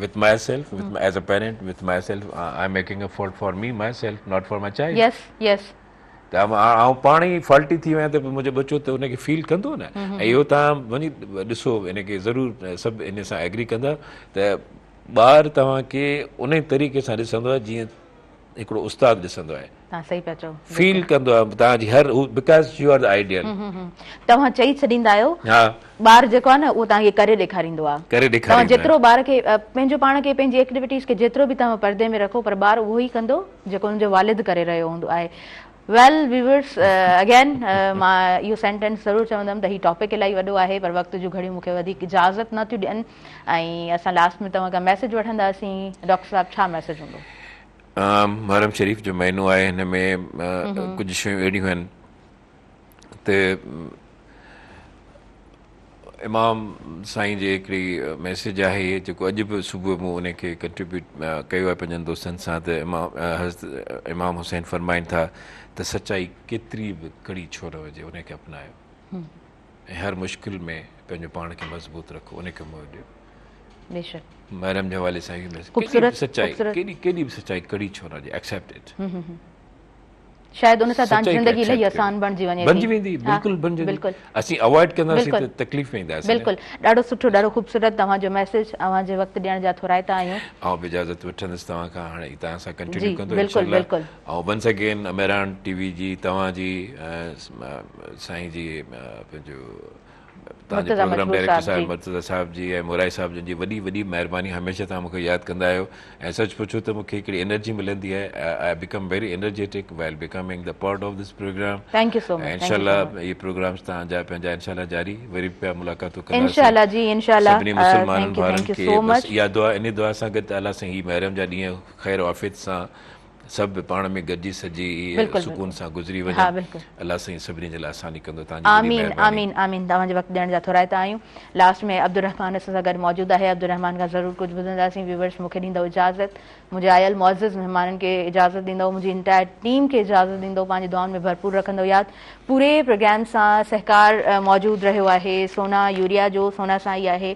with myself, with as a parent with myself, I am making a fault for me myself, not for my child. Yes yes. ته آئون پاڻ ئي فالٽي ٿي ويان ته منهنجو ٻچو ته ان کي فيل ڪندو نه. ۽ اهو توهان وڃي ڏسو ان کي ضرور سڀ ان سان ايگري ڪندا ته ٻار توهان کي ان طريقي سان ڏسندو آهي جيئن هڪڙو استاد ڏسندو آهي. توهان صحيح پيا چئو. فيل ڪندو آهي توهان جي هر هو because you are the ideal. توهان چئي ڇڏيندا آهيو ٻار جيڪو آهي نه اهو توهان کي ڪري ڏيکاريندو آهي. ڪري ڏيکاريندو آهي. توهان جيترو ٻار کي پنهنجو پاڻ کي پنهنجي ايڪٽيوٽيز کي جيترو به توهان پردي ۾ رکو پر ٻار اهو ئي ڪندو جيڪو ان جو والد ڪري رهيو هوندو آهي. ويل ويورس اگين مان اهو سينٽينس ضرور چوندم ته هي ٽاپڪ الاهي وڏو آهي پر وقت جون گهڙيون مون کي وڌيڪ اجازت نه ٿيون ڏين ۽ اسان لاسٽ ۾ توهان کان ميسيج وٺنداسين. ڊاڪٽر صاحب ڇا ميسيج هوندو؟ محرم شريف جو مهينو آهي هن ۾ ڪجهه شيون اهڙيون آهن ته امام سائين جي هڪڙي ميسيج آهي جيڪو اڄ به صبح مون ان کي ڪنٽريبيوٽ ڪيو آهي پنهنجن دوستن سان ته امام حضرت امام حسين فرمائن ٿا ته سچائي ڪيتري به ڪڙي ڇو نه هجي ان کي اپنايو ۽ هر مشڪل ۾ پنهنجو پاڻ کي مضبوط رکو ان کي منهن ڏيو. بيشڪ. محرم جي حوالي سان اهو ميسيج ڪيڏي به سچائي ڪيڏي ڪيڏي به سچائي ڪڙي ڇو نه هجي ايڪسيپٽ it. شايد ان سان توهان جي زندگي الاهي آسان بڻجي وڃي ٿي. بڻجي ويندي بلڪل بڻجي ويندي. اسين اوائڊ ڪنداسين ته تڪليف ۾ اينداسين. بلڪل ڏاڍو سٺو ڏاڍو خوبصورت توهان جو ميسيج اوهان جي وقت ڏيڻ جا ٿورائتا آهيون. آئون به اجازت وٺندس توهان کان هاڻي توهان سان ڪنٽينيو ڪندو انشاء الله. آئون ونس اگين مهراڻ ٽي وي جي توهان جي سائين جي پنهنجو توهان جي پروگرام ڊائريڪٽر صاحب مرتضيٰ صاحب جي ۽ مورائي صاحب جن جي وڏي وڏي مهرباني هميشه توهان مون کي ياد ڪندا آهيو ۽ سچ پڇو ته مون کي هڪڙي انرجي ملندي آهي I become very energetic while becoming the part of this program thank you so much ۽ انشاء الله اهي پروگرامز توهان جا پنهنجا انشاء الله جاري وري پيا ملاقاتون ڪنداسين انشاء الله جي انشاء الله سڀني مسلمانن ڀائرن کي بس اها دعا انهي دعا سان گڏ ته الله سائين هي محرم جا ڏينهن خير و عافيت سان سڀ پاڻ ۾ گڏجي سڏجي سڪون سان گذري وڃن الله سائين سڀني جي لاء آساني ڪندو توهان جي وڏي مهرباني. آمين آمين آمين توهان جي وقت ڏيڻ جا ٿورائتا آهيون لاسٽ ۾ عبدالرحمان اسان سان گڏ موجود آهي عبدالرحمان کان ضرور ڪجهه ٻڌنداسين ويورس مون کي ڏيندؤ اجازت منهنجي آيل معزز مهمانن کي اجازت ڏيندؤ منهنجي انٽائر ٽيم کي اجازت ڏيندؤ پنهنجي دعائن ۾ ڀرپور رکندؤ ياد پوري پروگرام سان سهڪار موجود رهيو آهي سونا يوريا جو سونا سان ئي آهي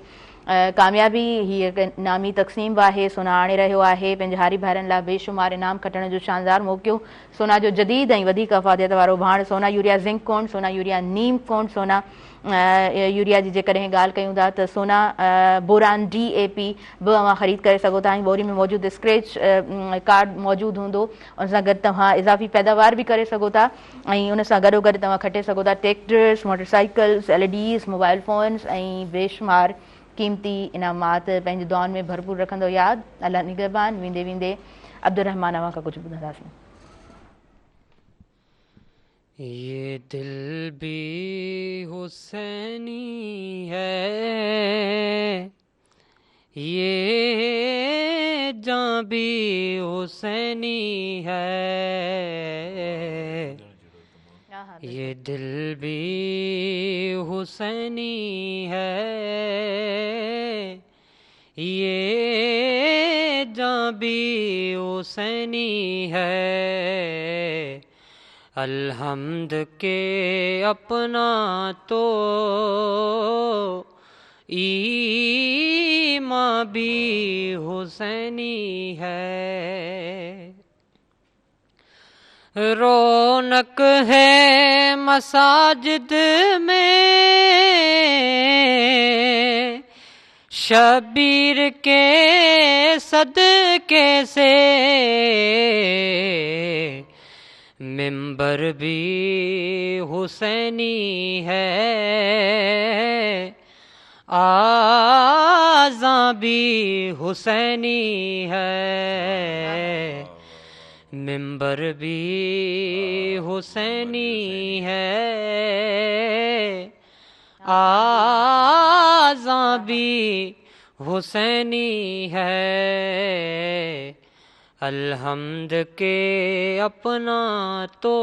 ڪاميابي هي هڪ انعامي تقسيم به آهي. سونا آڻي رهيو آهي پنهنجي هاري ڀائرن لاء بي شمار انعام کٽڻ جو شاندار موقعو. سونا جو جديد ۽ وڌيڪ افاديت وارو ڀاڻ سونا يوريا زنڪ ڪونڊ، سونا يوريا نيم ڪونڊ، سونا يوريا جي جيڪڏهن ڳالهه ڪيون ٿا ته سونا بوران ڊي اي پي به اوهان خريد ڪري سگهو ٿا ۽ ٻوري ۾ موجود اسڪريچ ڪارڊ موجود هوندو ان سان گڏ توهان اضافي پيداوار به ڪري سگهو ٿا ۽ ان سان گڏوگڏ توهان کٽي سگهو ٿا tractors, motor cycles, L E Ds, mobile phones ۽ بيشمار قيمتي انعامات پنهنجي دعائن ۾ ڀرپور رکندو ياد الله نگهبان ويندي ويندي عبدالرحمان اوهان کان ڪجهه ٻڌنداسين. يه دل ڀي حسيني هي يه جان ڀي حسيني هي يه دل ڀي حسيني هي يه جان ڀي حسيني هي الحمد ڪه اپنا تو ايمان ڀي حسيني هي رونق هي مساجد ۾ شبير ڪي صدقي سي منبر ڀي حسيني هي آذان ڀي حسيني هي منبر ڀي حسيني هي آذان ڀي حسيني هي الحمد ڪه اپنا تو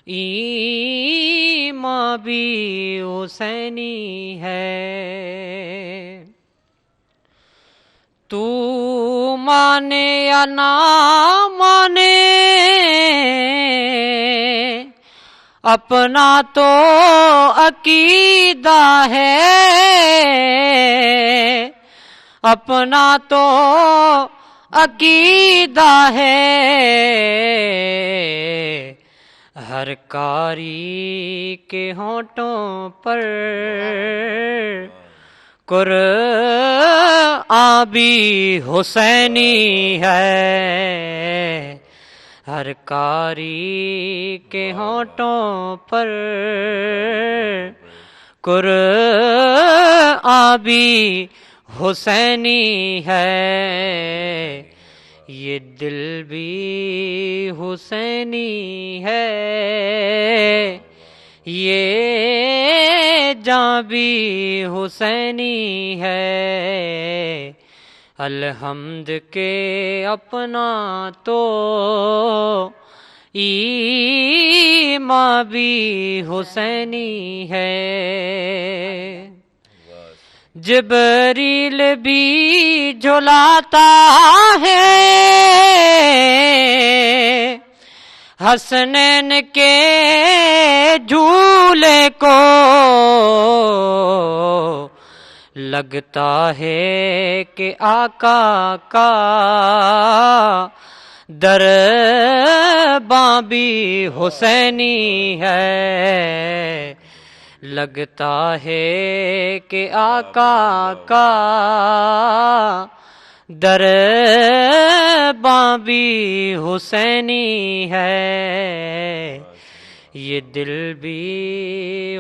ईमां भी हुसैनी है। तू माने या ना माने अपना तो अकीदा है, अपना तो अकीदा है। हर कारी के होठों पर कुरआन भी हुसैनी है, हर कारी के होठों पर कुरआन भी हुसैनी है। ये दिल भी हुसैनी है, ये जान भी हुसैनी है। अलहम्द के अपना तो ईमां भी हुसैनी है। जिब्रील भी झुलाता है हसनैन के झूले को, लगता है कि आका का दरबां भी हुसैनी है, लगता है कि आका का दरबां भी हुसैनी है। ये दिल भी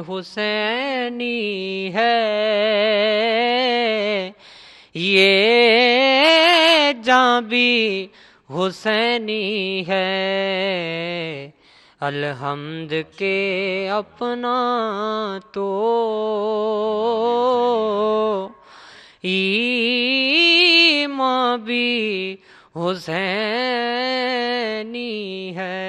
हुसैनी है, ये जान भी हुसैनी है। अलहम्द के अपना तो ईमां भी हुसैनी है।